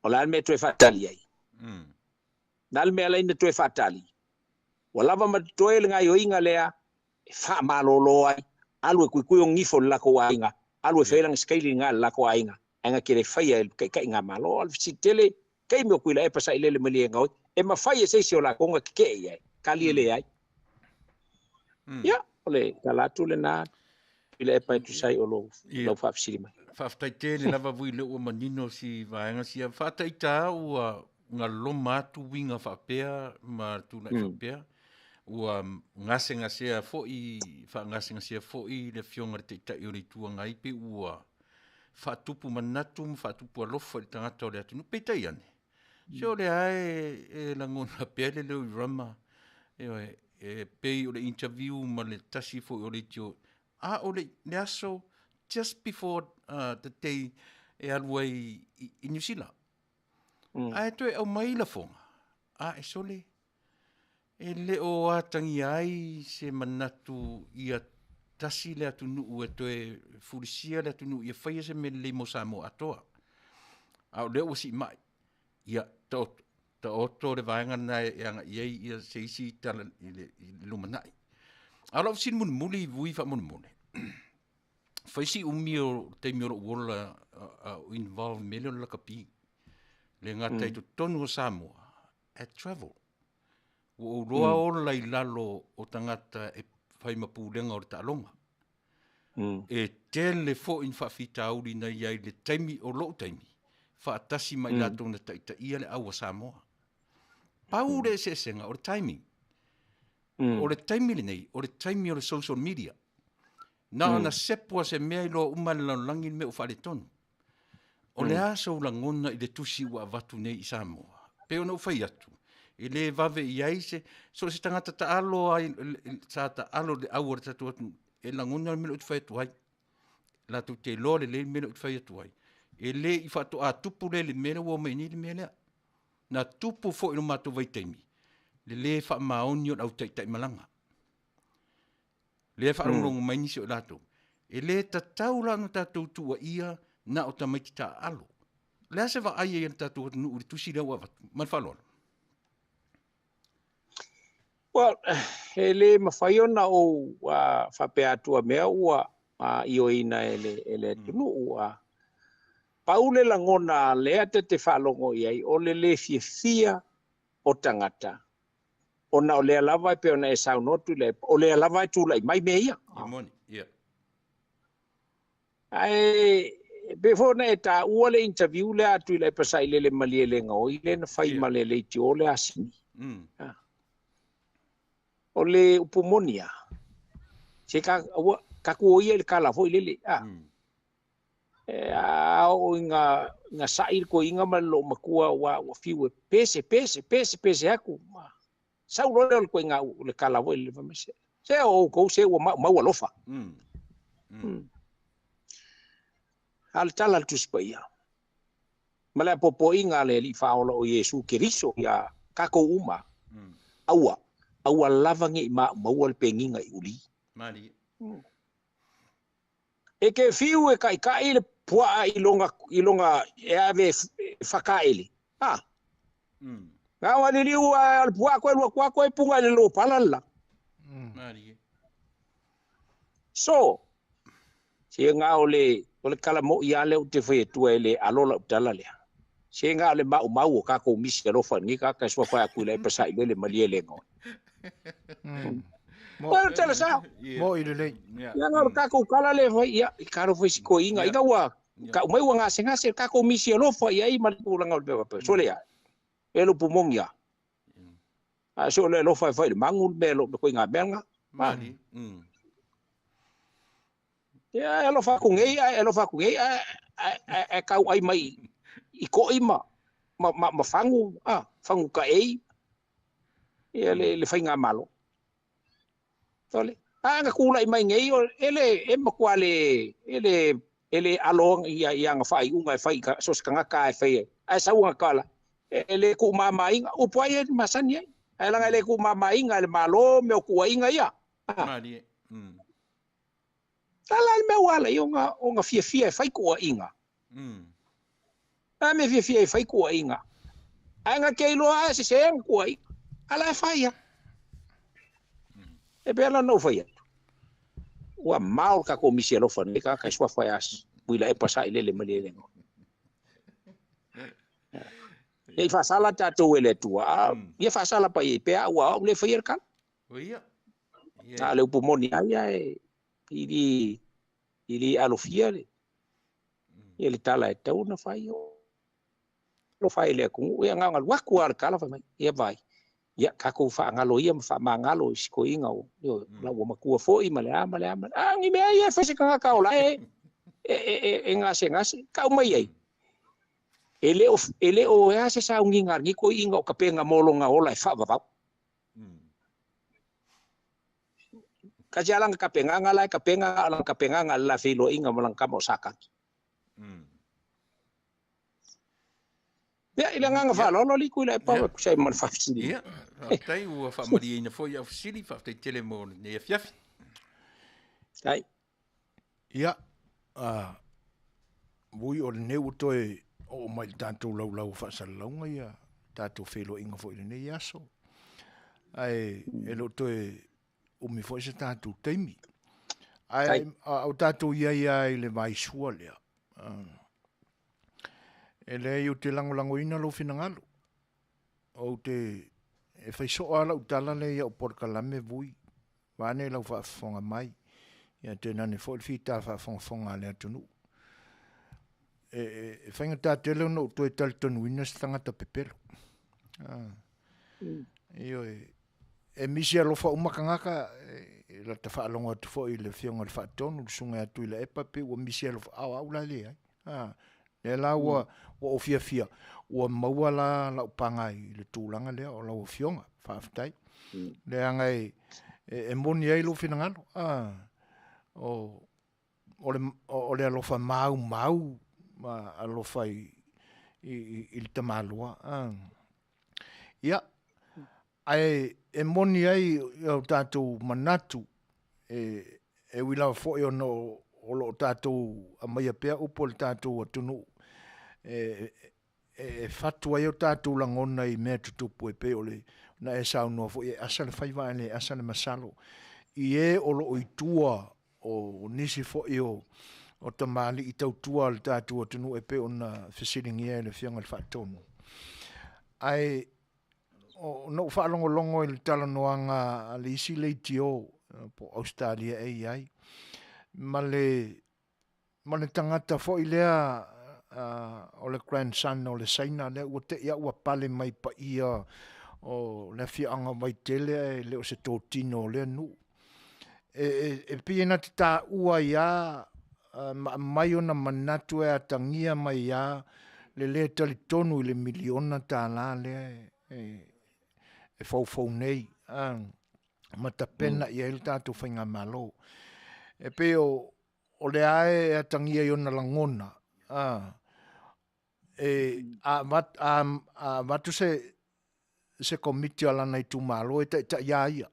O la le mea toe faatali ai. Na le mea la ina toe faatali. Ua lava ma totoe le gaioiga lea e faamalolo ai, alu e kuikui o gifo le latou aiga, alu e fai lana sikaili nga le latou aiga, ae na te le faia e le taitaiga malo. O le fesili tele, taimi o Tuilaepa Sailele Malielegaoi, e mafai e se isi o latou na tetee i ai, kali e leai. Ia, o le tala atu lena, Tuilaepa e tusa ai o lou faafesili mai. Faafetai tele lava Vui lea ua manino si vaega sia. Faataita ua galoma atu uiga faapea ma tulai faapea. Ua gasegasea foi, faagasegasea foi le afioga i le Taitai o le Itu Agai pe ua faatupu manatu ma faatupu alofa i le tagata o le atunuu. Peitai ane, se o lea e lagona pea le leo i Rama, e pei o le interview ma le tasi foi o le itio, a o le aso just before the day e alu ai i Niu Sila. Ae toe aumai lafoga, a e sole, e le o atagia ai se manatu ia tasi le atunuu e toe fulisia le atunuu ia faia se mea lelei mo Samoa atoa. A o lea ua siimai, ia taoto, taoto le vaega lena e agai i ai ia se isi tala i le lumanai. A o lau fesili mulimuli Vui faamolemole, fai si umi o le taimi o lou ola a o involve i le mea lea o le lakapi. Le gata i totonu o Samoa, ae travel. Ua ou iloa ola i lalo o tagata e fai ma pulega o le taaloga. E tele foi ni faafitauli na i ai i le taimi o lou taimi, faatasi ma i latou na taitaia le au a Samoa. Pau le eseesega o le timing. O le taimi lenei, o le taimi o le social media. Na ona sepo lava se mea iloa uma e le lalolagi le mea ua faaletonu. O le a sou lagona i le tusi ua avatu nei i Samoa? Pei ona ou fai atu, e le vave i ai se, so o se tagata taalo lava sa taalo i le au a le tatou atunuu, e lagona le mea lea ou te fai atu ai. Latou te iloa lelei le mea lea ou te fai atu ai. E le i faatoa tupu lea i le mea lea ua omai nei le mea lea. Na tupu foi i lo matou vaitaimi, le le faamaoni o le au taitai malaga. Lea e faalogologo mai nisi o i latou, e le tatau la ona tatou tuuaia na o tamaiti taaalo. O le a se vaai ai a le tatou atunuu i le tusi lea ua avatu? Ma le faaaloalo. Well, e le mafai ona ou faapea atu a mea ua ioeina e le atunuu. Pau le lagona lea ta te faalogo i ai, o le le fiafia o tagata, ona o lea lava e pei ona e saunoa atu le, o lea lava e tulai mai mea ia. E moni, ia. Ae pei foi ona e taua le interview lea a Tuilaepa Sailele Malielegaoi lea na fai ma le leitio le Asini. O le upu moni lava, se ka, ua, tatou o ia i le kala foi lele. E a oo ina sa'i le toeaina ma le loomatua ua fiu e pese, pese, pese, pese atu. Sau loa lea o le toeaina le kala foi lele fai mai, se o outou se ua maumau alofa. A o le tala a le Tusi Paia, ma le apoapoaiga a le Alii Faaola o Iesu Keriso ia tatou uma, aua, aua lava ne i maaumaua le pegiga i uli. E te fiu e taitai le puaa i lona e ave e whakaele. Ha. Ngā wā liliu a le puaa koe lua kua koe punga i le lō pala la. So, se ngā o le kala mo i ale o te whai tua e le alola utala lea. Se ngā o le mau mau o kako misi alofa ni kaka sua whai aku i le pasai lele malie le ngoi. Mo tala sa. Mo i le lei. Ia ngā o kako kala le whai, ia, i karo whai siko inga. Inga ua, ka umai ua ngase ngase kako misi alofa ia i mali pulanga o le pewa. So lea, e lo pumongi ia. A so le alofa e whai le mangu me lo me koe ngā mea ngā. Mali. Ia, e alofa aku ngei, e alofa aku ngei, e kau ai mai i koi ma whangu, whangu ka ei, ia le whai ngā malo. Tole. A nga kula i mai ngei, ele, e makua le, ele, ele aloanga ia, ia nga whai unga e whai, so se kangaka e whai, ai sau nga kala, ele ku mama inga, upu ai e masani ai, ai langa ele ku mama inga, ele malo, me o kua inga ia. Mali. Tala le mea wala i o nga fia fia e whai kua inga. A me fia fia e whai kua inga. A nga kei loa a se se nga kua inga. Ala e whai ia. E pea la nau whai atu. Ua maol ka komisi alofa nei ka kai sua whai as. Wila e pasai lele mali ele ngo. Nei whasala tātou ele atua. Ia whasala pa i pea ua au le whai erkala. Ia. A le upu moni ai e ili alofia le ia le tala e tau na whai o lo whai le akungu ia ngā waku a le kala whai mai ia vai ia kako wha ngalo ia ma wha mangalo i siko inga o la ua makua foi ma le a ma le a ma a ngi mea ia whai se kanga kao la e ngase ngase kau mai ai e le o ea se sa ungi ngā ngi koi inga o kapenga molonga ola e wha wawau. Kasi a lana kapegaga la e kapega a o lana kapegaga i le la feiloaiga ma lana tama o Satani. Ia, i le agaga faaaloalo alii Tuilaepa e tusa ai ma le faafesili. Ia, faafetai ua faamalieina foi au fesili, faafetai tele mo lenei afiafi. Ai. Ia, ui o lenei ua toe oo mai i le tatou laulau o faasalalauga ia tatou feiloaiga foi i lenei aso. Ae e le o toe umi foi se tatou taimi. Ae a o tatou i ai lava i le vaisua lea, e leai ou te lagolagoina lou finagalo. Ou te e fai soo lava lau tala lea i au polokalame vui, vaeane lau faafofoga mai, ia tainane foi le fita faafogafoga a le atunuu. E faigata tele ona ou toe talitonuina se tagata pepelo. Ioe, e misi alofa uma tagata, e lata faalogo atu foi i le Afioga i le Faatonu, le Susuga ia Tuilaepa, pei ua misi alofa, a o au la e leai. Lea la ua ou fiafia, ua maua la lau paga i le tulaga lea o lau Afioga, faafetai. Leaga e moni ai lou finagalo, o le alofa maumau ma alofa i le tamaloa. Ia, ae e moni ai o tatou manatu e ui lava foi ona o lo o tatou aumaia pea upu a le tatou atunuu e fatu ai o tatou lagona i mea tutupu e pei o le na e saunoa foi e asa le faiva ae le asa le masalo i e o lo o i tua o nisi foi o tamalii tautua a le tatou atunuu e pei ona fesiligia e le Afioga i le Faatonu. Ae na ou faalogologo i le talanoaga a le isi leitio po o Ausetalia e i ai, ma le tagata foi lea o le grandson o le Saina lea ua te i lava ua pale mai paia o le afioaga o Vaitele ae le o se totino o lea nuu. E pei e na te taua ai lava ma aumai ona manatu e atagia mai lava le le talitonu i le miliona tala lea e foufou nei ma tapena i ai le tatou faigamalo. E pei o lea e atagia i ona lagona, e avatu se komiti a lana itumalo e taitai a ia.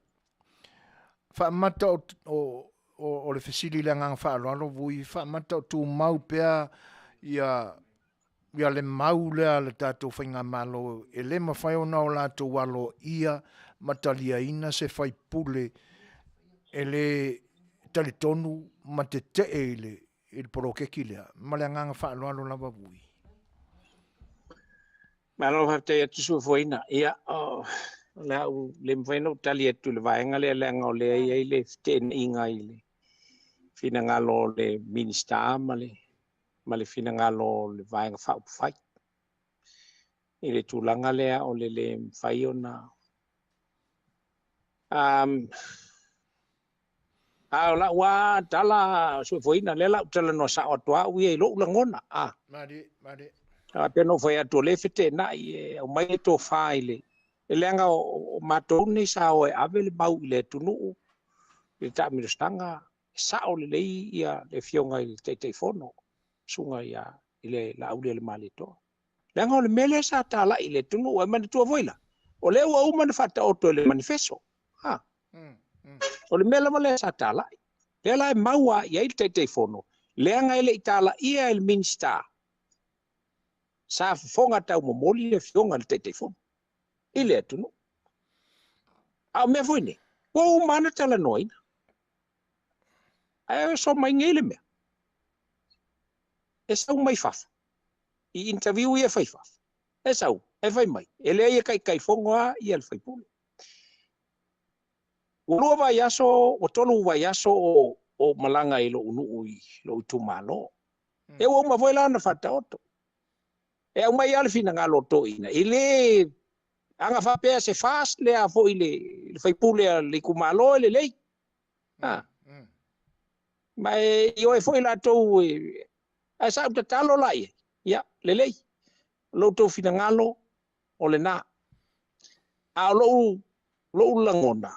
Faamata o le fesili i le agaga faaaloalo Vui, faamata o tumau pea ia le mau lea a le tatou faigamalo e le mafai ona o latou aloaia ma taliaina se faipule e le talitonu ma tetee i le poloketi lea. Ma le agaga faaaloalo lava Vui. Malo faafetai atu Suafoina. Ia, o le a ou le mafai ona ou tali atu i le vaega lea leaga o lea e i ai le feteenaiga i le finagalo o le Minisita ma le finagalo o le Vaega Faaupufai i le tulaga lea o le le mafai ona a o lau lava tala Suefoina, lea la ou talanoa sao atu au ia i lou lagona. A pei ona ou fai atu o lea e feteenai e aumai le tofa i le leaga o matou nei sa o e ave le mau i le atunuu i le taamilosaga, e sao lelei ia le Afioga i le Taitaifono, Susuga ia i le Laaulialemalietoa. Leaga o le mea lea sa talai i le atunuu, e manatua foi la, o lea ua uma ona faataoto e le manifeso. O le mea lava lea sa talai. Lea la e maua i ai le Taitaifono, leaga e le i talaia e le Minisita, sa fofoga taumomoli le Afioga i le Taitaifono i le atunuu. A o mea foi nei, ua uma ona talanoaina. Ae so mai nei le mea. E sau mai fafo. I interview ia fai fafo. E sau, e fai mai. E leai e taitaifono lava ia le faipule. Ua 2 vaiaso, ua 3 vaiaso o malaga i lou nuu i lou itumalo. E ua uma foi la ona faataoto. E aumai lava le finagalo o toeaiina. E le aga faapea se fast lea foi le faipule a le itumalo e lelei. Ma e ioe foi latou ae sa ou tatalo la i ai. Ia, lelei. O lou tou finagalo o lena. A o lou lagona,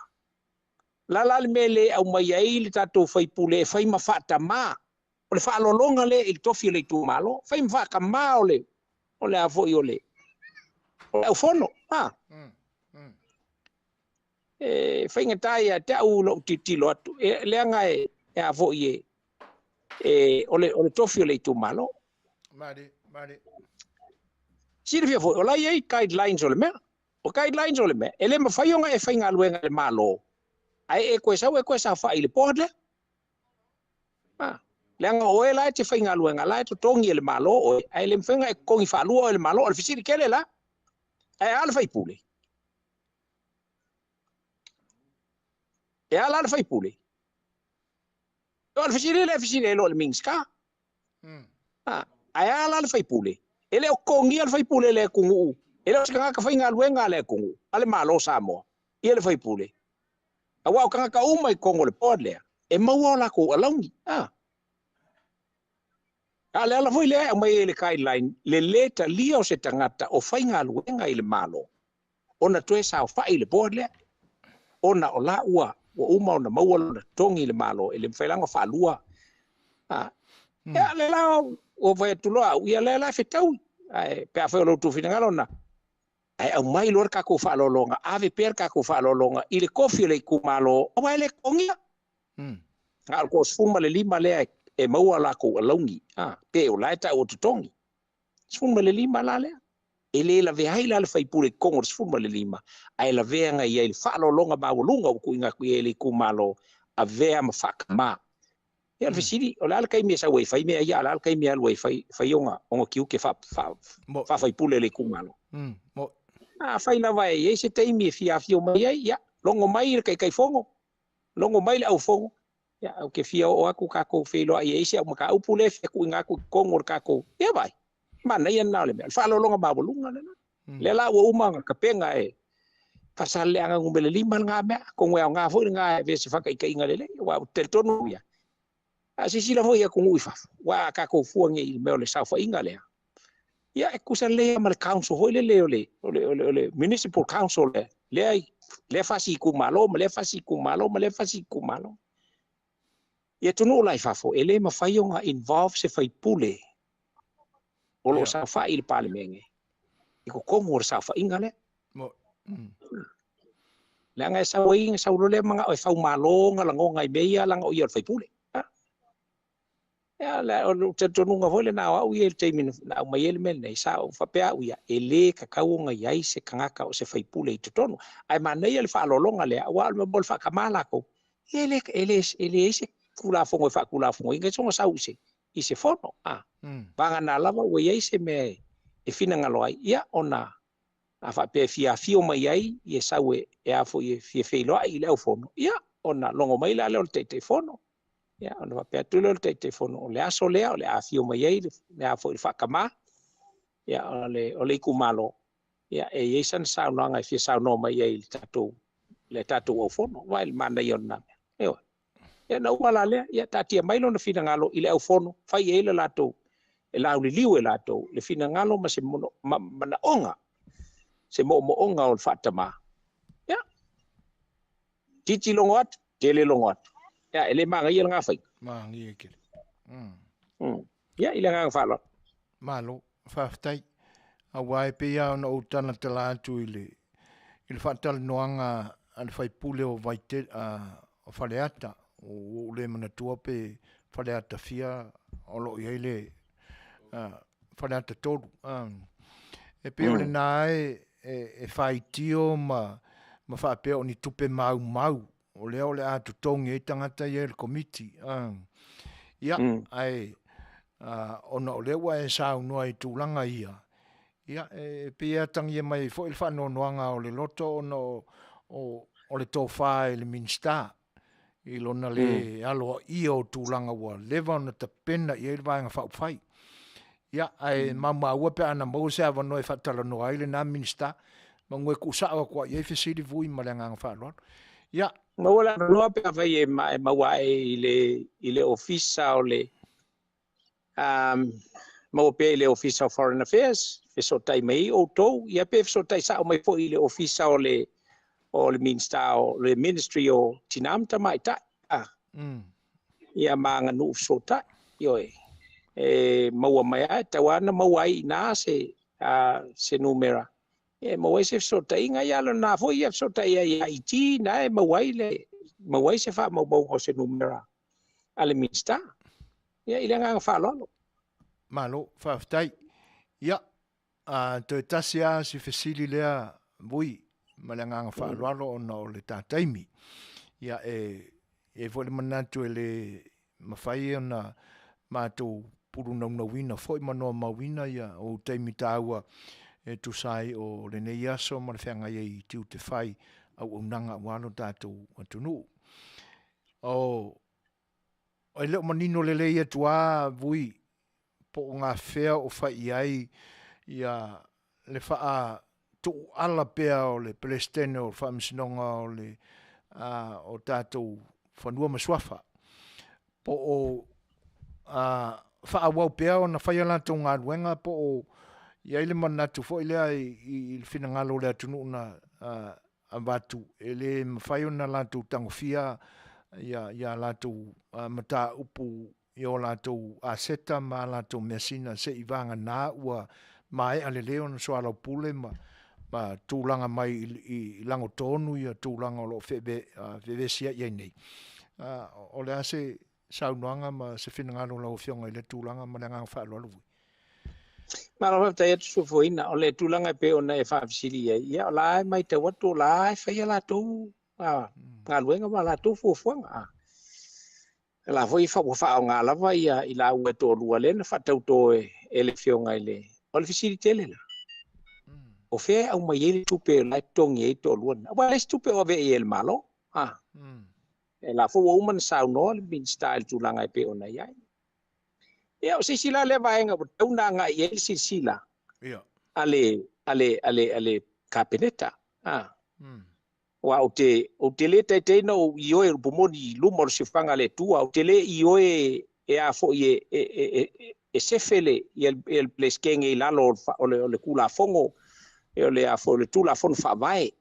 Le a la le mea e le aumai ai le tatou faipule e fai ma faatamā o le faaaloaloga lea i le tofi o le itumalo, fai ma faatamā o le o le a foi o le o le aufono, a? E faigata ia te au lou tilotilo atu, e leaga e a foi e o le tofi o le itumalo. Male, male. Silafia foi, o la e i ai guidelines o le mea. O guidelines o le mea, e le mafai ona e faigaluega i le Malo, ae e koe sau e koe saofai i le board lea. A, leaga o oe la e te faigaluega, la e totogi e le Malo oe, ae le mafai ona e totogi faalua oe e le Malo. O le fesili tele la, ae a le faipule? E a la le faipule? O le fesili lea e fesili ai loa le Minisita. A, ae a la le faipule? E le o totogia le faipule e le atunuu, e le o se tagata faigaluega a le atunuu, a le Malo o Samoa, ia le faipule. Aua o tagata uma i totonu o le board lea, e maua o latou alauni. A, a o le ala foi lea e aumai ai le guideline, le lē talia o se tagata o faigaluega i le Malo, ona toe saofai i le board lea, ona o la ua uma ona maua lona totogi i le Malo, e le mafai la ona faalua. A, ia le la ua fai atu loa au, ia lea la e fetaui. Ae pe afai o lo outou finagalo na, ae aumai loa le tatou faaaloaloga, ave pea le tatou faaaloaloga i le tofi o le itumalo, aua e le totogia. Na o le 15 lea e maua latou alauni, a, pe o la e tau o totogi. 15 la lea. E le lavea ai la le faipule i totonu o le 15, ae lavea agai i ai le faaaloaloga maualuga ua tuuina atu i ai e le itumalo, avea ma faatamā. Ia o le fesili, o le a le taimi e sau ai e fai mea ia, a o le a le taimi e alu ai e fai, fai ona, ona tiute faafaipule i le itumalo? Afai lava e i ai se taimi e fia afio mai ai, ia, logo mai le Taitaifono, logo mai le aufono, ia, ou te fia oo atu tatou feiloai e i ai se au mataupu lea e fia tuuina atu i totonu o le tatou, ia vaai, manaia lena o le mea, o le faaaloaloga maualuga lena. Lea la ua uma ona tapena e Faasaleleaga Nu.5 lena mea, atonu e aoga foi lena e avea se faataitaiga lelei, aua ou te talitonu ia, a silasila foi i atunuu i fafo, aua a tatou fua nei i le mea o le saofaiga lea, ia e tutusa lelei lava ma le council foi lele o le, o le, o le, o le municipal council lea, lea, lea fasi itumalo ma lea fasi itumalo ma lea fasi itumalo. I atunuu la i fafo, e le mafai ona involve se faipule o lo o saofai i le Palemene i totonu o le saofaiga lea. Leaga e sau ai, sau loa lea manao e faumalo ona lagona i mea ia, leaga o ia o le faipule. Ia, o le talitonuga foi lena o au ia i le taimi na aumai ai le mea lenei, sa ou faapea au ia, e le tatau ona i ai se tagata o se faipule i totonu. Ae manaia le faaaloaloga lea, aua o le mea mo le faatamā latou, ia e le, e le, e leai se Tulafono e faatulafonoina ai sona sau i se, i se fono. A, vagana lava ua i ai se mea e finagalo ai, ia ona a faapea e fia afio mai ai, ia sau e, e a foi e fia feiloai i le aufono, ia ona logo mai la lea o le Taitaifono. Ia ona faapea atu lea o le Taitaifono, o le aso lea o le a afio mai ai le, le a foi le faatamā, ia o le, o le itumalo, ia e i ai sana saunoaga e fia saunoa mai ai i le tatou, le tatou aufono. Vaai i le manaia o lena mea. Ioe. Ia na uma la lea, ia taatia mai lona finagalo i le aufono, fai i ai le latou, e lauliliu e latou le finagalo ma se manaoga, se moomooga o le faatamā. Ia, titi logo atu, tele logo atu. Ia, e le magaia lena faiga. Magia tele. Ia, i le agaga faaaloalo. Malo, faafetai. Aua e pei lava ona ou talatala atu i le, i le faatalanoaga a le faipule o Vaitele, o Faleata, ua ou le manatua pe Faleata fia o lo o i ai le Faleata 3. E pei o lena e faitio ma faapea o ni tupe maumau o lea o le a totogi ai tagata ia i le Komiti. Ia, ae ona o lea ua e saunoa i tulaga ia, ia, e pei e atagia mai ai foi le faanoanoaga o le loto ona o le tofa i le Minisita i lona le aloaia o tulaga ua leva ona tapena i ai le Vaega Faaupufai. Ia, ae maumau e pe ana maua se avanoa e faatalanoa ai lena Minisita, manu e tuusao atu ai i ai fesili vui ma le agaga faaaloalo. Ia. Maua le avanoa pe afai e maua ae i le Ofisa o le maua pea i le Ofisa o Foreign Affairs, fesootai mai ai outou, ia pe fesootai sao mai foi i le Ofisa o le o le Minisita o le Ministry o Tina ma Tamaitai, ia ma aganuu fesootai, ioe, e maua mai lava, e tatau lava ona maua ai i ina se numera e maua ai se fesootaiga. Ia, a o lena foi ia fesootai ai ia IT na e maua ai le maua ai se faamaumauga o se numera a le Minisita. Ia, i le agaga faaaloalo. Malo, faafetai. Ia, a toe tasi lava si fesili lea Vui ma le agaga faaaloalo ona o le ta taimi. Ia, e i ai foi le manatu e le mafai ona matou pulunaunauina foi ma noamauina ia ou taimi taua e tusa ai o lenei aso ma le feagai ai i tiute fai auaunaga aua lo tatou atunuu. O e le o manino lelei atu lava Vui po o gafea o fai i ai ia le faatuuala pea o le Peresetene o le Faamasinoga o le o tatou Fanua ma Suafa, po o faaauau pea ona fai a latou galuega, po o i ai le manatu foi lea i le finagalo o le atunuu na avatu e le mafai ona latou tagofia ia latou mataupu i o latou aseta ma a latou measina seivagana ua maea lelei ona soalaupule ma tulaga mai i lagotonu ia tulaga o lo o fevesiai ai nei. O le a se saunoaga ma se finagalo o lau Afioga i lea tulaga ma le agaga faaaloalo foi? Malo faafetai atu Suafoina. O le tulaga e pei ona e faafesili ai, ia o la e matau atu o la e fai a latou galuega ma latou fuafuaga. O la foi ua faaaoga lava ia i laua e toalua lea na faatauto e le Afioga i le... O le fesili tele la, o fea e aumai ai le tupe o la e totogi ai toalua lena? Aua e leai se tupe o avea i ai e le Malo. E la foi ua uma ona saunoa le Minisita i le tulaga e pei ona i ai. Ia, o se isi la lea vaega ua tatau ona agai i ai le silasila a le Kapeneta. Aua ou te le taitai na ou ioe upu moni i luma o le siufaga a le Atua, ou te le ioe e a foi e sefe le Peresetene i lalo o le Tulafono, o le a foi o le Tulafono Faavae.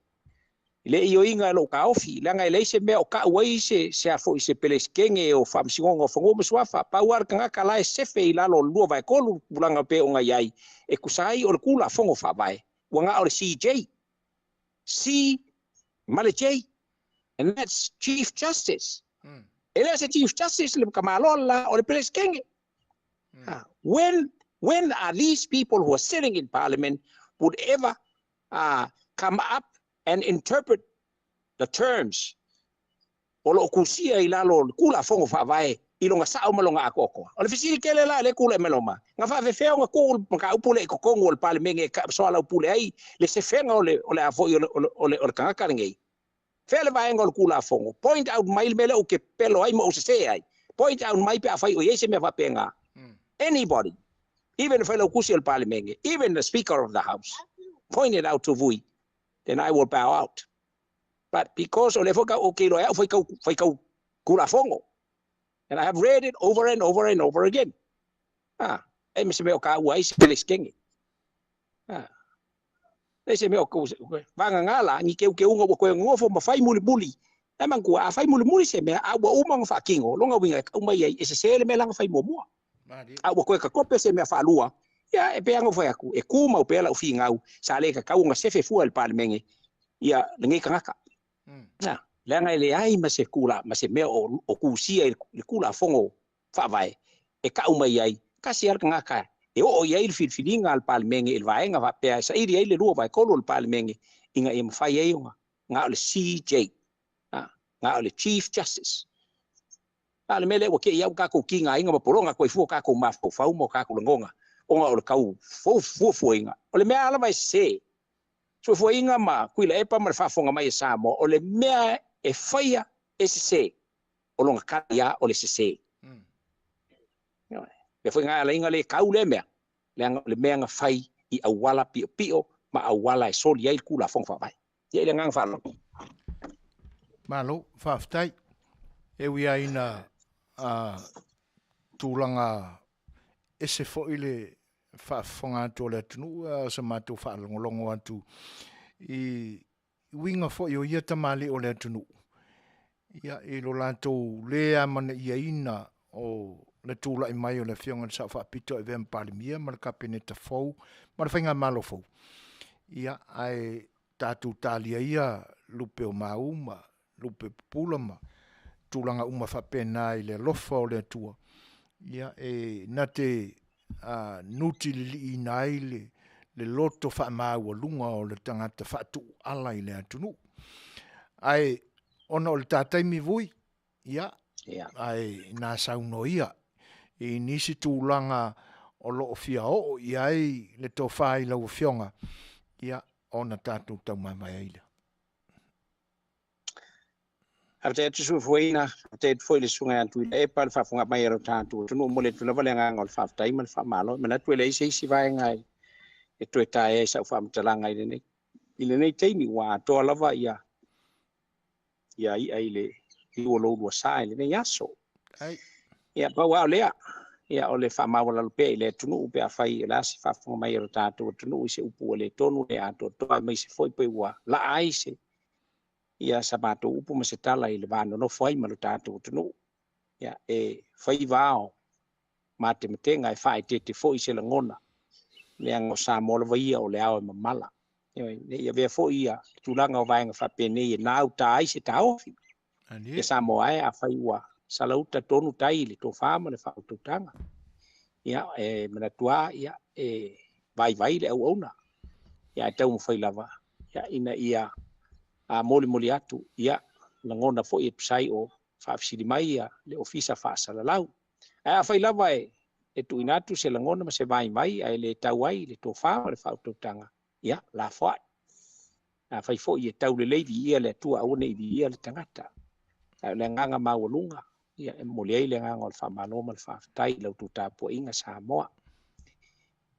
I le ioiga e lou taofi, leaga e leai se mea o tau ai se a foi se Peresetene o Faamasinoga o Fanua ma Suafa. Pau lava le tagata la e sefe i lalo o le 2/3 tulaga pei ona i ai, e tusa ai o le Tulafono Faavae, ua na o le CJ. C ma le J, and that's Chief Justice. E le o se Chief Justice le tamaloa la o le Peresetene. When are these people who are sitting in Parliament would ever come up and interpret the terms o lo o tusia i lalo o le Tulafono Faavae i lona sao ma lona atoatoa? O le fesili tele la e le tulai mai loma, na faafefea ona tuu le mataupu lea i totonu o le Palemene e soalaupule ai le sefega o le a foi o le tagata lenei? Fea le vaega o le Tulafono? Point out mai le mea lea ou te pelo ai ma ou sese ai. Point out mai pe afai o i ai se mea faapena. Anybody, even le Failautusi o le Palemene, even the Speaker of the House, point it out to Vui, then I will bow out. But because o lea foi ou te iloa e au faitau Tulafono, and I have read it over and over and over again. E ma se mea o kaua ai se Peresetene. E se mea o vagana la, ni keukeuga ua koe nofo ma fai mulimuli. E manatua, a fai mulimuli se mea, a ua uma ona faatino, longa uiga e tau mai ai, e sese le mea lana fai muamua. A ua koe katope se mea faalua, ia e pei lava ona fai atu, e tumau pea lau finau, sa le tatau ona sefe fua e le Palemene, ia lenei tagata. Leaga e leai ma se kula, ma se mea o tusia i le Tulafono Faavae e tau mai ai, tasi lava le tagata e oo i ai le filifiliga a le Palemene i le vaega faapea e saili ai le 2/3 o le Palemene ina ia mafai ai ona na o le CJ, na o le Chief Justice. A o le mea lea ua te i au tatou tigaina ma pologa koe fua tatou mafaufau ma o tatou lagona ona o le tau fuafuaina. O le mea lava e sese, fuafuaina ma Tuilaepa ma le faafofoga mai e Samoa, o le mea e faia e sese, o lona tali lava o le sese. Lea foi na ala ai ona le tau lea mea, leaga o le mea na fai i auala piopio ma auala e soli ai le Tulafono Faavae. Ia, i le agaga faaaloalo. Malo, faafetai. E ui lava ina tulaga ese foi le faafofoga atu o le atunuu, a o se matou faalogologo atu i uiga foi o ia tamalii o le atunuu, ia i lo latou lē amanaiaina o le tula'i mai o le Afioga i le Sa'o Faapito e avea ma Palemia ma le Kapeneta fou ma le Faigamalo fou. Ia ae tatou talia ia lupe o mau ma lupe pupula ma tulaga uma faapena i le alofa o le Atua, ia e na te nutiliiliina ai le loto faamaualuga o le tagata faatuuala i le atunuu. Ae ona o le ta taimi Vui, ia ae na saunoa ia i nisi tulaga o lo o fia oo i ai le tofa i lau Afioga, ia ona tatou taumavae ai lea. Faafetai atu Suefuaina, faafetai atu foi i le susuga ia Tuilaepa le faafofoga mai a lo tatou atunuu. Momoli atu lava le agaga o le faafetai ma le faamalo. E manatu e leai se isi vaega e toe taea i sau faamatalaga i lenei taimi, ua atoa lava ia i'a i le liu o lo oulua sa i lenei aso. Ia pau lava o lea, ia o le faamaualalo pea i le atunuu pe afai o le a se faafofoga mai a lo tatou atunuu i se upu ua le tonu, le atoatoa, aemaise foi pe ua laa ai se ia sa matou upu ma se tala i le va nonofo ai ma lo tatou atunuu. Ia e faiva ao matematega e faaeteete foi se lagona, leaga o Samoa lava ia o le ao e mamala. Ne i avea foi ia tulaga o vaega faapenei e nauta ai se taofi. Ia Samoa e afai ua salauta tonu tai i le tofa ma le faautautaga. Ia e manatua ia e vaivai le auauna. Ia e taumafai lava ia ina ia molimoli atu ia lagona foi e tusa ai o faafesili mai ia le ofisa faasalalau. Ae afai lava e tuuina atu se lagona ma se vaivai ae le tau ai le tofa ma le faautautaga, ia lafoai. Afai foi e taulelei viia le Atua aua ne i viia le tagata. Ae o le agaga maualuga, ia e momoli ai le agaga o le faamalo ma le faafetai i la outou tapuaiga Samoa.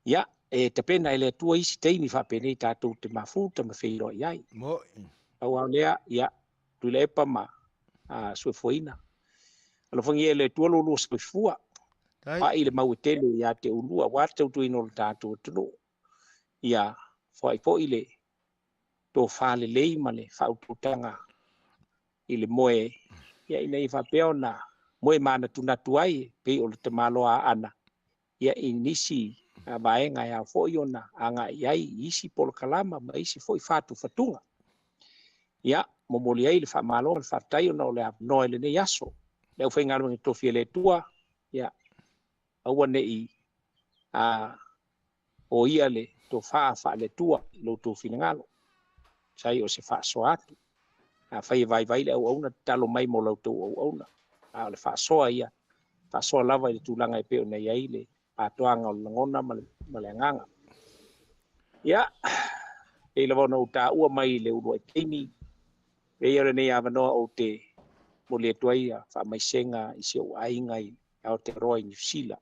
Ia e tapena e le Atua isi taimi faapenei tatou te mafuta ma feiloai ai. Pau lava o lea, ia Tuilaepa ma Suefuaina. Alofagia e le Atua lo oulua soifua. Fa'i le mau e tele ia te oulua aua le tautuaina o le tatou atunuu. Ia foai foi le tofa lelei ma le faautautaga i le moe, ia ina ia faapea ona moe manatunatu ai e pei o le tamaloa aana ia i nisi vaega e ao foi ona agai ai i isi polokalama ma isi foi fatufatuga. Ia momoli ai le faamalo ma le faafetai ona o le avanoa i lenei aso. Le aufaigaluega tofi e le Atua, ia aua ne i o ia le tofa faale-Atua i lo outou finagalo, sai o se faasoa atu. Afai e vaivai le auauna, tatalo mai mo la outou auauna. A o le faasoa ia, faasoa lava i le tulaga e pei ona i ai le atoaga o le lagona ma le agaga. Ia, pei lava ona ou taua mai i le uluai taimi, pei o lenei avanoa ou te momoli atu ai faamaisega i si ou aiga i Aotearoa i Niu Sila.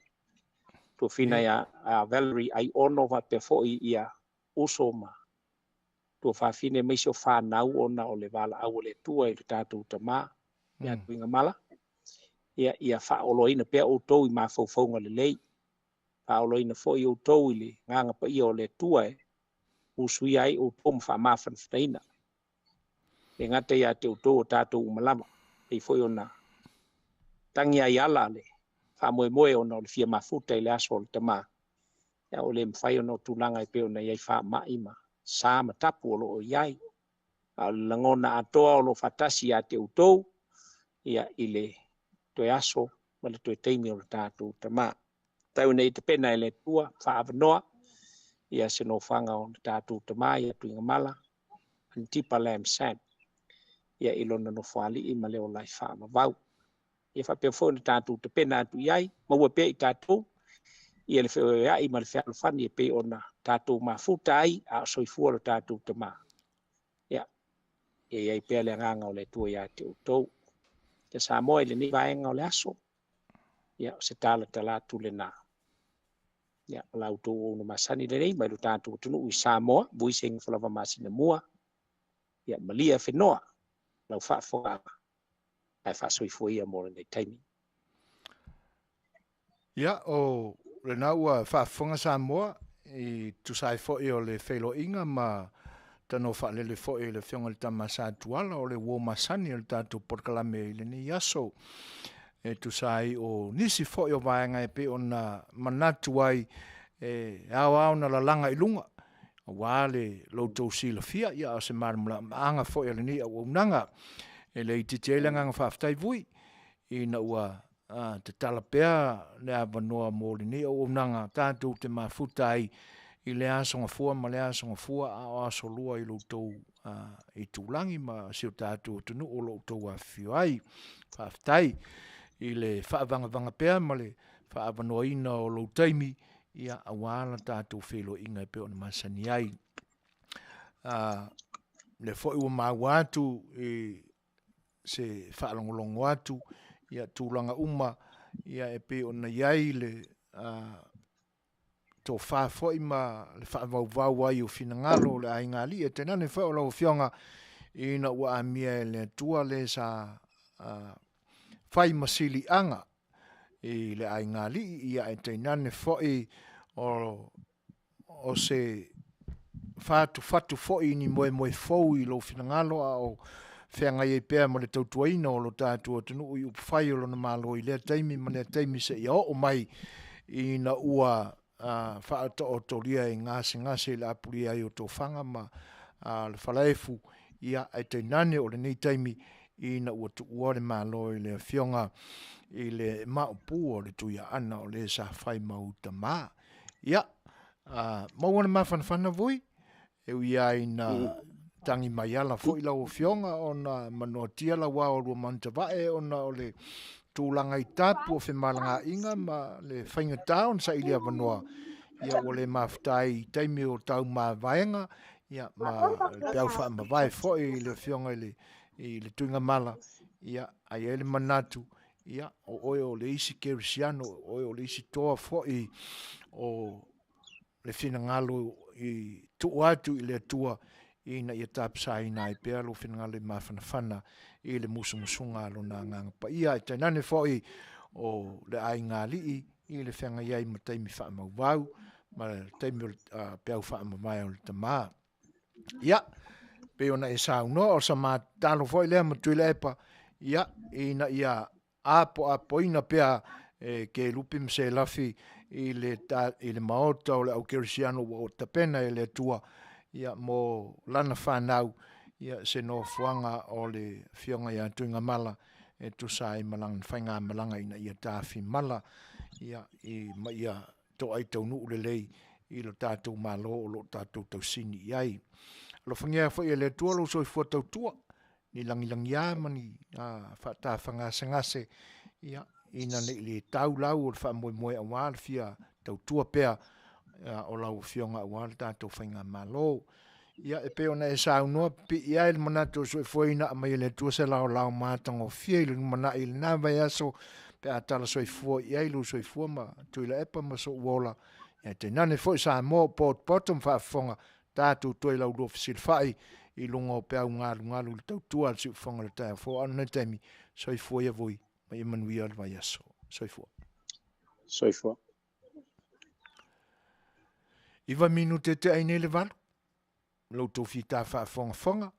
Tuafina ia Valerie Aiono faapea foi ia uso ma tuafafine aemaise o fanau ona o le valaau a le Atua i le tatou tama ia Tuigamala. Ia ia faaoloaina pea outou i mafaufauga lelei, faaoloaina foi outou i le agaga paia o le Atua e usuia ai outou ma faamafanafanaina. E gata ia te outou o tatou uma lava, pei foi ona tagi ai ala le faamoemoe ona o le fia mafuta i le aso o le tama. Ia o le mafai ona o tulaga e pei ona i ai faamai ma sa ma tapu o lo o i ai. A o le lagona atoa o lo o faatasi ia te outou, ia i le toe aso ma le toe taimi o le tatou tama. Tau nei tapena e le Atua faaavanoa ia se nofoaga o le tatou tama ia Tuigamala Antipa Lam Sam ia i lona nofoalii ma le ola e faavavau. Ia faapea foi ona tatou tapena atu i ai, maua pea i tatou ia le feoeoeai ma le fealofani e pei ona tatou mafuta ai a o soifua lo tatou tama. Ia, ia i ai pea le agaga o le Atua ia te outou. Ia Samoa i lenei vaega o le aso, ia o se talatala atu lena. Ia, o la outou auauna masani lenei mai lo tatou atunuu i Samoa, Vui Seigofa lava masina mua, ia malia whenoa, lau faafofoga ae faasoifua ia mo lenei taimi. Ia, o lena ua faafofoga Samoa i tusa ai foi o le feiloaiga ma tanoa faalele foi i le Afioga i le Tama Sa Tuala o le uo masani o le tatou polokalame i lenei aso e tusa ai o nisi foi o vaega e pei ona manatu ai e aoao ona lalaga i luga aua le lo outou silafia, ia a o se malamalamaaga foi a lenei auaunaga. E le itiiti ai le agaga faafetai Vui ina ua tatala pea le avanoa mo lenei auaunaga tatou te mafuta ai i lea Aso Gafua ma lea Aso Gafua, a o aso lua i lo outou itulagi ma si o tatou atunuu o lo o outou afifio ai. Faafetai i le faavagavaga pea ma le faaavanoaina o lou taimi, ia, aua la tatou feiloaiga e pei ona masani ai. Lea foi ua maua atu i se faalogologo atu ia tulaga uma ia e pei ona i ai le tofa foi ma le faavauvau ai o finagalo o le aiga alii, e tainane foi o lau Afioga ina ua amia e le Atua le sa fai ma siliaga i le aiga alii, ia ae tainane foi o se fatufatu foi i ni moemoe fou i lou finagalo a o feagai ai pea ma le tautuaina o lo tatou atunuu i upufai o lona Malo i lea taimi ma lea taimi seia oo mai ina ua faataotolia i gasegase i le apulia ai o tofaga ma le falaefu, ia ae tainane o lenei taimi ina ua tuua le Malo i le Afioga i le Maopu o le Tuiaana o le sa fai ma utama. Ia, maua le mafanafana Vui, e ui lava ina tagi mai ala foi lau Afioga ona manoatia lau ao lua manutavae ona o le tulaga i tapu o femalagaaiga ma le faigata ona saili avanoa, ia ua le mafuta ai i taimi o taumavaega, ia ma le peau faamavae foi i le Afioga i le Tuigamala, ia ae i ai le manatu, ia o oe o le isi kerisiano, o oe o le isi toa foi o le finagalo i tuu atu i le Atua ina ia tapasaina ai pea lou finagalo i mafanafana i le musumusuga a Lona Agaga Paia, ae tainane foi o le aiga alii i le feagai ai ma taimi faamauvau ma le taimi o le peau faamavae o le tama. Ia, pei ona e saunoa, o sa matalo foi lea ma Tuilaepa, ia, ina ia apoapoina pea e kelupe ma selafi i le, ta, i le maota o le au kerisiano ua tapena e le Atua ia, mo lana fanau ia, se nofoaga o le afioga ia Tuigamala e tusa ai ma lana faigamalaga ina ia tafimala ia, i, ma ia toai taunuu lelei i lo tatou Malo o lo o tatou tausini i ai. Alofagia foi e le Atua lou soifua tautua, ni lagilagia ma ni faatafagasegase, ia, ina ne i le tau lau o le faamoemoe aua le fia tautua pea o lau Afioga aua le tatou faigamalo. Ia, e pei ona e saunoa, pipii ai le manatu o le soifuaina aumai e le Atua se laolao matagofie i le lumanai i lena vaiaso pe a tala soifua i ai lou soifua ma Tuilaepa ma sou ola, ae tainane foi Samoa o potopoto ma faafofoga, tatou toe laulua fesilafai i luga o peau galugalu i le tautua a le siufofoga o le taeao fou. A o lenei taimi, soifua ia vui ma ia manuia le vaiaso. Soifua. Soifua. 9 minute te ai nei le 8. Lo outou fita faafogafoga,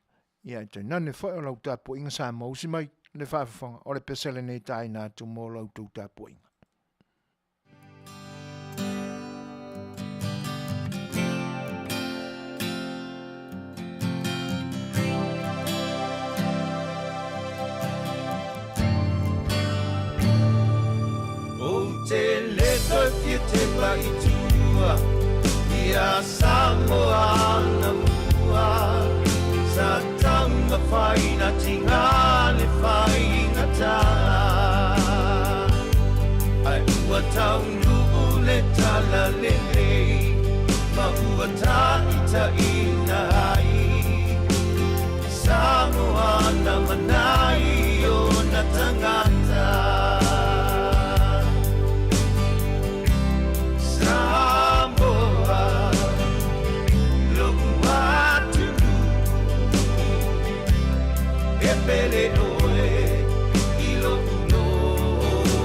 ia e tainane foi o lau tapuaiga Samoa usi mai le faafofoga o le pese lenei taina atu mo la outou tapuaiga. Ou te le toe fia tepa i tua i a Samoa na mua sa taumafai na tinga le faigata ai ua taunuu le tala lelei ma ua taitaina ai Samoa na manai o na tangata. Samoa, lo'u atunuu, e pele oe i lo'u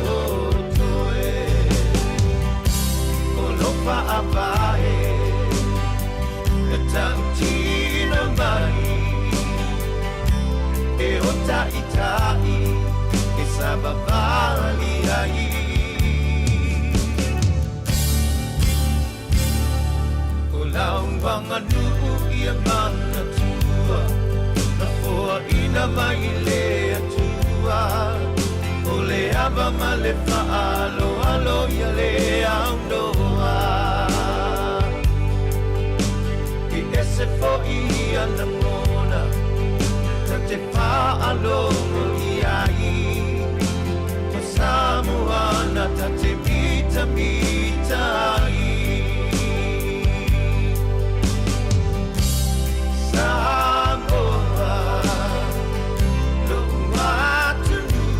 loto e. O lo fa'avae, e ta'utia. savavali ai. O lau aganuu ia manatua, na foaʻina mai le Atua, o le ava ma le faaaloalo ia le aunoa. E ese foʻi ia lagona, ta te faalogo i ai, o Samoana ta te mitamita ai. Samoa, lo'u atunuu,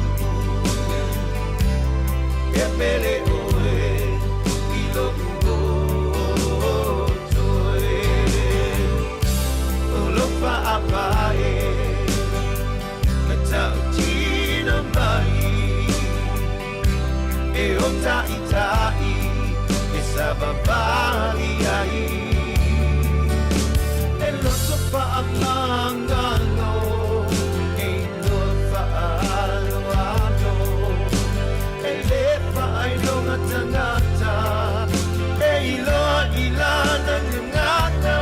e pele oe i lo'u loto e. O lou faapae na tautino mai, e o ta'ita'i e savavali ai. E loto faamagalo, e iloa faaaloalo, e lē faailoga tagata, e iloa i lana gagana.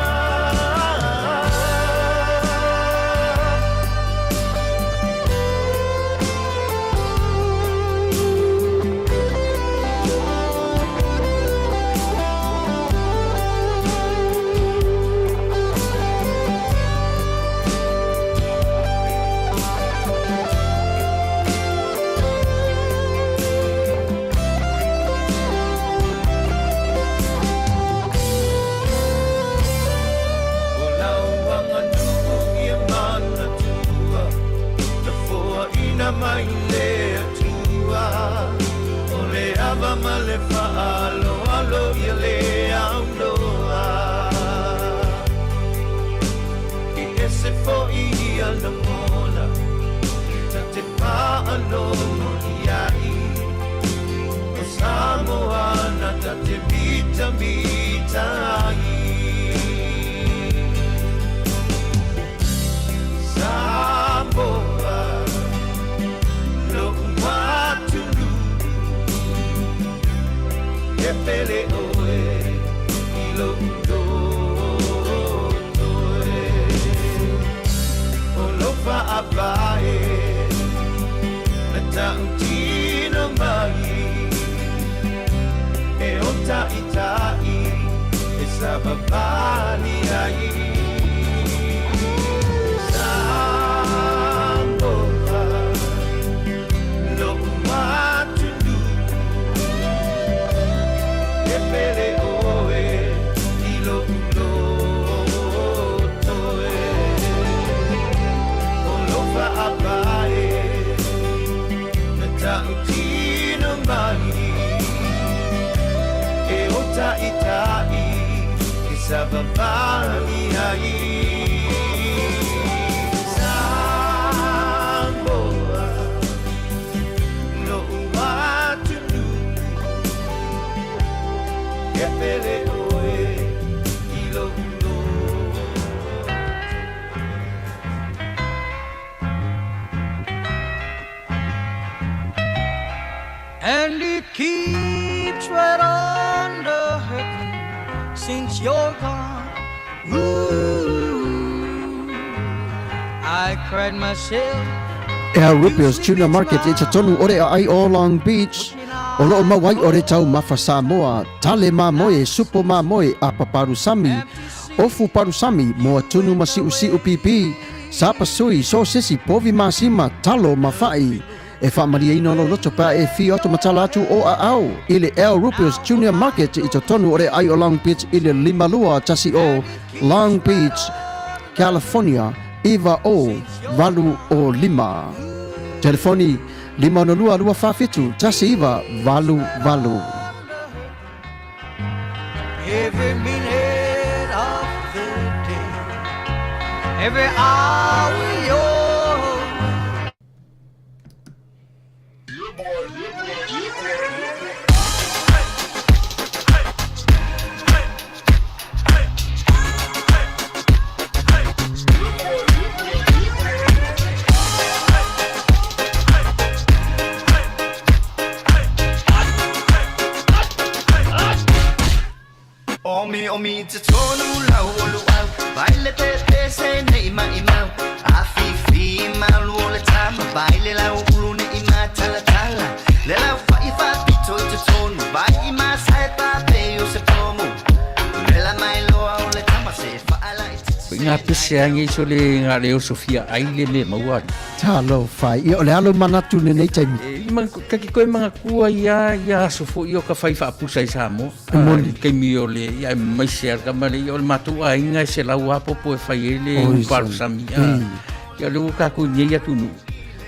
O lau aganuu ia manatua, na foaʻina mai le Atua, o le ava ma le faaaloalo ia le aunoa. E ese foʻi ia lagona, ta te faalogo i ai, o Samoana ta te mitamita ai. Samoa, lo'u atunuu, e pele oe i lo'u loto e. O lou faapae na tautino mai, e o ta'ita'i e savavali ai. Samoa, lo'u atunuu, e pele oe i lo'u loto e. O lou faapae na tautino mai, e o ta'ita'i e savavali ai. Samoa, lo'u atunuu, e pele oe i lo'u loto. And it keeps right on the hurting since you're gone. Ooh, I cried myself. El Rupio's Tuna Market i totonu o le aai o Long Beach. O loo mau ai o le taumafa Samoa, tale mamoe, supo mamoe, apa palusami, ofu palusami, moa tunu ma siusiu pipi, sapasui, sosesi, povi masima, talo ma fa'i. E faamalieina lou loto pe a e afio atu ma tala atu o aao i le El Rupio's Junior Market i totonu o le aai o Long Beach i le 5210 Long Beach, California 90805. Telefoni 562 247 1988. Every minute of the day, every hour you're Ituaiga pese lava nei sole na o le oso fia ʻai le mea e maua atu. Talofa e. Ia o le a lou manatu i lenei taimi? E ta te toe manatua ia ia aso foi o ka fai faapusa i Samoa. E moni. I le taimi o le, ia aemaise lava le tama lea, ia o le matou aiga e selau lava popo e fai ai le Oi, upalosami. Ia o lea ua tatou i nei atunuu.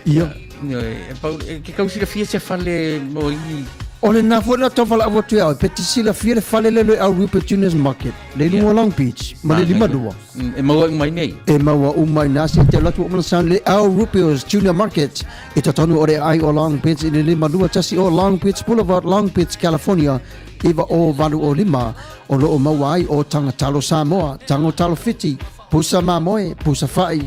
Ia. Ioe, e pau, e te tau silafia se fale mo i... O lena foi na tau valaau atu ia oe, pe te silafia le fale lea e au Rupert Junior's Market, le i luga o Long Beach, ma le 52. E maua uma i nei. E maua uma i nā se te alu atu o mana sound le Al Rupio's Junior Market i totonu o le aai o Long Beach i le 521 o Long Beach Boulevard, Long Beach, California, 90805. O lo o maua ai o taga talo Samoa, tago talo Fiti, pusa mamoe, pusa fa'i,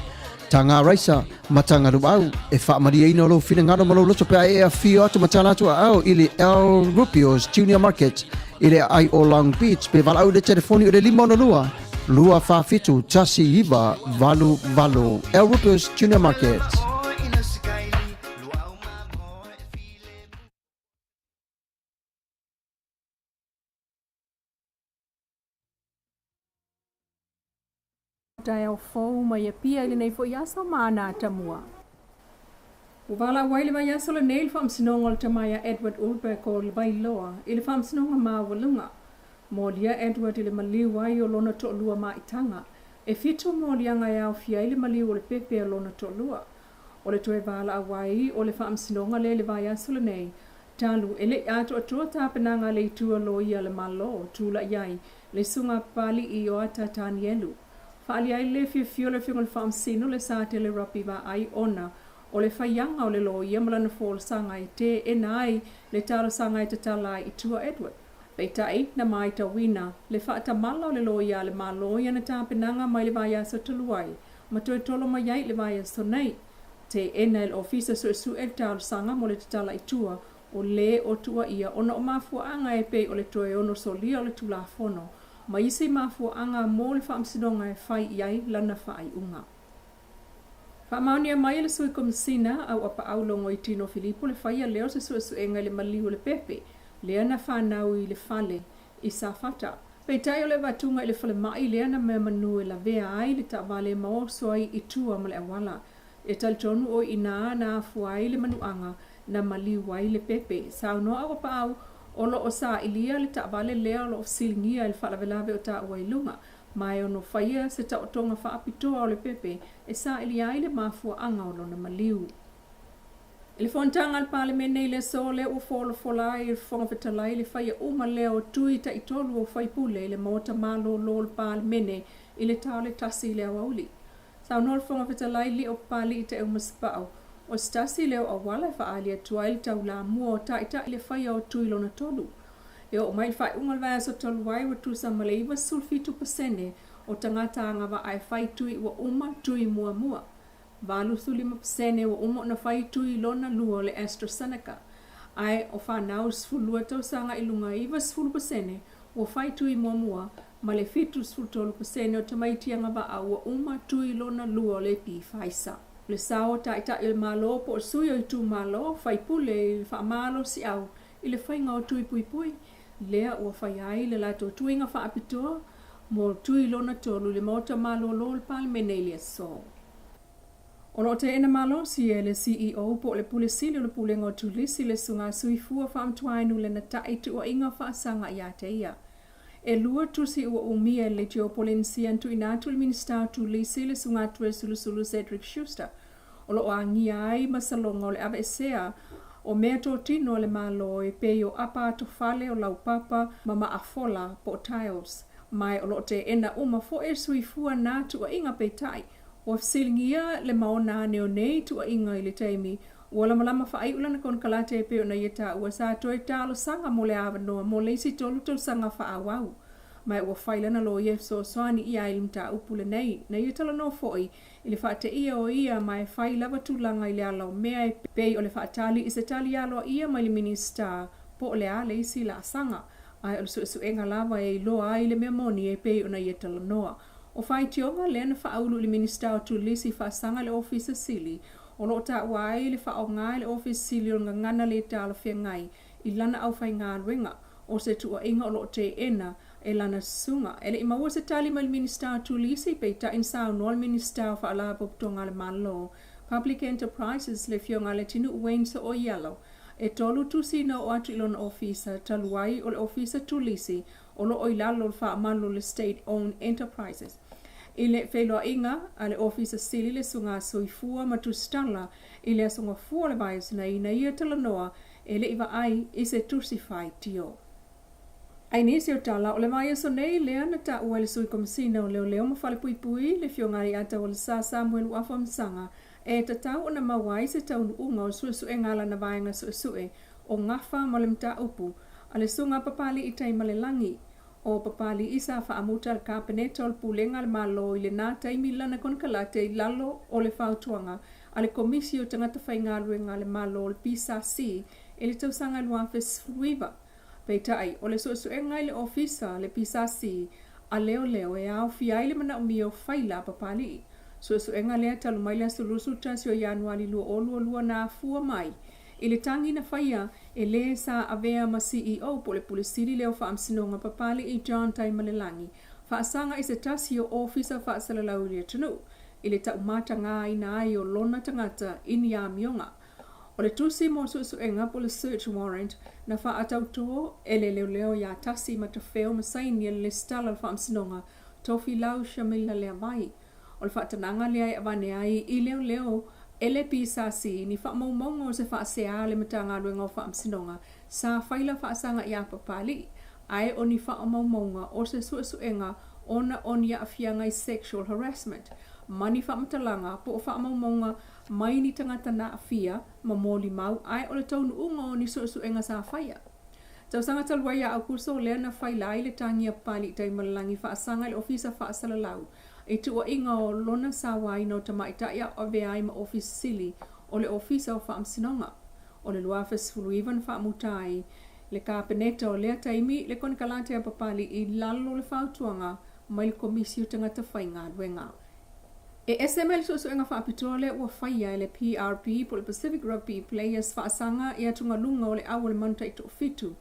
taga raisa, ma taga luau. E faamalieina lou finagalo ma lou loto pe a e afio atu ma tala atu aao i le Al Rupio's Junior Market i le aai o Long Beach pe valaau i le telefoni o le 562 247 1988. Al Rupio's Junior Market. Taeao fou mai Apia i lenei foi aso ma ana atamua. Ua valaau ai le vaiaso lenei i le Faamasinoga o le Tama ia Edward Ulberg o Vailoa i le Faamasinoga Maualuga. Molia Edward i le maliu ai o lona toalua maitaga. E fitu moliaga e aofia ai le maliu o le pepe o lona toalua. O le toe valaau ai o le Faamasinoga lea i le vaiaso lenei, talu e le i atoatoa tapenaga a le Itu a Loia a le Malo, tulai ai le Susuga Papali'i Ioata Tanielu. Faaalia ai le fiafia o le Afioga i le Faamasino le Satele Rapi Vaai ona o le faiaga o le loia ma lana folasaga e teena ai le talosaga e tatala ai i tua Edward. Peitai, na maitauina le faatamala o le loia a le Malo i ana tapenaga mai le vaiaso talu ai ma toe tolo mai ai i le vaiaso nei. Teena e le Ofisa Suesue le talosaga mo le tatala i tua o lē o tuuaia ona o mafuaaga e pei o le toe ono solia o le Tulafono ma isi mafuaaga mo le Faamasinoga e fai i ai lana faaiuga. Faamaonia mai e le Sui Komisina Auapaau Logoitino Filipo le faia lea o se suesuega i le maliu o le pepe lea na fanau i le fale i Safata. Peitai o le avatuga i le falemai lea na mea manu e lavea ai le taavale ma oso ai i tua ma le auala. E talitonu o i inā na afua ai le manuaga na maliu ai le pepe. Saunoa Auapaau, o lo o sailia le taavale lea o lo o fesiligia i le faalavelave o taua i luga, ma e ono faia se taotoga faapitoa o le pepe e sailia ai le mafuaaga o lona maliu. I le fonotaga a le Palemene i le aso lea ua folafola ai e le Fofoga Fetalai le faia uma lea o tui taitolu o faipule i le Maota Malolo o le Palemene i le ta o le tasi i le aoauli. Saunoa le Fofoga Fetalai Lio Papali'i Taeu Masepau, o se tasi lea o auala e faaali atu ai le taulamua o Taitai le faia o tui lona tolu. E oo mai i le faaiuga o le vaiaso talu ai ua tusa ma le 97% o tagata agavaa e fai tui ua uma tui muamua. 85% ua uma ona fai tui lona lua o le AstraZeneca, ae o fanau 12 tausaga i luga 90% ua fai tui muamua ma le 73% o tamaiti agavaa ua uma tui lona lua o le Pfizer. O le sao o Taitai o le Malo po o sui o itumalo, faipule i le faamalosiau i le faiga o tui puipui, lea ua faia ai le latou tuiga faapitoa mo tui lona tolu i le Maota Malolo o le Palemene i le aso. O lo o teena malosi e le CEO po o le Pule Sili o le Pulega o Turisi le Susuga Soifua Faamatuainu lana ta'i tuuaiga faasaga ia te ia. E lua tusi ua umia e le Leitio Polenisia na tuuina atu i le Minisita o Turisi le Susuga Toesulusulu Cedric Schuster o lo o agia ai masaloga o le aveesea o mea totino a le Malo e pei o apa atofale o laupapa ma maafola po o tiles. Ma o lo o teena uma foi e soifua nā tuuaiga peitai ua fesiligia le maona ane o nei tuuaiga i le taimi ua lamalama faaiu lana konekarate e pei ona ia taua sa toe talosaga mo le avanoa mo le isi tolu tausaga faaauau. Ma ua fai lana loia e fesoasoani i ai i le mataupu lenei na ia talanoa foi i le faateia o ia ma e fai lava tulaga i le ala o mea e pei o le faatali i se tali aloaia mai le Minisita po o le a le isi laasaga ae o le suesuega lava e iloa ai le mea moni e pei ona ia talanoa. O faitioga lea na faaulu i le Minisita o Turisi faasaga i le Ofisa Sili o lo o taua ai le faaaoga e le Ofisa Sili o le gagana le talafeagai i lana aufaigaluega o se tuuaiga o lo o teena e lana susuga. E le i maua se tali mai le Minisita o Turisi, peitai na saunoa le Minisita o Faalapotopotoga a le Malo, Public Enterprises, le Afioga ia Leatinuu Wayne So'oialo, e tolu tusi na oo atu i lona ofisa, talu ai o le Ofisa Turisi o lo o i lalo o le faamalu o le State Owned Enterprises. I le feiloaiga a le Ofisa Sili le Susuga Soifua ma Tusitala i le Aso Gafua o le vaiaso nei na ia talanoa e le i vaai i se tusi faitio. I nisi o tala o le vaiaso nei lea na taua e le Sui Komesina o Leoleo ma Falepuipui, le Afioga ia Leiataualesa Samuel Uafaamasaga, e tatau ona maua ai se taunuuga o le suesuega a lana vaega suesue o gafa ma le mataupu a le Susuga Papali'i Taimalelagi o Papali'i sa faamuta le Kapeneta o le Pulega a le Malo i lena taimi lana konekarate i lalo o le fautuaga a le Komisi o Tagata Faigaluega a le Malo o le PSC i le tausaga 2019. Peitai, o le suesuega i le Ofisa le PSC a Leoleo e aofia ai le manaomia o faila a Papali'i. Suesuega lea talu mai le aso 21 o Ianuali 2022 na afua mai i le tagi na faia e le sa avea ma CEO po o le Pule Sili lea o Faamasinoga Papali'i John Taimalelagi faasaga i se tasi o ofisa faasalalau i le atunuu i le taumatagāina ai o lona tagata i ni amioga. O le tusi mo suesuega po o le search warrant na faatautō e le leoleo iā Tasi Matafeo ma saini e le Lesitala o le Faamasinoga Tofilau Shamila Leavai. O le faatanaga lea e avane ai i leoleo e le PSC ni faamaumauga o se faasea a le Matagaluega o Faamasinoga sa faila faasaga iā Papali'i ae o ni faamaumauga o se suesuega ona o ni aafiaga i sexual harassment ma ni faamatalaga po o faamaumauga mai ni tagata na aafia ma molimau ae o le taunuuga o ni suesuega sa faia. Tausaga talu ai ia Aukuso lea na faila ai le tagi a Papali'i Taimalelagi faasaga i le Ofisa Faasalalau i tuuaiga o lona sauaina o tamaitai a o avea ai ma Ofisa Sili o le Ofisa o Faamasinoga. O le 2019 na faamuta ai le Kapeneta o lea taimi le konekarate a Papali'i i lalo o le fautuaga mai le Komisi o Tagata Faigaluega. E ese mai le suesuega faapitoa lea ua faia e le PRP po o le Pacific Rugby Players faasaga i atugaluga o le au o le manu taitoafitu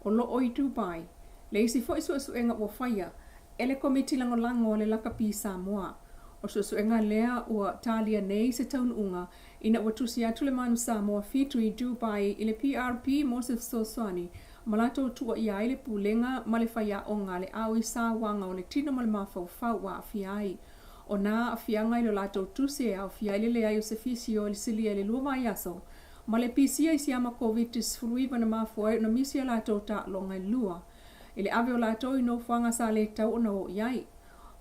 o lo o i Dubai, le isi foi suesuega ua faia e le Komiti Lagolago a le Lakapi Samoa. O le suesuega lea ua talia nei se taunuuga ina ua tusi atu le manu Samoa fitu i Dubai i le PRP mo se fesoasoani ma latou tuuaia ai le pulega ma le faiaoga a le au i sauaga o le tino ma le mafaufau ua aafia ai. O nā aafiaga i lo latou tusi e aofia ai le leai o se fisio i le silia i le lua vaiaso ma le pisia i siama Koviti-19 na mafua ai ona misi a latou taaloga e lua i le ave o latou i nofoaga sa le tatau ona o i ai.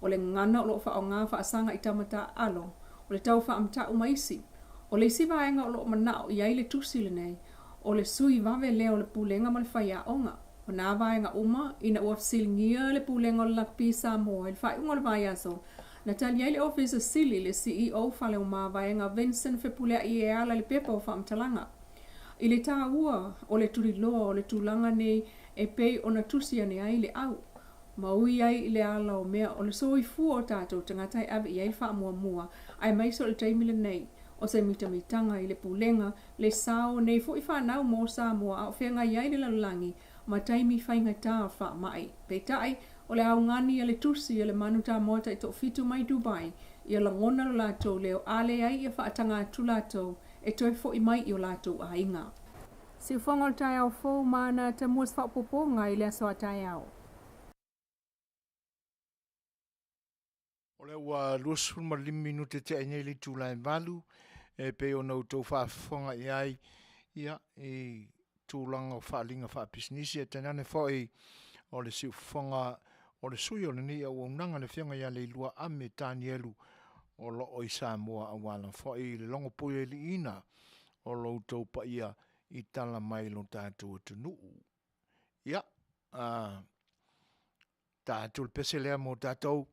O le gagana o lo o faaaoga faasaga i tama taaalo, o le tau faamatau ma isi. O le isi vaega o lo o manao i ai le tusi lenei, o le sui vave lea o le pulega ma le faiaoga. O nā vaega uma, ina ua fesiligia le Pulega o le Lakapi Samoa i le faaiuga o le vaiaso, na tali ai le Ofisa Sili, le CEO Fale o Mavaega Vincent Fepuleai e ala i le pepa o faamatalaga. I le tāua o le tuliloa o le tulaga nei e pei ona tusi ane ai le au, ma ui ai i le ala o mea o le soifua o tatou tagata e ave i ai le faamuamua, aemaise o le taimi lenei, o se mitamitaga i le pulega, le sao o nei foi fanau mo Samoa a o feagai ai le lalolagi ma taimi faigata o faamai. Peitai, o le augani a le tusi a le manu Samoa taitoafitu mai Dubai, ia lagona lo latou leo a leai ia faataga atu latou e toe foi mai i o latou aiga. Siufoga o le taeao fou ma ana tamua se faaopoopoga i le aso a taeao. O lea ua 25 minute tea nei le itula e valu, e pei ona outou faafofoga i ai, ia, i tulaga o faaaliga faapisinisi, ae tainane foi o le siufofoga o le sui o lenei auaunaga, le Afioga ia Leilua Ame Tanielu, o lo o i Samoa aua lava foi le logopuialiiina o lo outou paia i tala mai lo tatou atunuu. Ia, a ta atu le pese lea mo tatou,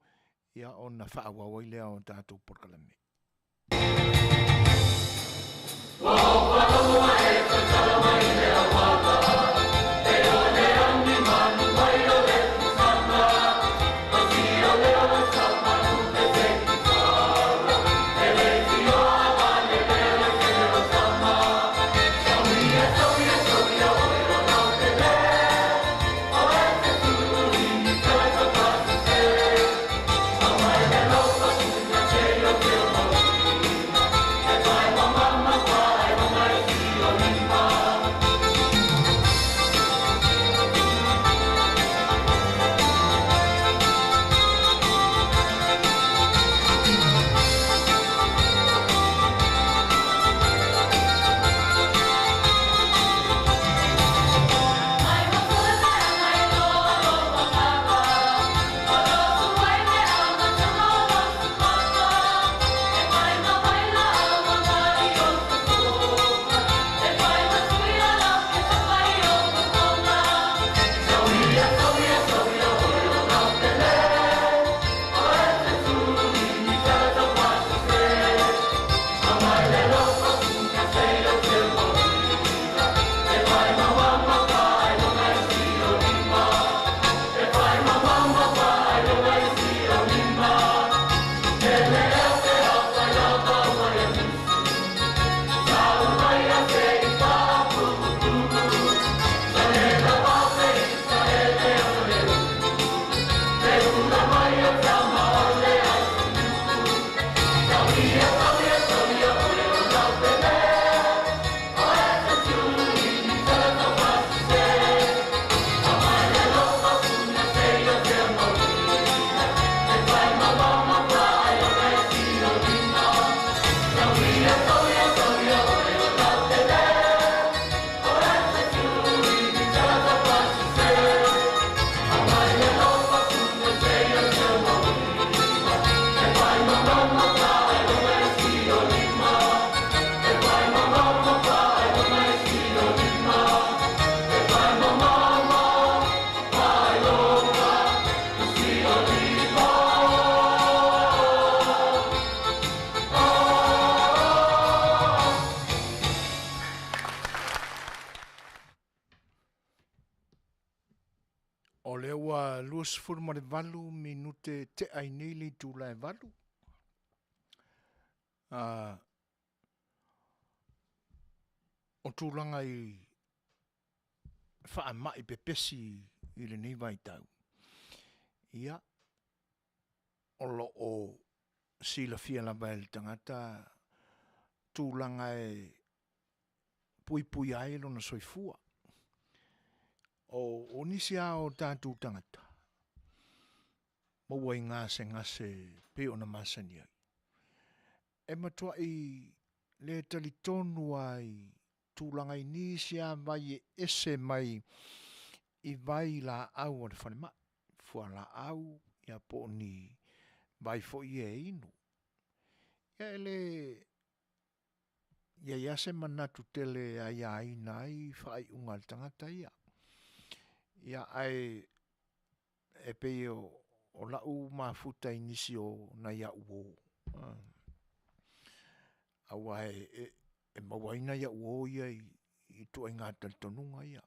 ia ona faaauau ai lea o tatou polokalame. 28 minute tea ai nei le itula e 8. O tulaga i faamai pepesi i lenei vaitau, ia, o lo o silafia lava e le tagata tulaga e puipuia ai lona soifua. O nisi lava o tatou tagata, maua i gasegase pei ona masani ai, e matuai le talitonu lava i tulaga i nisi lava vai e ese mai i vailaau a le falemai, fualaau ia po o ni vai foi ia e inu. Ia e le i ai lava se manatu tele e aiaina ai faaiuga a le tagata ia. Ia ae e pei o lau mafuta i nisi o nai au uo, aua e maua ai nai au uo ia i ituaiga talitonuga ia.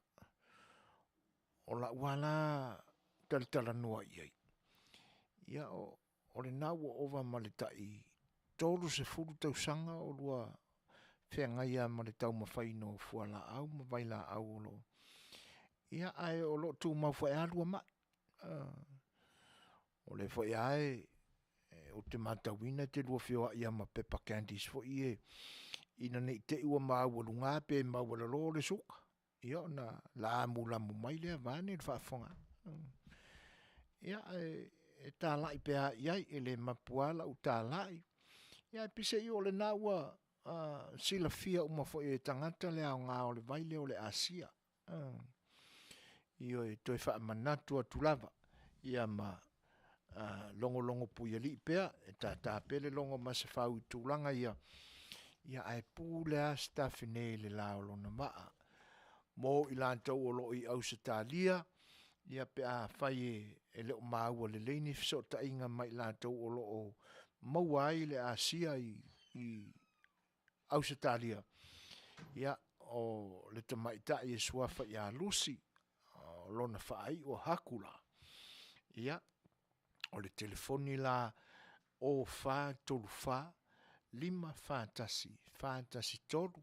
O lau lava la talatalanoa i ai, ia o lena ua ova ma le tai 30 tausaga o lua feagai lava ma le taumafaina o fualaau ma vailaau o lo o... Ia ae o lo o tumau foi lava lua mai. O lea foi lava ou te matauina e te lua feoai lava ma pepa candies foi ia ina ne i te i ua maualuga pe maualalo le suka, ia ona lamulamu mai lea vaeane le faafofogaaga. Ia e talai pea i ai, e le mapu lava lau talai. Ia ae peiseai o lena ua silafia uma foi e tagata le aoga o le vai lea o le asia. Ioe, toe faamanatu atu lava, ia ma logologo puialii pea, e tata pea le logo ma Masefau i tulaga ia, ia ae pule lava Sitafune i le la o lona vaa. Mo i latou o lo o i Ausetalia, ia pe afai e le o maua lelei ni fesootaiga ma i latou o lo o maua ai le asia i Ausetalia, ia o le tamaitai e suafa ia Lucy, o lona faaiu o Hakula, ia, o le telefoni la 0434 541 413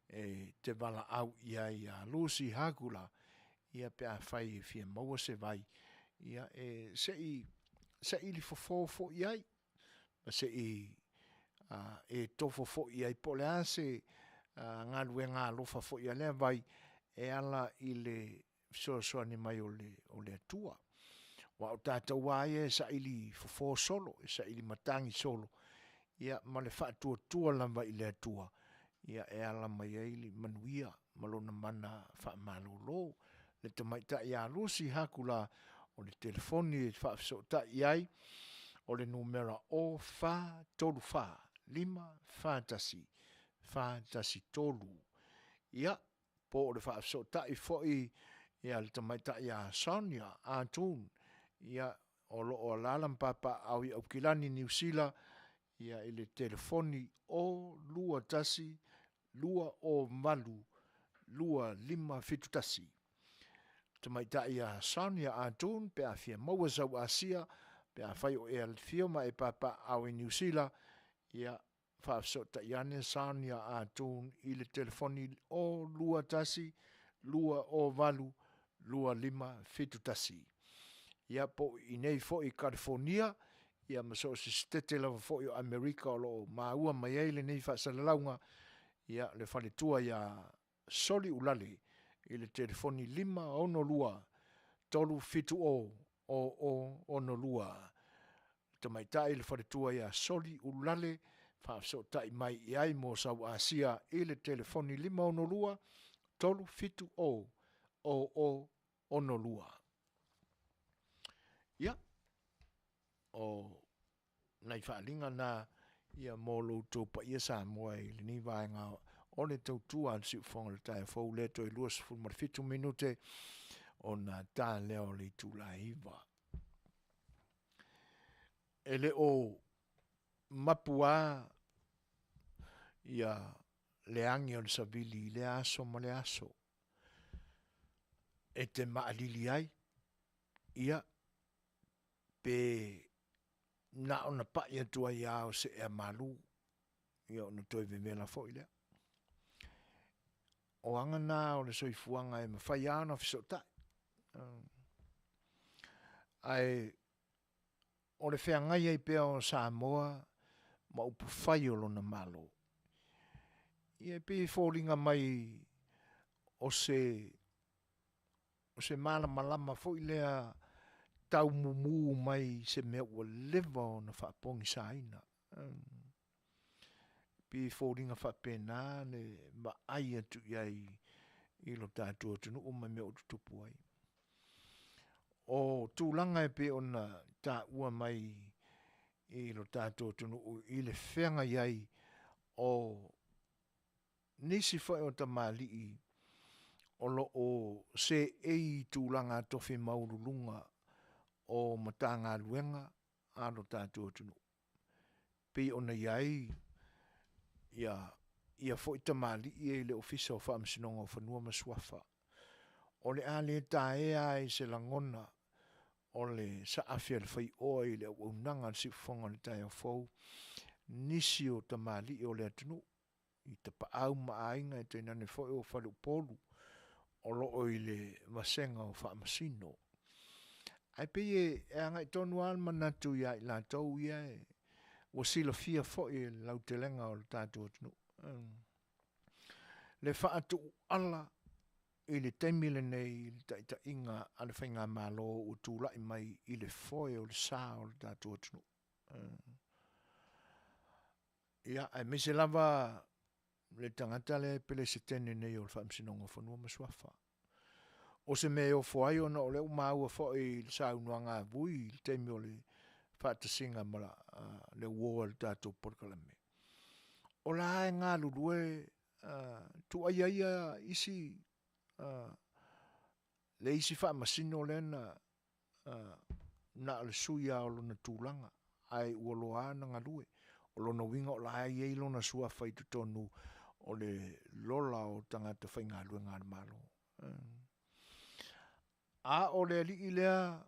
e te valaau i ai ia Lucy Hakula, ia pe afai e fia maua se vai, ia e se i saili fofo foi i ai, ma se i e tofo foi i ai po o le a se galuega alofa foi a lea vai e ala i le fesoasoani mai o le Atua. Aua o tatou lava ia e saili fofo solo, e saili matagi solo, ia ma le faatuatua lava i le Atua, ia e ala mai ai le manuia ma lona mana faamalolo. Le tamaitai ia Lucy Hakula, o le telefoni e faafesootai i ai, o le numera 0434 541 413. Ia, po o le faafesootai foi ia le tamaitai ia Sonia Atun, ia o lo o alaala ma papaaao i Aukilani, Niu Sila, ia i le telefoni 021 208 2571. Tamaitai ia Sonia Atun, pe a fia maua sau asia, pe afai o e alifio ma e papaaao i Niu Sila, ia faafesootai ane Sonia Atun i le telefoni 021 208 2571. Ia po i nei foi i Kalifonia, ia ma so o se sitete lava foi o Amerika o lo o maua mai ai lenei faasalalauga, ia le faletua ia Soli Ulale i le telefoni 562 370 0062. Tamaitai le faletua ia Soli Ulale, faafesootai mai i ai mo sau asia i le telefoni 562 370 0062. Ia, o nai faaaliga na ia mo lo outou paia Samoa i lenei vaega o le tautua a le Siufofoga o le taeao fou lea toe 27 minute ona ta lea o le itula e 9. E le o mapu lava ia le agi o le savili i lea aso ma lea aso e te maalili ai, ia. Pe na ona pa'i atu ai lava o se ea malu, ia ona toe vevela foi lea. O aga na o le soifuaga e mafai lava ona fesootai. Ae o le feagai ai pea o Samoa ma upufai o lona Malo, ia e pei e foliga mai o se o se malamalama foi lea tau mumu mai i se mea ua leva ona faapogisaina. Pei e foliga faapena le vaai atu i ai i lo tatou atunuu ma mea o tutupu ai. O tulaga e pei ona taua mai i lo tatou atunuu i le feagai ai o nisi foi o tamalii o lo o seei i tulaga tofi maualuluga o Matagaluega a lo tatou atunuu, pei ona i ai ia foi tamalii ia i le Ofisa o Faamasinoga o Fanua ma Suafa. O le a le taea lava i se lagona o le saafi a le faioa i le auaunaga a le siufofoga o le taeao fou nisi o tamalii o le atunuu i tapaau ma aiga tainane foi o faleupolu o lo o i le vasega o Faamasino. Ae pei e agai tonu lava le manatu ia i latou ia e ua silafia foi e le lautelega o le tatou atunuu le faatuuala i le taimi lenei i le taitaiga a le faigamalo ua tulai mai i le foe o le sa o le tatou atunuu. Ia, aemaise lava le tagata lea e Peresetene nei o le Faamasinoga o Fanua ma Suafa. O se mea e ofo ai ona o lea ua maua foi i le saunoaga a Vui i le taimi o le faatasiga ma le uo a le tatou polokalame, o la e galulue tuuaia ia isi le isi faamasino lea na na o le sui lava o lona tulaga ae ua loa ona galue. O lona uiga o la e i ai lona suafa i totonu o le lola o tagata faigaluega a le Malo. A o le alii lea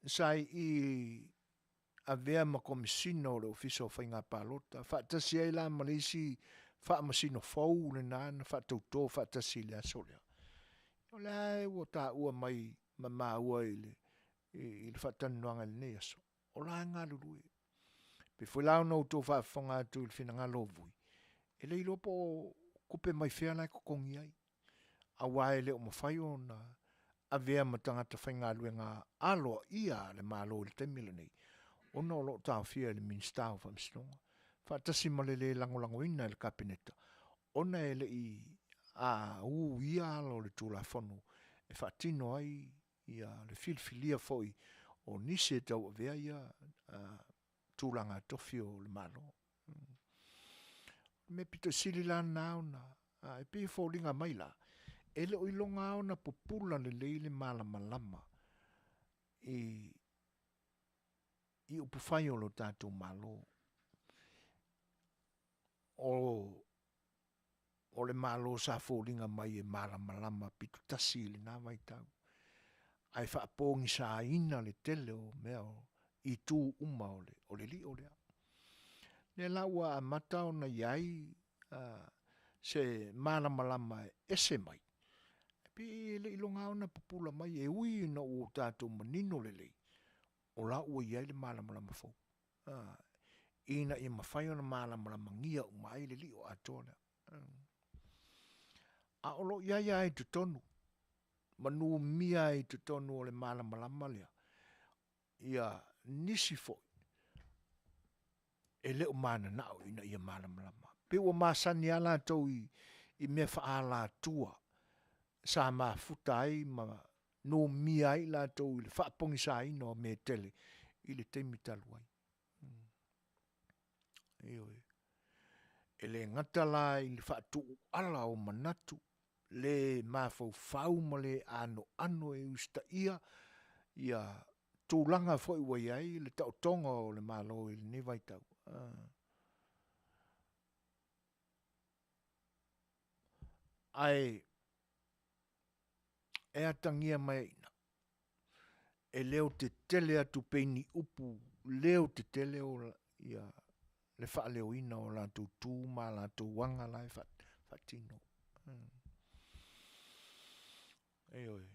sa i i avea ma Komesina o le Ofisa o Faiga Palota faatasi ai la ma le isi Faamasino fou lena na faatauto faatasi i le aso lea. O la e ua taua mai ma maua i le i le faatalanoaga i lenei aso, o la e galulue. Pei foi la ona outou faafofoga atu i le finagalo o Vui, e le iloa po o tupe mai fea la e totogi ai, aua e le o mafai ona avea ma tagata faigaluega aloaia a le Malo i le taimi lenei, ona o lo o taofia e le Minisita o Faamasinoga, faatasi ma le lē lagolagoina e le Kapeneta, ona e le i uia ala o le Tulafono e faatino ai ia le filifilia foi o nisi e tauavea ia tulaga tofi o le Malo. O le mea pito sili la lena ona e pei e foliga mai la, e le o iloga lava ona pupula lelei le malamalama i i upufai o lo tatou Malo. O o le Malo sa foliga mai e malamalama pitotasi i lena vaitau, ae faapogisaina le tele o mea o itu uma o le, o le lio lea. Lea la ua amata ona i ai se malamalama e ese mai, e pei e le i iloga ona pupula mai e ui ina ua tatou manino lelei, o la ua i ai le malamalama fou, ina ia mafai ona malamalamgia uma ai le lio atoa lea. A o lo o i ai lava i totonu ma numia ai i totonu o le malamalama lea ia nisi foi e le o mananao ina ia malamalama. Pei ua masani lava latou i, i mea faaalatua sa mafuta ai ma numia ai latou i le faapogisaina o mea e tele i le taimi talu ai. Ioe. E le gata la i le faatuuala o manatu, le mafaufau ma le anoano e usitaia ia tulaga foi ua i ai le taotoga o le Malo i lenei vaitau. Ae e atagia mai ai i ina. E leo tetele atu pei ni upu leo tetele o ia le faaleoina o latou tu ma latou aga la e faatino. Ioe.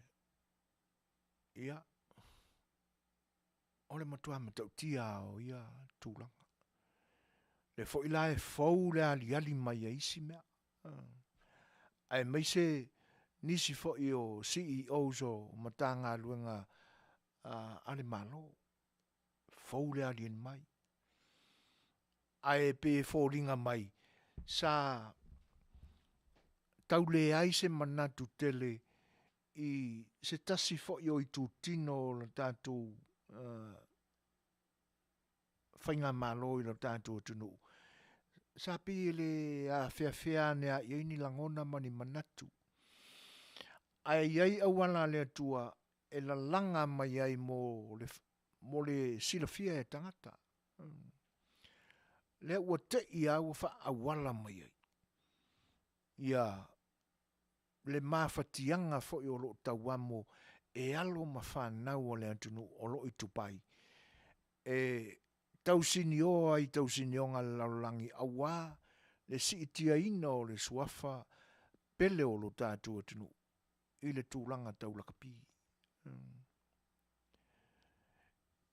Ia, o le matua matautia o ia tulaga. Le foi la e fou le aliali mai a isi mea. Aemaise nisi foi o CEOs o Matagaluega a le Malo, fou le aliali mai. Ae pei e foliga mai sa tau leai se manatu tele i se tasi foi o itutino o le tatou faigamalo i lo tatou atunuu, sa pei e le afeafea ane lava i ai ni lagona ma ni manatu. Ae i ai auala a le Atua e lalaga mai ai mo le, mo le silafia e tagata. Lea ua tei lava ua faaauala mai ai ia le mafatiaga foi o lo o tauamo e alo ma fanau a le atunuu o lo o i Dubai e tausinioa i tausinioga a le lalolagi aua le siitiaina o le suafa pele o lo tatou atunuu i le tulaga tau lakapi.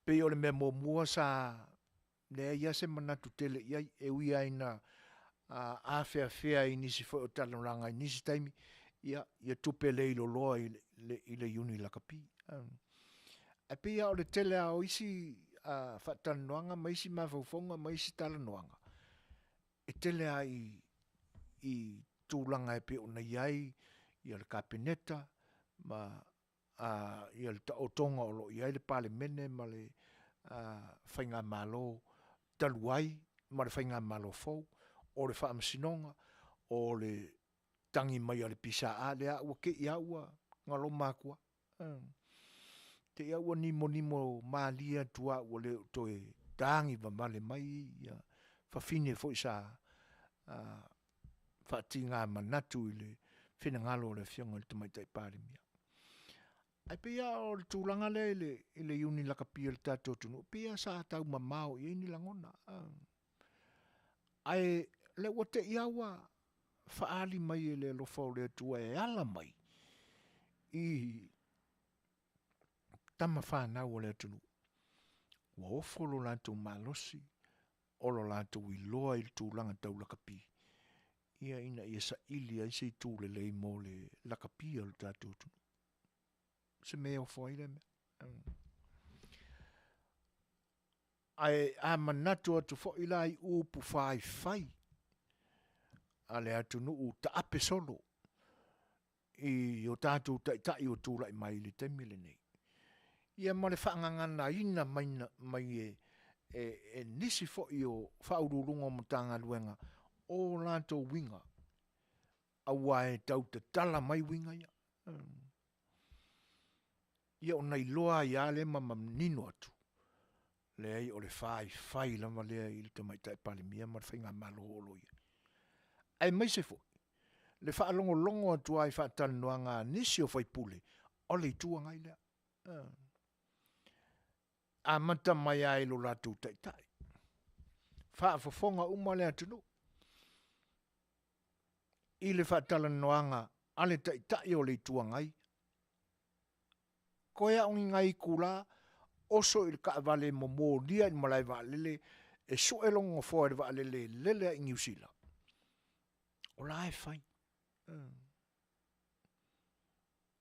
Pei o le mea muamua sa leai lava se manatu tele i ai, e ui lava ina afeafea i nisi foi o talanoaga i nisi taimi, ia, ia tupe leiloloa i le, i le iuni lakapi. Ae pei lava o le tele lava o isi faatalanoaga ma isi mafaufauga ma isi talanoaga, e tele lava i, i tulaga e pei ona i ai ia le Kapeneta ma a ia le taotoga o lo o i ai le Palemene ma le Faigamalo talu ai ma le Faigamalo fou, o le Faamasinoga, o le tagi mai a le PSA, lea ua te i lava ua galoma atu lava. Te i lava ua nimonimo malie atu lava ua le o toe tagi vavale mai ia fafine foi sa faatiga manatu i le finagalo o le Afioga i le Tamaitai Palemia. Ae pei lava o le tulaga lea i le, i le iuni lakapi a le tatou atunuu, pei lava sa tau mamao i ai ni lagona. Ae lea ua te i lava ua faaali mai e le alofa o le Atua e ala mai i tama fanau a le atunuu, ua ofo lo latou malosi, o lo latou iloa i le tulaga tau lakapi, ia ina ia saili ai se itu lelei mo le lakapi o le tatou atunuu. Se mea e ofo ai lea mea. Ae a manatu atu foi la i upu faifai a le atunuu taape solo i o tatou taitai o tulai mai i le taimi lenei, ia ma le faagaganaina mai, mai e, e, e nisi foi o faauluuluga o Matagaluega o latou uiga, aua e tau tatala mai uiga ia. Ia ona iloa ai lava lea ma manino atu, leai o le faifai lava lea i le Tamaitai Palemia ma le Faigamalo o lo o i ai. Aemaise foi le faalogologo atu ai i faatalanoaga a nisi o faipule o le Itu Agai lea. Amata mai lava i lo latou taitai. Faafofoga uma le atunuu i le faatalanoaga a le Taitai o le Itu Agai, koe au ni nai itula, oso i le taavale e momolia i le malae vaalele e sue lona nofoa i le vaalele e lele ai i Niu Sila. O la e fai.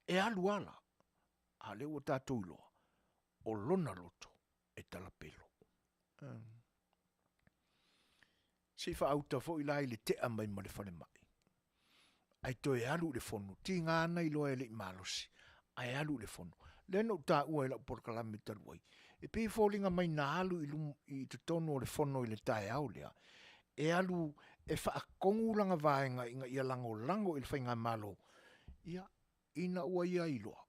E alu ala, a o lea ua tatou iloa, o lona loto e talapelo. Se i faauta foi la i le tea mai ma le falemai, ae toe alu i le fono, tiga ana iloa e le i malosi, ae alu i le fono. Lea na ou taua i lau polokalame talu ai, e pei e foliga mai na alu i, lum, i totonu o le fono i le taeao lea, e alu e faatonu lana vaega ina ia lagolago i le faigamalo, ia, ina ua ia iloa,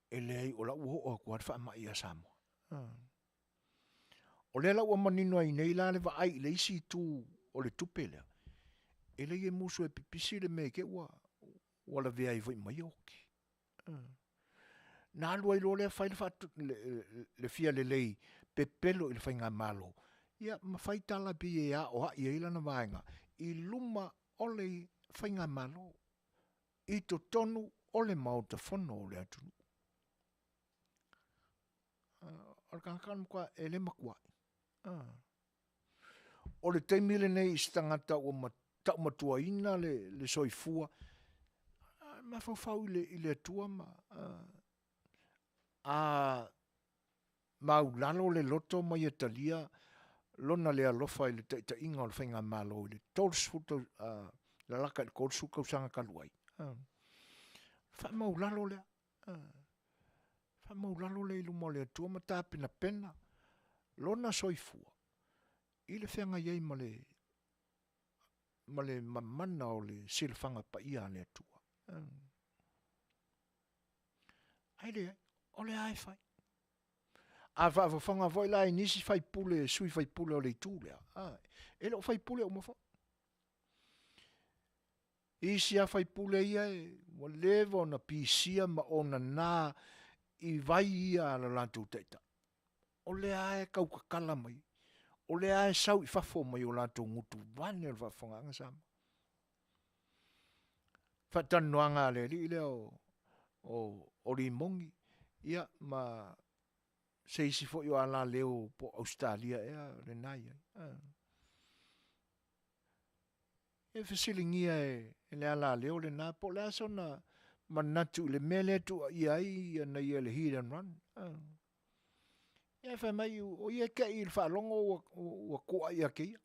e leai o la ua oo atu lava le faamai ia Samoa. O lea la ua manino ai nei la le vaai i le isi itu o le tupe lea, e leai e musu e pipisi le mea i te ua ua lavea ai foi ma ia oti. Na alu ai loa lea fai le faatu, le, le fia lelei pepelo i le faigamalo, ia ma fai tala pei e aoai ai lana vaega i luma o le faigamalo i totonu o le Maota Fono o le atunuu. O le tagata o le matua e le matuai. O le taimi lenei i se tagata ua taumatuaina le, le soifua, mafaufau i le, i le Atua ma a maulalo le loto ma ia talia lona le alofa i le taitaiga o le faigamalo i le 30 tau, uh, lalaka i le 30 tausaga talu ai. Faamaulalo lea. Faamaulalo lea i luma o le Atua ma tapenapena lona soifua i le feagai ai ma le ma le mamana o le silafaga paia a le Atua. Ae leai, o le a e fai. A faafofoga foi la i nisi faipule, sui faipule o le itu lea, e le o faipule uma foi. Isi lava faipule ia e, ua leva ona pisia ma onana i vai ia a lo latou taitai. O lea lava e tautatala mai, o lea lava e sau i fafo mai o latou gutu vaeane le faafofogaaga Samoa. Faatalanoaga a le alii lea o, o, o Limogi, ia ma se isi foi o alaleo po o Ausetalia ea lena e i ai. E fesiligia e le alaleo lena po o le a sona manatu i le mea lea e tuuaia ai ana ia i le hit and run. Ia fai mai o ia e te i le faalogo ua, ua tuuai ia te ia.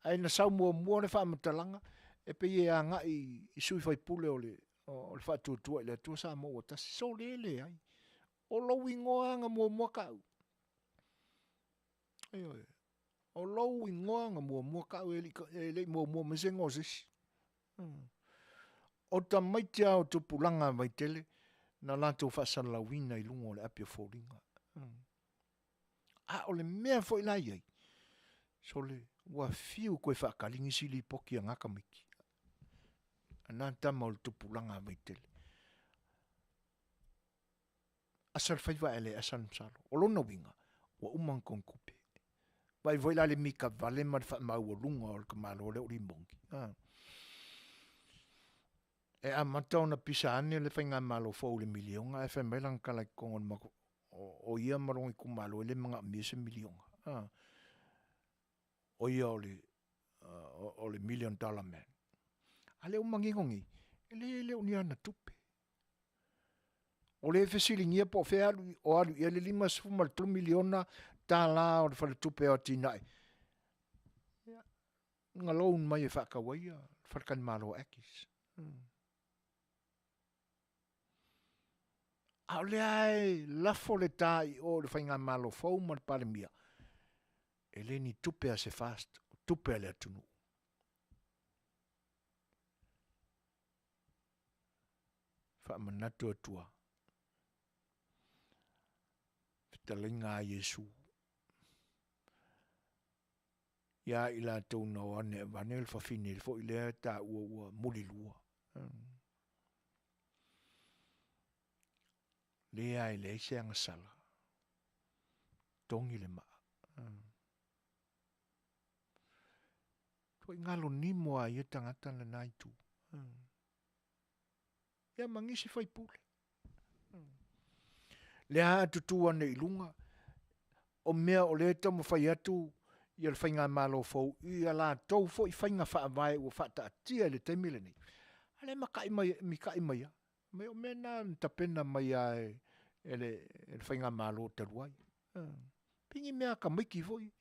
Ae na sau muamua le faamatalaga e pei e agai i sui faipule o le, o le Faatuatua i le Atua Samoa ua Tasi. Sole leai. O lou igoa na muamua tau. Ioe. O lou igoa na muamua tau e le i muamua mai se igoa o se isi. O tamaiti lava o tupulaga a Vaitele na latou faasalalauina i luga o le api o foliga. A o le mea foi la i ai, sole, ua fiu toe faatali nisi lipoti a na tamaiti, a na tama o le tupulaga a Vaitele. Asa le faiva ae le asa le masalo. O lona uiga, ua uma ona togitupe. Vaai foi la i le mita vale ma le faamaualuga o le tamaloa lea o Limogi. E amata ona pisa ane le faigamalo fou i le miliona ae fai mai lana tala i totonu o le matou o ia ma lona itumalo e le manaomia se miliona. O ia o le o le million dollar man. A lea ua manino nei, e leai e le o ni ana tupe. O lea e fesiligia po o fea alu, o alu i ai le $53 miliona tala o le Faletupe o Atinae. Ia, na loan mai e faatau ai le faletalimalo a Aggies. A o lea e lafo le ta i o i le faigamalo fou ma le Palemia, e le ni tupe a se FAST, o tupe a le atunuu. Faamanatu atu a fetalaiga a Iesu ia i latou na o ane avane le fafine foi lea e taua ua mulilua. Lea e leai se agasala, togi le maa. Tuai galo nimo a ia tagata lena itu. Ia ma nisi faipule. Lea a tutu ane i luga, o mea o lea e taumafai atu ia le faigamalo fou i a latou foi faiga faavae ua faataatia i le taimi lenei. A lea e matai mai, mita'i mai lava. Mai o mea na na tapena mai lava e, e le, e le faigamalo talu ai. Pei ni mea a tamaiti foi.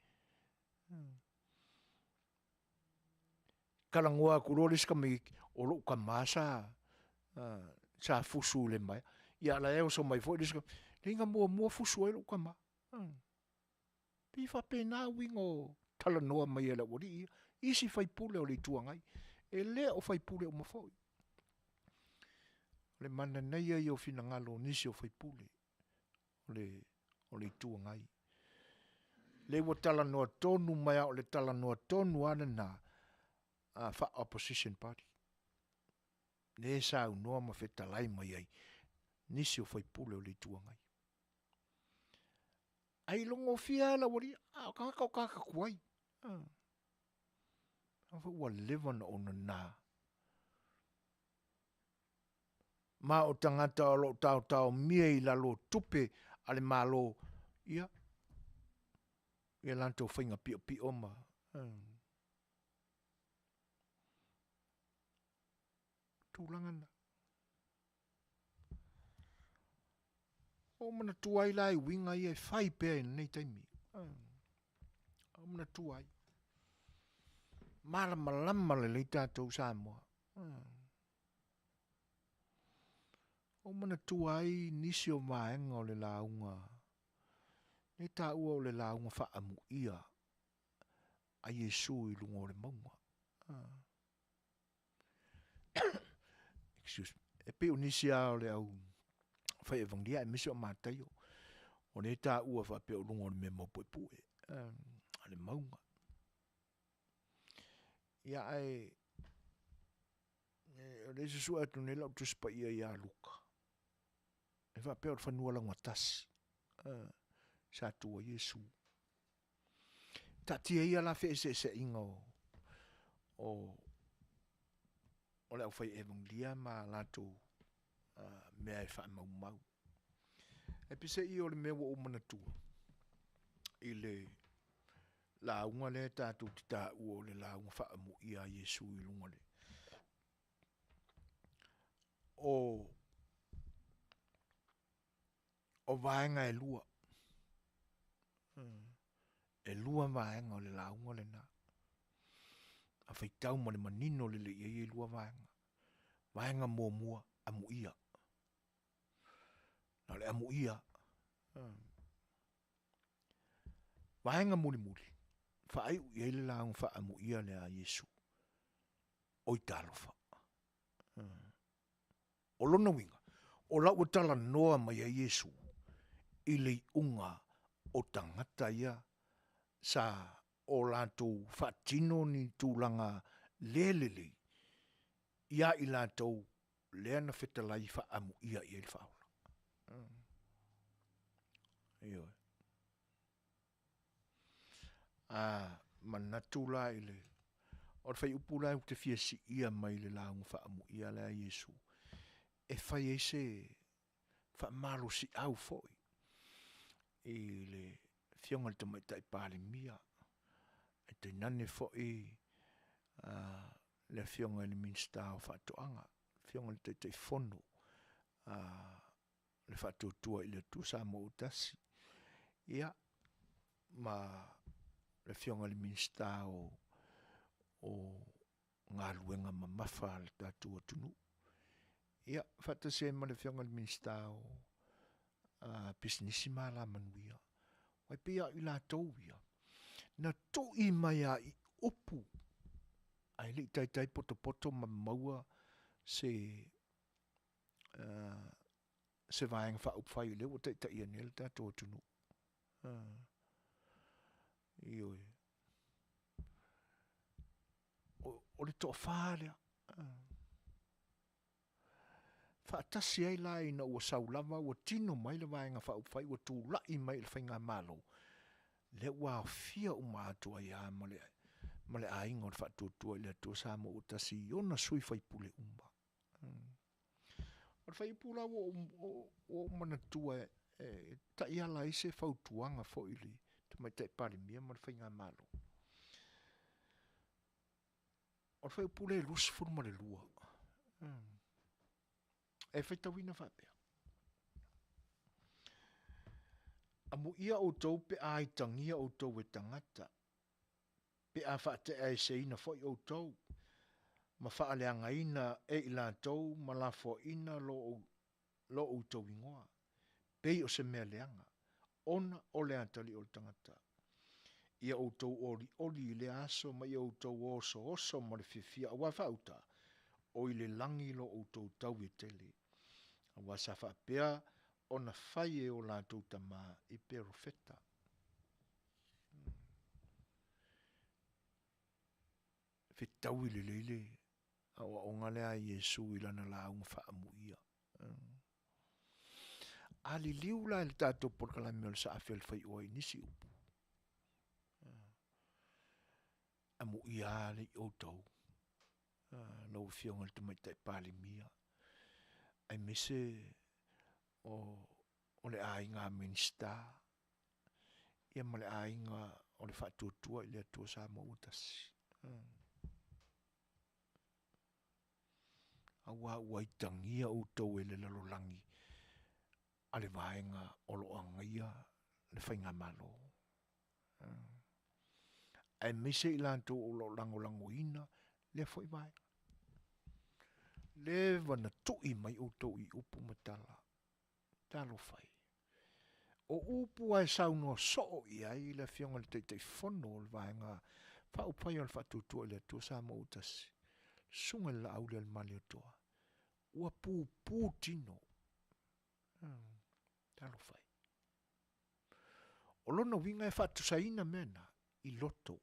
Talanoa atu loa le isi tamaititi, o lou tama sa, sa fusu i le maea. Ia a la e oso mai foi le isi tamaititi, leai na muamua fusu ai lou tama. Pei e faapena uiga o talanoa mai a le aualii ia, isi faipule o le Itu Agai, e le o faipule uma foi. O le mananaia ia o finagalo o nisi o faipule o le, o le Itu Agai. Lea ua talanoa tonu mai lava, o le talanoa tonu lava lena a faa-opposition party. Lea e saunoa ma fetalai mai ai. Nisi o faipule o le Itu Agai. Ai logofia lava lau alii, a o tagata o tagata tuai. A foi ua leva ona ou nana. Ma o tagata o lo o taotaomia i lalo o tupe a le Malo, ia, ia latou faiga piopio ma tulaga na. Ua ou manatua ai la i uiga ia e fai pea i lenei taimi. Ua ou manatua ai. Malamalama lelei tatou Samoa. Ua ou manatua ai nisi o vaega o le lauga, e taua o le lauga faaamuia a Iesu i luga o le mauga. Excuse me. E pei o nisi lava o le au fai evangelia aemaise o Mataio, o lea e taua faapea o luga o le mea maupuepue, o le mauga. Ia ae o lea e susue atu nei lau Tusi Paia ia Luka, e faapea o le fanua laugatasi sa tu ai Iesu. Taatia ia la feeseeseaiga o, o, o le aufai evangelia ma latou mea e faamaumau. Ae peiseai o le mea ua ou manatua i le lauga lea tatou te taua o le lauga faaamuia a Iesu i luga o le o o vaega e lua. E lua vaega o le lauga lena. A faitau ma le manino lelei i ai e lua vaega. Vaega muamua, amuia. Na o le amuia. Vaega mulimuli, faaiu i ai le lauga faaamuia lea a Iesu, oi talofa. O lona uiga, o la ua talanoa mai ai Iesu i le iuga o tagata ia sa o latou faatino ni tulaga le lelei ia i latou lea na fetalai faaamuia i ai le Faaola. Ioe. A manatu la i le o le fuaiupu la ou te fia siia mai le lauga faaamuia lea a Iesu e fai ai se faamalosiau foi i le Afioga i le Tamaitai Palemia, ae tainane foi le Afioga i le Minisita o Faatoaga, le Afioga i le Taitaifono a le Faatuatua i le Atua Samoa ua Tasi, ia, ma le Afioga i le Minisita o Galuega Mamafa a le tatou atunuu, ia, faatasi ai ma le Afioga i le Minisita o Pisinisi ma Alamanuia. Aua e pei lava o i latou ia, na tui mai lava i upu, ae le i taitai potopoto ma maua se se Vaega Faaupufai o lea ua taitaia nei le tatou atunuu. Ioe. O le toafa lea. Faatasi ai la ina ua sau lava ua tino mai le Vaega Faaupufai ua tulai mai i le faigamalo, lea ua aofia uma atu ai lava ma le, ma le aiga o le Faatuatua i le Atua Samoa ua Tasi i ona sui faipule uma. O le fuaiupu la ua ou manatua e taiala ai se fautuaga foi i le Tamaitai Palemia ma le Faigamalo. O le fuaiupu lea e 22, e faitauina faapea, Amuia outou pe a aitagia outou e tagata, pe a faateaeseina foi outou, ma faaleagaina e i latou ma lafoaina lo lo outou igoa, pei o se mea leaga, ona o le atalii o le tagata. Ia outou olioli i lea aso ma ia outou osooso ma le fiafia, aua faauta, o i le lagi lo outou taui e tele, aua sa faapea ona fai e o latou tama i perofeta. Fetaui lelei le aoaoga lea a Iesu i lana lauga faamuia. A liliu la i le tatou polokalame o le saafi o le faioa i nisi upu, amuia le i outou, lau Afioga i le Tamaitai Palemia, aemaise o le aiga Minisita, ia ma le aiga o le Faatuatua i le Atua Samoa ua Tasi. Aua ua itagia outou e le lalolagi a le vaega o lo o agaia le faigamalo. Aemaise i latou o lo o lagolagoina lea foi vaega. Leva na tui mai outou i upu ma tala. Talofa e. O upu lava e saunoa soo i ai le Afioga i le Taitaifono o le Vaega Faaupufai o le Faatuatua i le Atua Samoa ua Tasi, le Susuga i le Laaulialemalietoa, ua pupu tino. Talofa e. O lona uiga e faatusaina mea na i loto.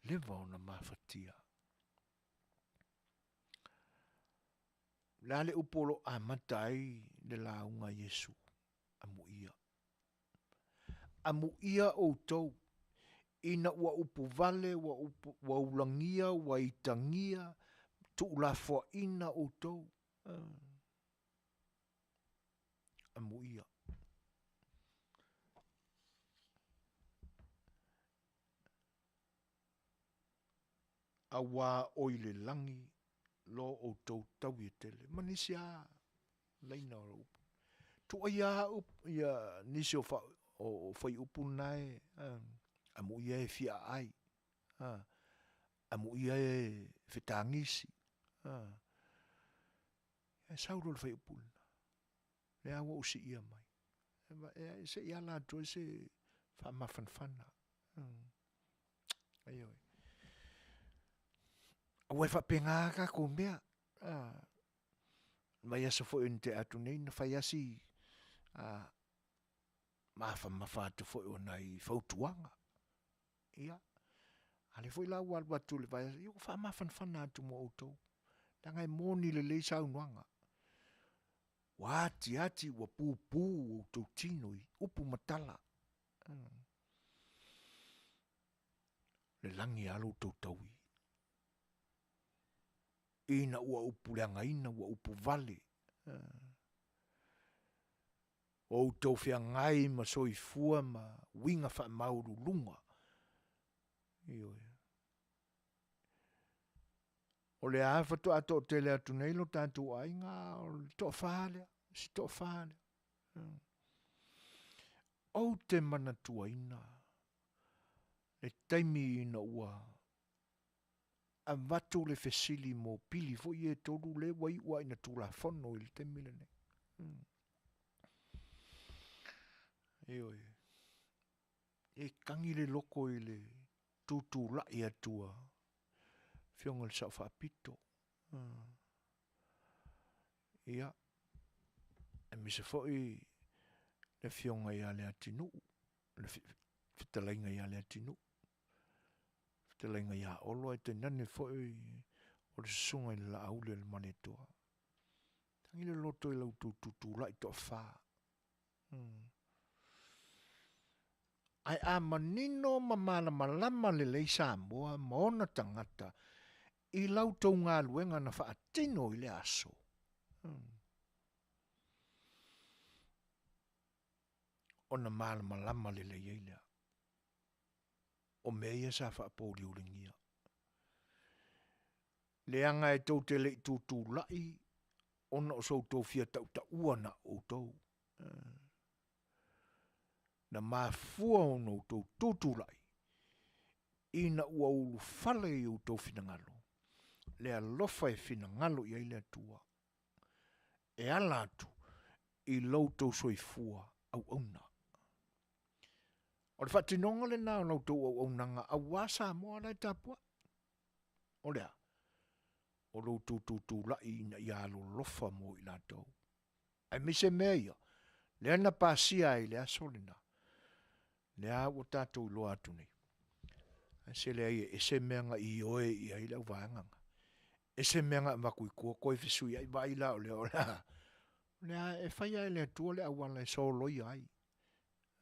Leva ona mafatia. O le a le upu o lo o amata ai le lauga a Iesu? Amuia. Amuia outou ina ua upu vale, ua, upu, ua ulagia, ua itagia, tuulafoaina outou. Amuia. Auā o i le lagi lo outou taui e tele. Ma nisi a laina o upu. Tuaia a upu, ia nisi o, fa, o, o fai upu nae, amuia e fia ai, amuia e fetagisi, e sau loa le fai upu lena. Lea ua ou siia mai. E, se i ala atu ai se faamafanafana. Ioe. Aua e faapena a tatou mea. Vaiaso foi na tea atu nei na fai asi mafamafa atu foi o nai fautuaga. Ia, a lea foi la ua alu atu i le vaiaso, ia ua faamafanafana atu mo outou. Leaga e moni lelei saunoaga. Ua atiati, ua pupu outou tino i upu ma tala. Le lagi a lo outou taui. Ina ua upu leagaina, ua upu vale. O outou feagai ma soifua ma uiga faamaualuluga. Ioe. O lea lava faatoa toatele atu nei lo tatou aiga, o le toafa lea, si toafa lea. Ou te manatuaina le taimi ina ua avatu le fesili mo pili foi ia e tolu lea ua iu lava ina Tulafono i le taimi lenei. Ioe. E tagi le loto i le tutulai atu a Afioga i le Sao Faapito. Ia, aemaise foi le Afioga ia Leatinuu, le fetalaiga ia Leatinuu, fetalaiga ia Olo ae tainane foi o le susuga i le Laauli o le Malietoa. Tagi le loto i la outou tutulai toafa. Ae a manino ma malamalama lelei Samoa ma ona tagata i la outou galuega na faatino i lea aso, ona malamalama lelei ai lea o mea ia sa faapouliuligia. Leaga e tou te le i tutulai ona o so outou fia tautaua na o outou. Na mafua ona outou tutulai ina ua ulufale i outou finagalo le alofa e finagalo i ai le Atua e ala atu i lo outou soifua auauna. O le faatinoga lena o la outou auaunaga aua Samoa la e tapuai. O le a? O lo outou tutulai ina ia alolofa mo i latou. Aemaise mea ia, lea na pasia ai i le aso lena, lea ua tatou iloa atu nei. Ae se leai e ese mea na ioe i ai le auvaega na. E se mea na avatu i tua toe fesuiai, vaai la o lea o le a, o le a e fai lava e le Atua le auala e soloia ai.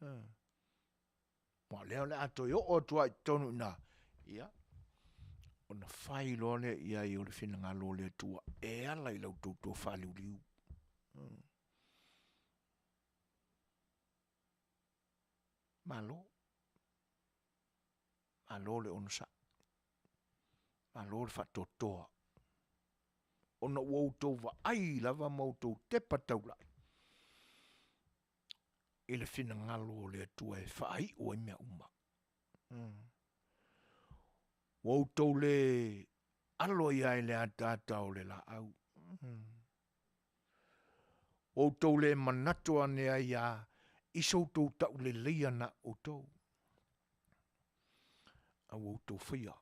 Aua o lea o le a toe oo atu lava i totonu i ina, ia, ona fai loa lea i ai o le finagalo o le Atua e ala i la outou tofa liuliu. Malo. Malo le onosai. Malo le faatoatoa ona ua outou vaai lava ma outou tepa taulai i le finagalo o le Atua e faaiu ai mea uma. Ua outou le alo i ai le ataata o le laau. Ua outou le manatu ane ai lava i so outou tauleleia na outou, a ua outou faia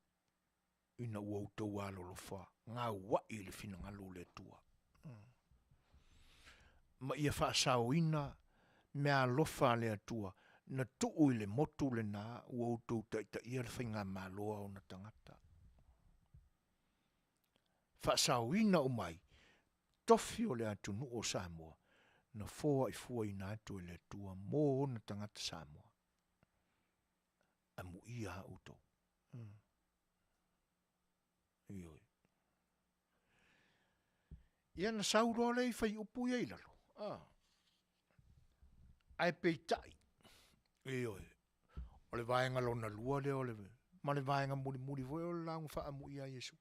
ina ua outou alolofa gauai i le finagalo o le Atua, ma ia faasaoina meaalofa a le Atua na tuu i le motu lena ua outou taitaia le faigamalo a ona tagata. Faasaoina uma ai tofi o le atunuu o Samoa na foaifuaina atu e le Atua mo ona tagata Samoa. Amuia a outou. Ioe. Ia na sau loa lea i fuaiupu ia i lalo, ae peitai, ioe, o le vaega lona lua lea o le, ma le vaega mulimuli foi o le lauga faaamuia a Iesu.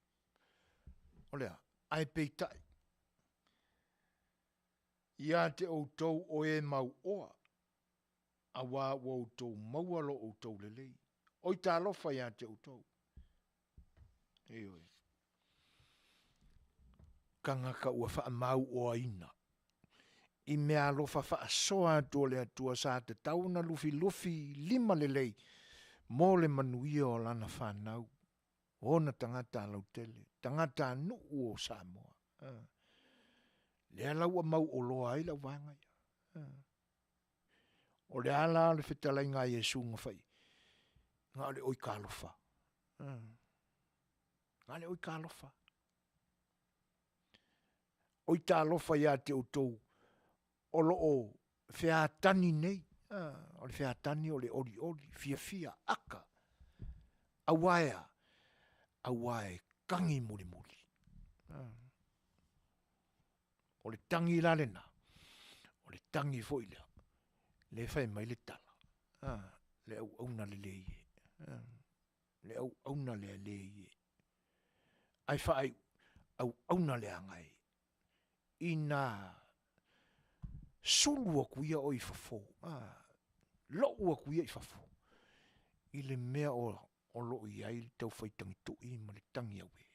O le a? Ae peitai, ia te outou o e mauoa, auā ua outou maua lo outou lelei. Oi talofa ia te outou. Ioe. Tagata ua faamauoaina i meaalofa faasoa atu o le Atua sa tatau ona lufilufi lima lelei mo le manuia o lana fanau, ona tagata lautele, tagata nuu o Samoa. Lea la ua mauoloa ai lau vaega ia. O le a la le fetalaiga a Iesu na fai? Na o le oi talofa. Na o le oi talofa. Oi talofa ia te outou o lo o featani nei. O le featani o le olioli, fiafia, aka. Auā e a? Auā e tagi mulimuli. O le tagi la lena, o le tagi foi lea, le fai mai le tala, le auauna lelei e, le auauna lelei e. Ae faaiu, auauna leaga e, ina sulu atu ia oe i fafo, lou atu ia i fafo, i le mea o lo o i ai le taufai tagitui ma le tagi auē.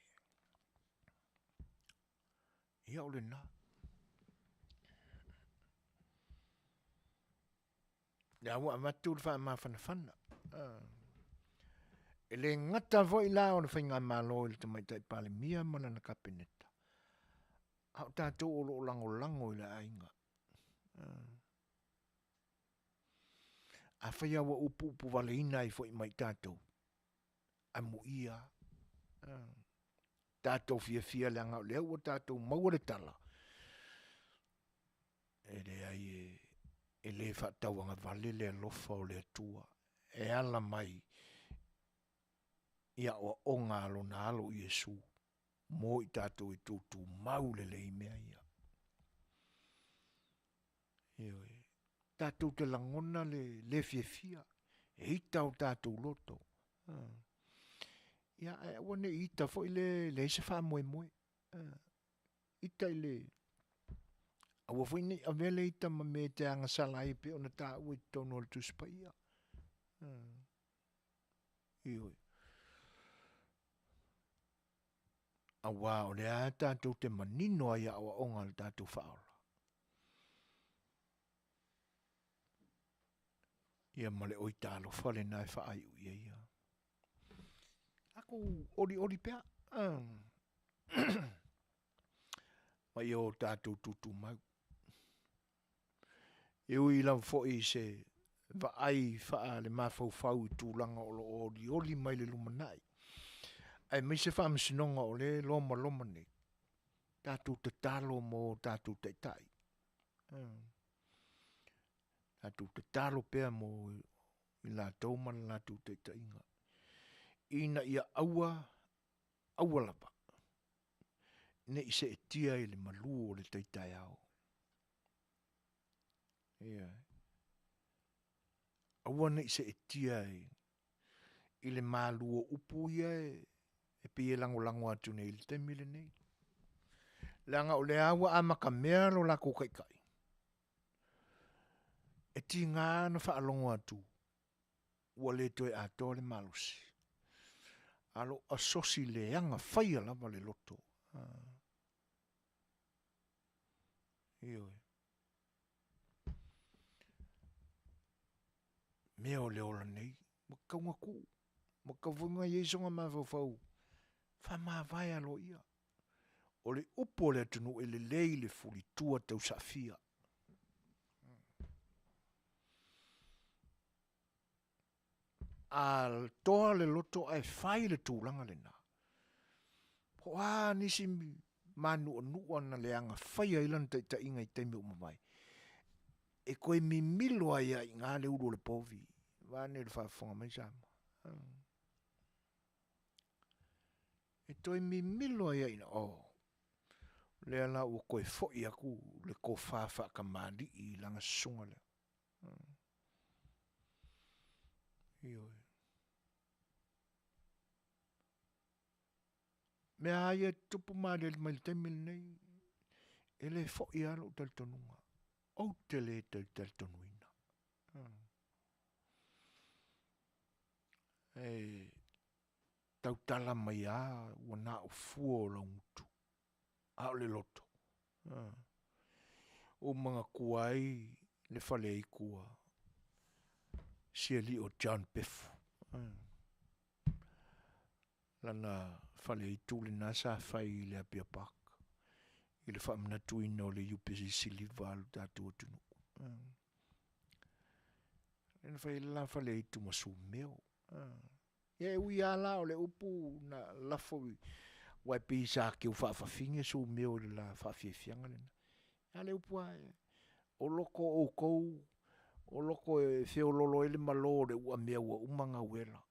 Ia o lena. Lea ua avatu le faamafanafana. E le gata foi la o le faigamalo i le Tamaitai Palemia ma lana Kapeneta, a o tatou o lo o lagolago i le aiga. Afai lava ua upuupuvaleina ai foi ma i tatou, amuia tatou fiafia leaga o lea ua tatou maua le tala, e leai e le faatauagavale le alofa o le Atua e ala mai i aoaoga a lona alo Iesu mo i tatou e tutumau lelei mea ia. Ioe. Tatou te lagona le le fiafia e ita o tatou loto. Ia, ae aua ne i ita foi le leai se faamoemoe. Ita i le aua foi ne i avea le ita ma mea e te agasala ai pei ona taua i totonu o le Tusi Paia. Ioe. Auā o lea tatou te manino ai i aoaoga a le tatou Faaola. Ia ma le oi talofa lena e faaiu i ai ia. Tatou olioli pea. Ma ia o tatou tutumau. E ui lava foi i se vaai faale-mafaufau i tulaga o lo o olioli mai le lumanai. Aemaise faamasinoga o lea e lomaloma nei, tatou tatalo mo o tatou taitai. Tatou tatalo pea mo i latou ma le latou taitaiga, ina ia aua, aua lava ne i seetia i le malu o le tai taeao. Ioe. Aua ne i seetia i le malu o upu ia e pei e lagolago atu nei i le taimi lenei. Leaga o lea ua amatamea lo latou taitai, e tiga ona faalogo atu ua le toe atoa le malosi, a o lo o asosi leaga faia lava le loto. Ioe. Mea o le ola nei, ua tatau ona tuu, ua tatau foi ona i ai sona mafaufau faamavae aloaia. O le upu a le atunuu e lelei le fulitua tausaafia. A toa le loto ae fai le tulaga lena, po o a nisi manuanua na leaga faia ai lana taitaiga i taimi ua mavae, e toe mimilo ai lava i ina le ulu o le povi, vaeane le faafofoga mai Samoa. E toe mimilo ai lava i ina, oh, lea la ua toe foi atu le tofa faatamalii i lana susuga lea. Ioe. Mea lava ia e tutupu ma aliali mai i le taimi lenei, e le foi lava lou talitonuga, ou te le toe talitonuina. E tautala mai lava ua na o fua o laugutu, a o le loto, ua manatua ai le faleaitu a si alii o John Pefu. Lana faleaitu lena sa fai i le Apia Park i le faamanatuina o le iupeli siliva a lo tatou atunuu. Lea na fai ai le la faleaitu ma Sumeo. Ia e ui lava la o le upu na lafo aua e pei sa teu faafafine Sumeo i le la faafiafiaga lena. A o le upu lava ia, o loko o outou, o loko e feoloolo ai le malo o le uamea ua uma ona uela.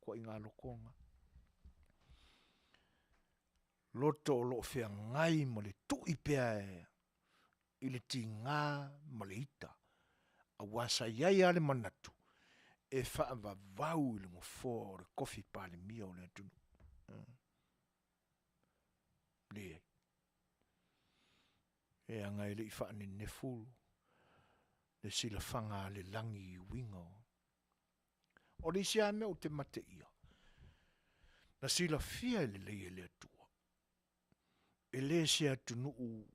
Ituaiga loko na. Loto o lo o feagai ma le tui pea i le tiga ma le ita, aua sa i ai lava le manatu e faavavau i le nofoa o le tofi Palemia o le atunuu. Leai. Leaga e le i faanenefu le silafaga a le lagi i uiga o... O le isi lava mea ou te mateia, na silafia lelei e le Atua, e le se atunuu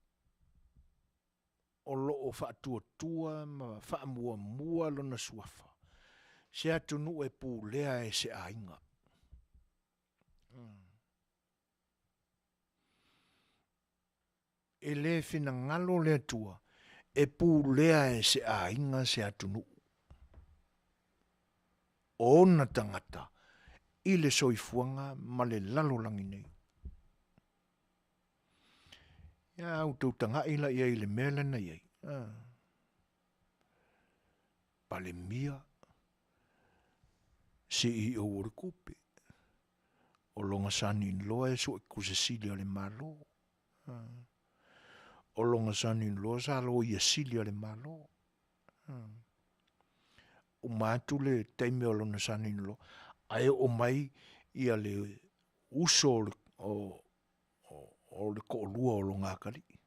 o lo o faatuatua ma faamuamua lona suafa, se atunuu e pulea e se aiga. E le finagalo le Atua e pulea e se aiga se atunuu. O ona tagata i le soifuaga ma le lalolagi nei. Ia a outou tagai la i ai i le mea lea na i ai, Palemia, CEO o le tupe, o lona son-in-law e Suetusi Sili a le Malo, o lona son-in-law sa Loia Sili a le Malo. Uma atu le taimi o lona son-in-law ae oo mai ia le uso o le toalua o lona atalii.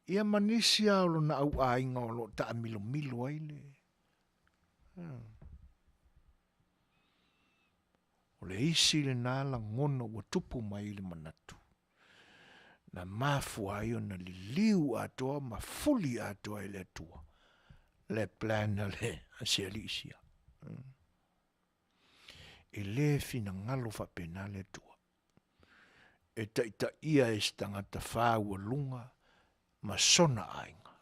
Ia ma nisi lava o lona au aiga o lo o taamilomilo ai le... O le isi lena lagona ua tupu mai i le manatu, na mafua ai ona liliu atoa ma fuli atoa e le Atua le plan a le si alii sia. E le finagalo faapena le Atua e taitaia e se tagata fāualuga ma sona aiga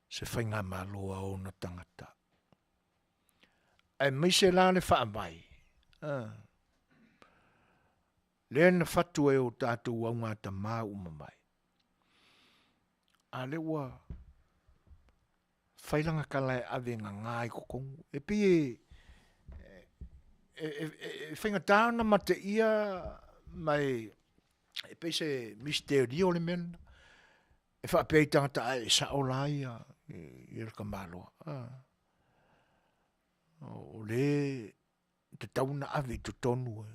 se faigamalo a ona tagata. Aemaise la le faavae, lea na fatu ai o tatou augatama uma mai. A lea ua fai lana tala e ave e gaga i totonu. E pei e, e, e, e faigata ona mateia ma e, e pei se misterio le mea lena. E faapea i tagata ae e sao la ia, ia le tamaloa. Ah. O le tatau ona ave i totonu e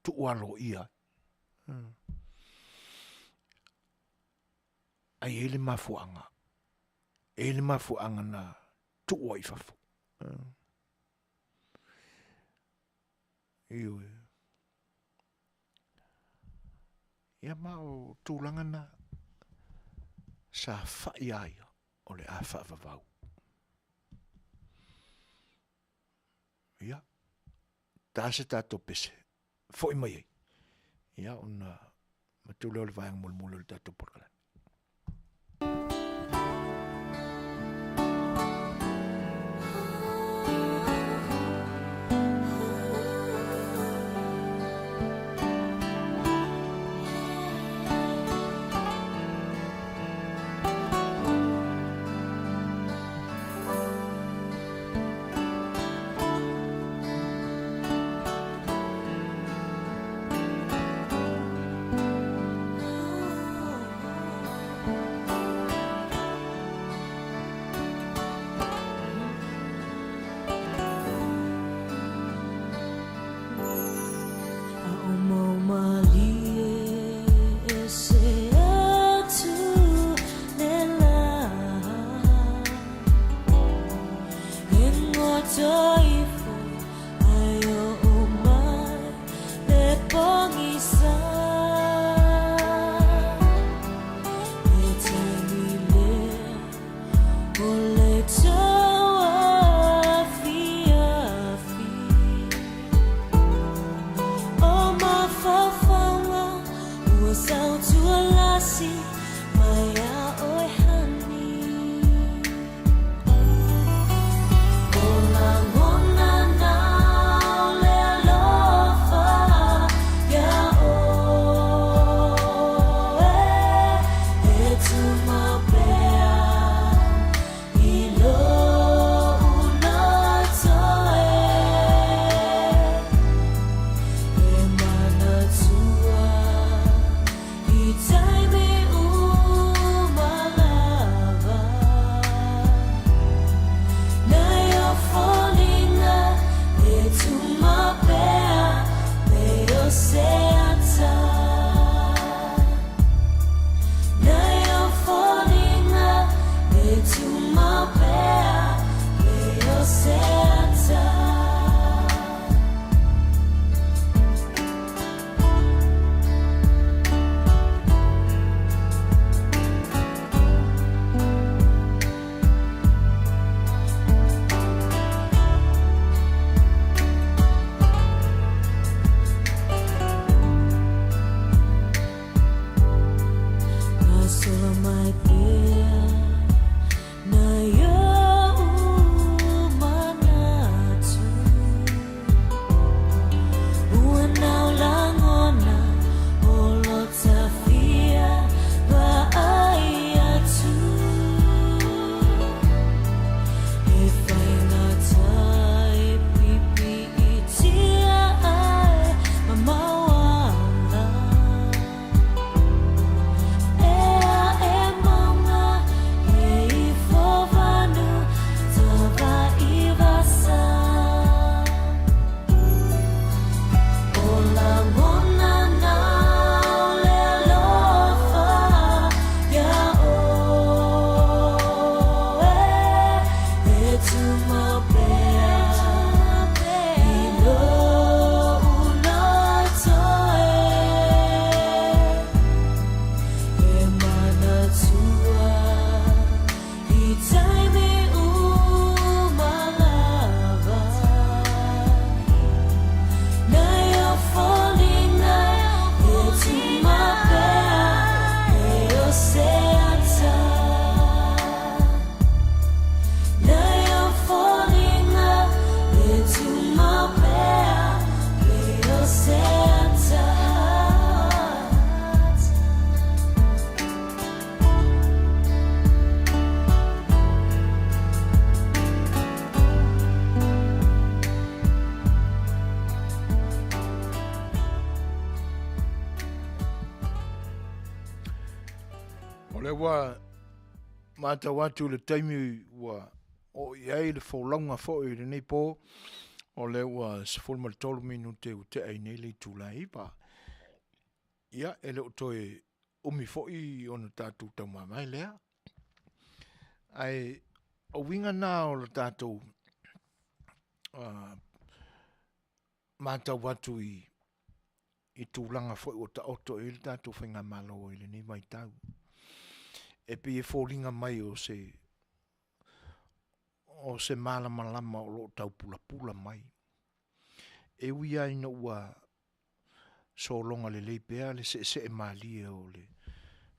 tuu aloaia ai. Ai e i ai le mafuaaga, e i ai le mafuaaga na tuu ai i fafo. Ioe. Ia ma o tulaga na sa fai a ia o le a faavavau. Ia, ta se tatou pese, foi mai ai. Ia, ona matu lea o le vaega mulimuli o le tatou polokalame. ua matau atu i le taimi ua oo i ai le folauga foi i lenei po, o lea ua 13 minute ua tea ai nei le itula e 9. Ia, e le o toe umi foi ona tatou taumamae lea. Ae o uiga na o le tatou matau atu i i tulaga foi ua taoto i ai le tatou faigamalo i lenei vaitau. E pei e foliga mai o se o se malamalama o lo o taupulapula mai. E ui lava ina ua sologa lelei pea le seesee malie o le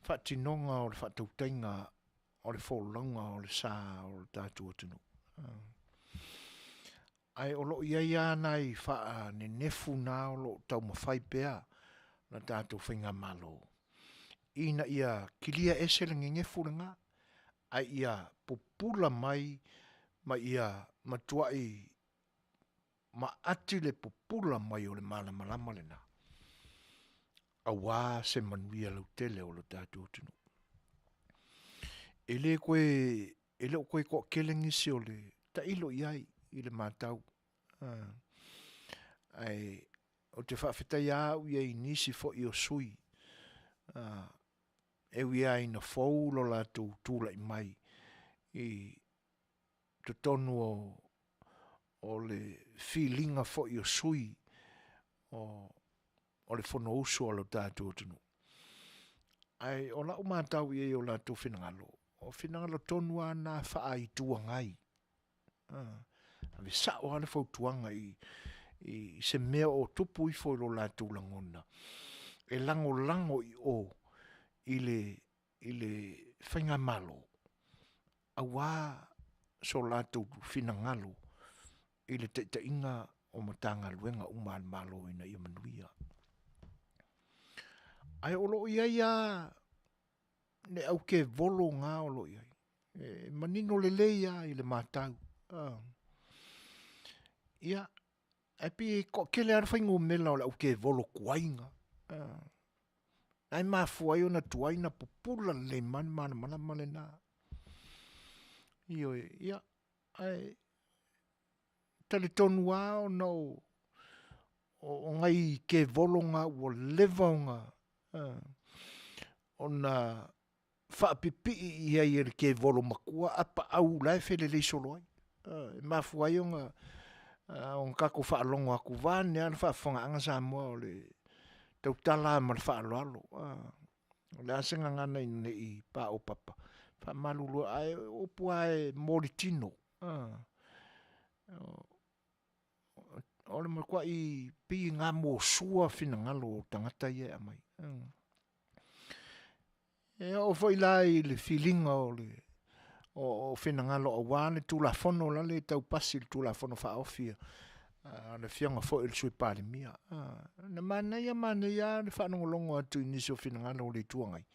faatinoga o le faatautaiga o le folauga o le sa o le tatou atunuu. Ae o lo o i ai lava nai faanenefu na o lo o taumafai pea le tatou faigamalo ina ia kilia ese le nenefu lena, ae ia pupula mai ma ia matuai maati le pupula mai o le malamalama lena aua se manuia lautele o lo tatou atunuu. E le toe, e le o toe toatele nisi o le tailo i ai i le matau. Ae ou te faafetaia au ia i nisi foi o sui e ui lava ina fou lo latou tulai mai i totonu o le filiga foi o sui o le Fonousu a lo tatou atunuu. Ae o lau matau i ai i o latou finagalo, o finagalo tonu lava na faa-Itu Agai. Ave sao lava le fautuaga i se mea o tupu ifo i lo latou lagona, e lagolago i o i le faigamalo, aua so latou finagalo i le taitaiga o Matagaluega uma a le Malo ina ia manuia. Ae o lo o i ai lava le aukevolo na o lo o i ai, e manino lelei lava i le matau. Ia, ae pei e toatele lava le fuainumera o le aukevolo tuai na. Na e mafua ai ona tuai ona pupula lelei mai le malamalama lena. Ioe, ia, ae talitonu lava ona o nai kevolo na ua leva ona faapipii i ai e le kevolo matua apaau la e felelei solo ai. E mafua ai ona tatou faalogo atu vaeane lava le faafofogaaga Samoa o le tautala lava ma le faaaloalo. O le a se gagana ina ne i paopapa, e faamalulu ae o upu lava e momoli tino. O le matuai pei e gamosua finagalo o tagata ia e aumai. E oo foi la i le filiga o finagalo aua le Tulafono lale e tau pasi le Tulafono Faaofi a le Afioga foi i le Sui Palemia. Na manaia manaia lava le faalogologo atu i nisi o finagalo o le Itu Agai,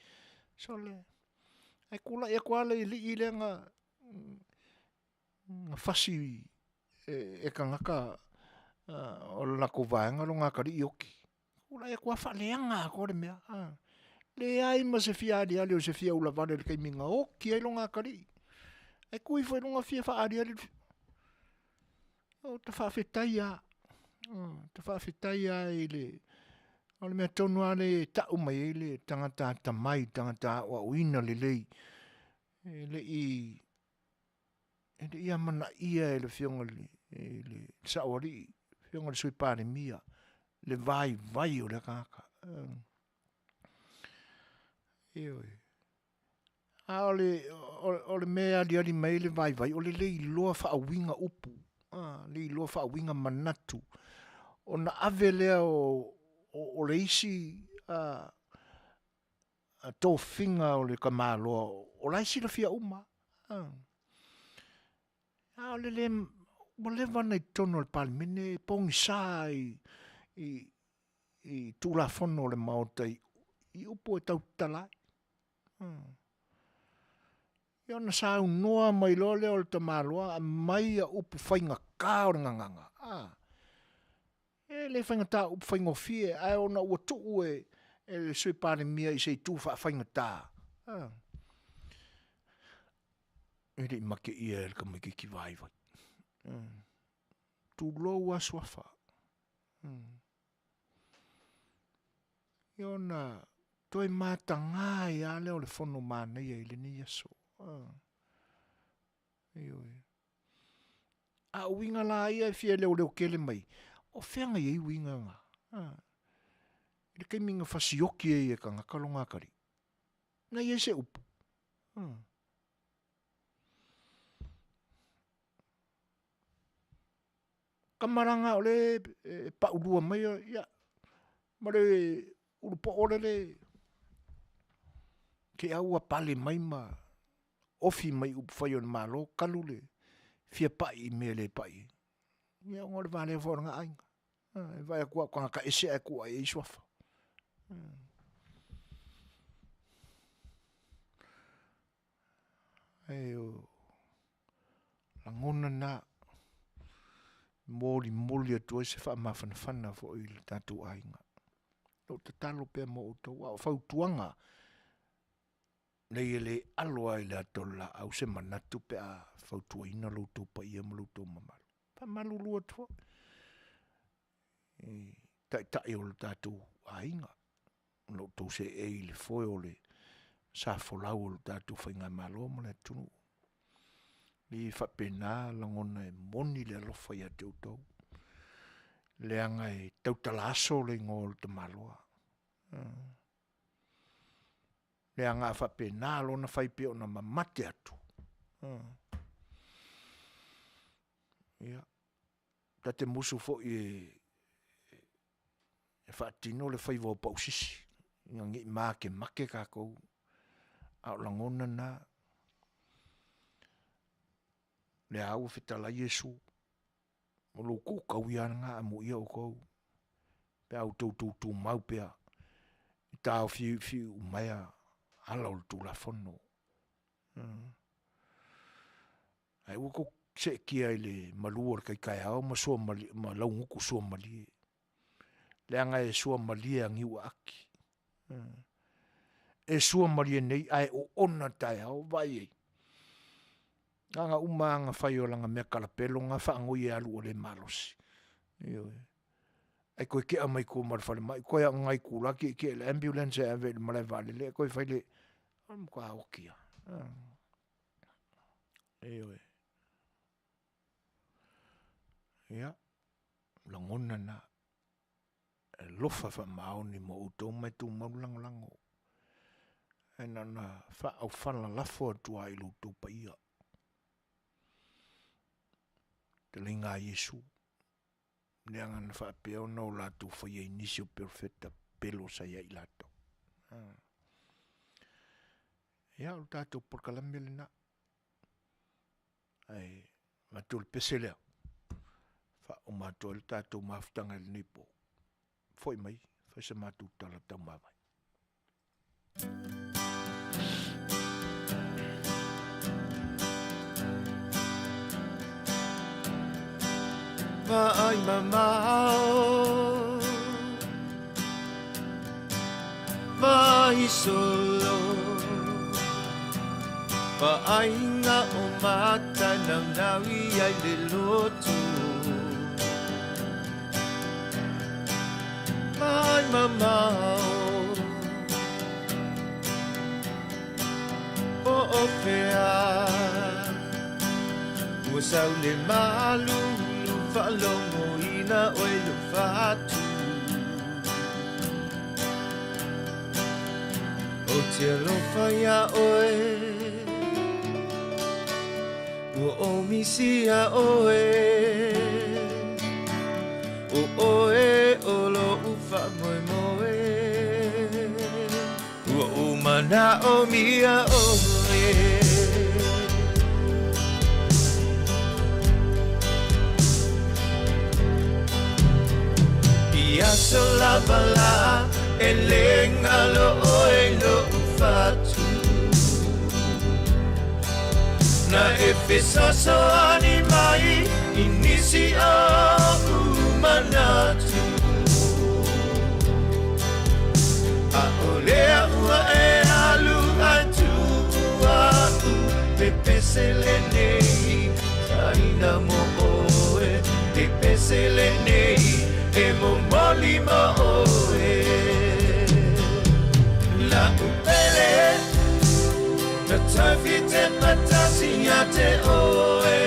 sole, ae tulai atu lava le alii lea na fasi e tagata o le latou vaega lona atalii oti. Tulai atu lava faaleaga atoa le mea. Leai ma se fia aliali o se fia ulavale i le taimi na oti ai lona atalii. Ae tu ifo i luga fia faaaliali. Ou te faafetai lava, ou te faafetai lava i le, o le mea tonu lava lea e tau mai ai le tagata atamai, le tagata aoaoina lelei, e le i amanaia e le Afioga i le Saoalii, le Afioga i le Sui Palemia, le vaivai o lea tagata. Ioe. A o le mea e aliali mai ai le vaivai, o le le iloa faauiga upu, le iloa faauiga manatu, ona ave lea o le isi tofiga o le tamaloa o la e silafia uma lava. A o le le, ua leva ona i totonu o le Palemene, e pogisa i Tulafono o le Maota i upu e tau tatala ai. Ia ona saunoa mai loa lea o le tamaloa aumai upu faigata o le gagana, e le faigata o upu faigofie, ae ona ua tuu e le Sui Palemia i se itu faafaigata. E le i make ia e le tamaititi vaivai. Tulou a suafa. Ia ona toe mataga ai lava lea o le fono manaia i lenei aso. Ioe. A o uiga la ia e fia leoleo tele mai, o fea na i ai uiga na? I le taimi na fasioki ai e tagata lona atalii, na i ai se upu? Kamalaga o le e paulua mai ia ma le ulupoo lele te au ua pale mai ma ofi mai upufai o le Malo talu le fia pai i mea e le pai ai. Ia ona o le valea foi o lena aiga. E vaai atu lava o tagata ese ae tuu ae i ai suafa. Ae o lagona na e molimoli atu ai se faamafanafana foi i le tatou aiga. O lo o tatalo pea mo outou, a o fautuaga nei e le alo lava i le ata o le laau se manatu pe a fautuaina lo outou paia ma lo outou mamalu. Faamalulu atu foi i taitai o le tatou aiga, o lo o outou seei i le foe o le sa folau o le tatou faigamalo ma le atunuu. E faapena lagona e moni le alofa ia te outou, leaga e tautala aso le igoa o le tamaloa. Leaga a faapena lona fai pea ona mamate atu. Ia, ta te musu foi e faatino le faiva o Pausisi ina ne i makemake tatou, a o lagona na, lea lava ua fetalai Iesu, o lou tuutaui lava lena amuia outou pe a outou tutumau pea i taofiufiumaea ala o le Tulafono. Ae aua tou te seetia i le malu o le tai taeao ma sua ma laugutu suamalie, leaga e suamalie a niuaati. E suamalie nei ae oona taeao, vaai i ai. Na ona uma lava ona fai o lana mea talapelo na faanoi e alu ua le malosi. Ioe. Ae toe tea mai tua ma le falemai, toe lava o ni nai itula tietie i le ambulance e ave i le malae vaalele ae toe fai le... o le matua oti lava. Ioe. Ia, o lagona na, e alofa faamaoni ma outou ma e tumau le lagolago. Ae na ona faaaufala lafo atu lava i lo outou paia. Fetalaiga a Iesu, leaga na faapea ona o latou faia i nisi o perofeta pepelo sa ia i latou. Ia, o le tatou polokalame lena. Ae avatu le pese lea, faauma atu ai le tatou mafutaga i lenei po. Foi mai, fai se matou tala taumavae. Vaai mamao, vaai solo, vaaiga o mata naunau i ai le loto. Vaai mamao, po o fea, ua sau le malulu faalogoina oe lou fatu. Ou te alofa iā oe, ua ou misia oe, ʻO ʻoe o loʻu faamoemoe, ua ou manaʻomia ʻoe. I aso lava lā e le galo ʻoe i loʻu fatu. Na e fesoasoani mai i nisi oʻu manatu. ʻAʻole aʻu e alu a e tuu aku pepese lenei Taina mo oe Le pese lenei E momoli mo oe La upele Na taufi te patasi ia te oe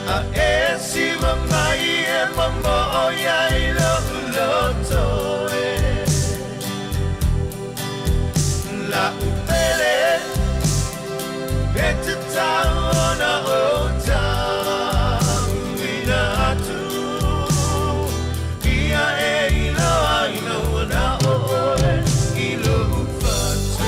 A e siwa mai e momo o ia i lo uloto e La upele E te tau ona o tau ina atu Ia e iloa ina ua na o oe i lou fatu.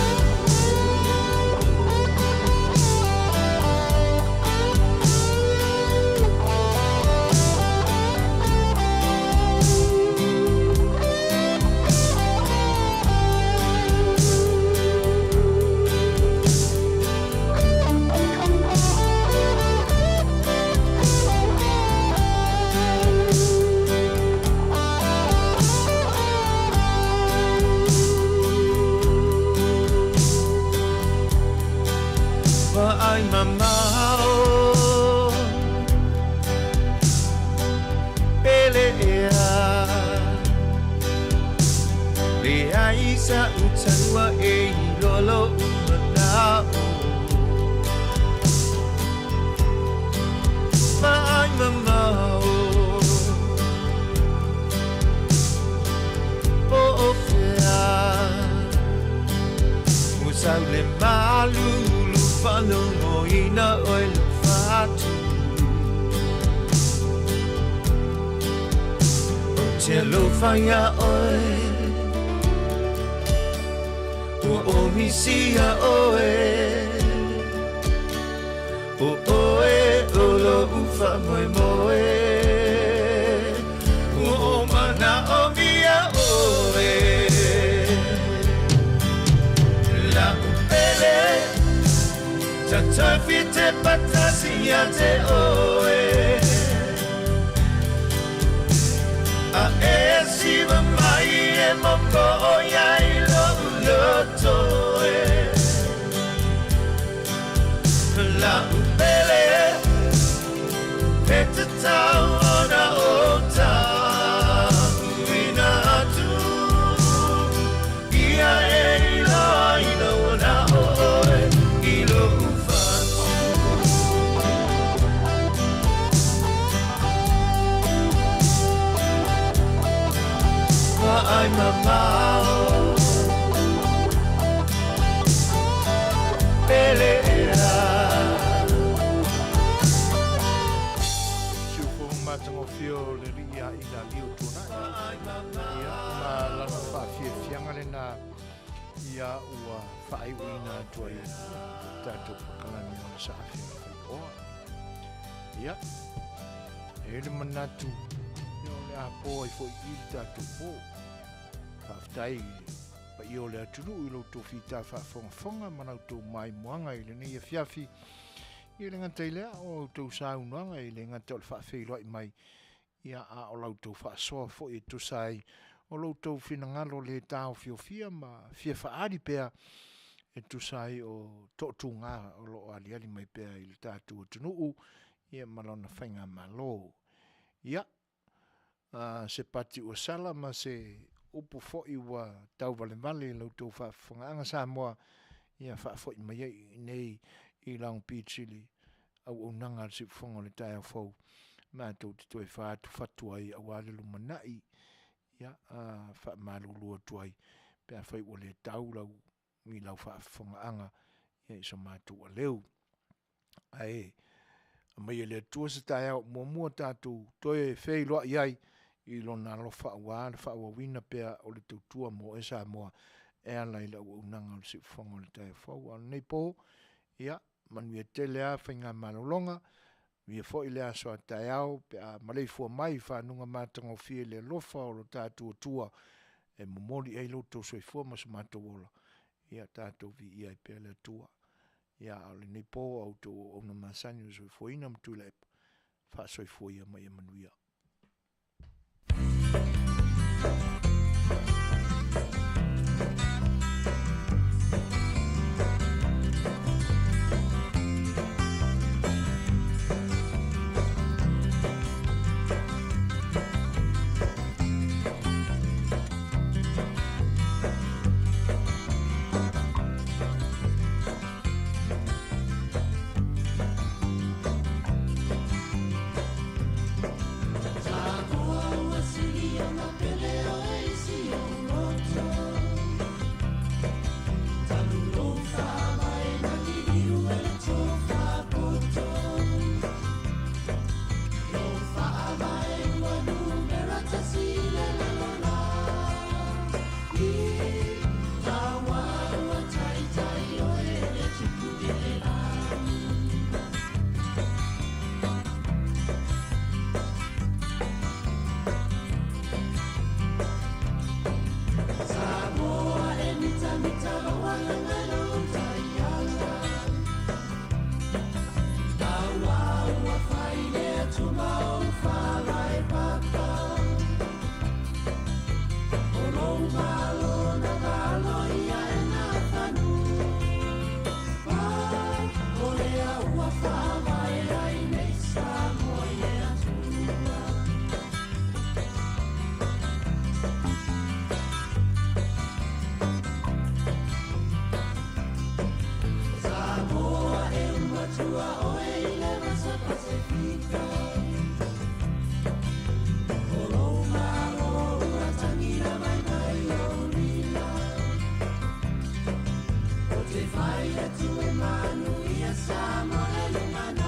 Vaai mamao Pele ea Leai sa utanua e i lolo umanao Vaai mamao Po o fea Musau le malulu Whalogoina oe lo whatu O te alofa ia oe Ua omisia oe O oe o lo ufa moe moe Ua o mana o mia oe La upele Tatafi te patasi ia te oe A e siwa mai e moko o ia i lo uloto e La upele E te tau ona o tau ina atu Ia e iloa ina ua na o oe i lou fatu. Vaai mamao Pele ea. Siufofoga matagofie o le alii ia Ila Lio Tuanai. Ia, ma lana faafiafiaga lena ia ua faaiuina atu ai tatou polokalame o le Saafiaga Faioa. Ia, e i ai le manatu, ia o le a po ai foi i i le tatou po. Faafetai i le paia o le atunuu i lo outou fita faafogafoga ma la outou maimoaga i lenei afiafi. Ia e le gata i lea, o outou saunoaga e le gata o le faafeiloai mai, ia a o la outou faasoa foi e tusa ai o lo outou finagalo le taofiofia ma fia faaali pea e tusa ai o toatuga o lo o aliali mai pea i le tatou atunuu ia ma lona faigamalo. Ia, a, se pati ua sala ma se upu foi ua tauvalevale i la outou faafofogaaga Samoa, ia faafoi mai ai i inei i Long Beach i le auaunaga a le Siufofoga o le Taeao Fou, matou te toe faaatufatu ai aua le lumanai, ia, a, faamalulu atu ai pe afai ua le tau lau, i lau faafofogaaga ia i so matou aleu. Ae aumai e le Atua se taeao muamua tatou toe feiloai ai i Lona alofa aua le faaauauina pea o le tautua mo oe Samoa e ala i le auaunaga o le Siufofoga o le Taeao Fou. A o lenei po, ia, manuia tele lava faigamalologa, manuia foi le aso a taeao pe a maleifua mai i fanuga matagofie i le alofa o lo tatou Atua e momoli i ai lo outou soifua ma so matou ola. Ia tatou viia ai pea le Atua. Ia, a o lenei po a outou auauna masani o le soifuaina ma Tuilaepa, faasoifua ia ma ia manuia. Se fai atu e manuia Samoa le lumanai.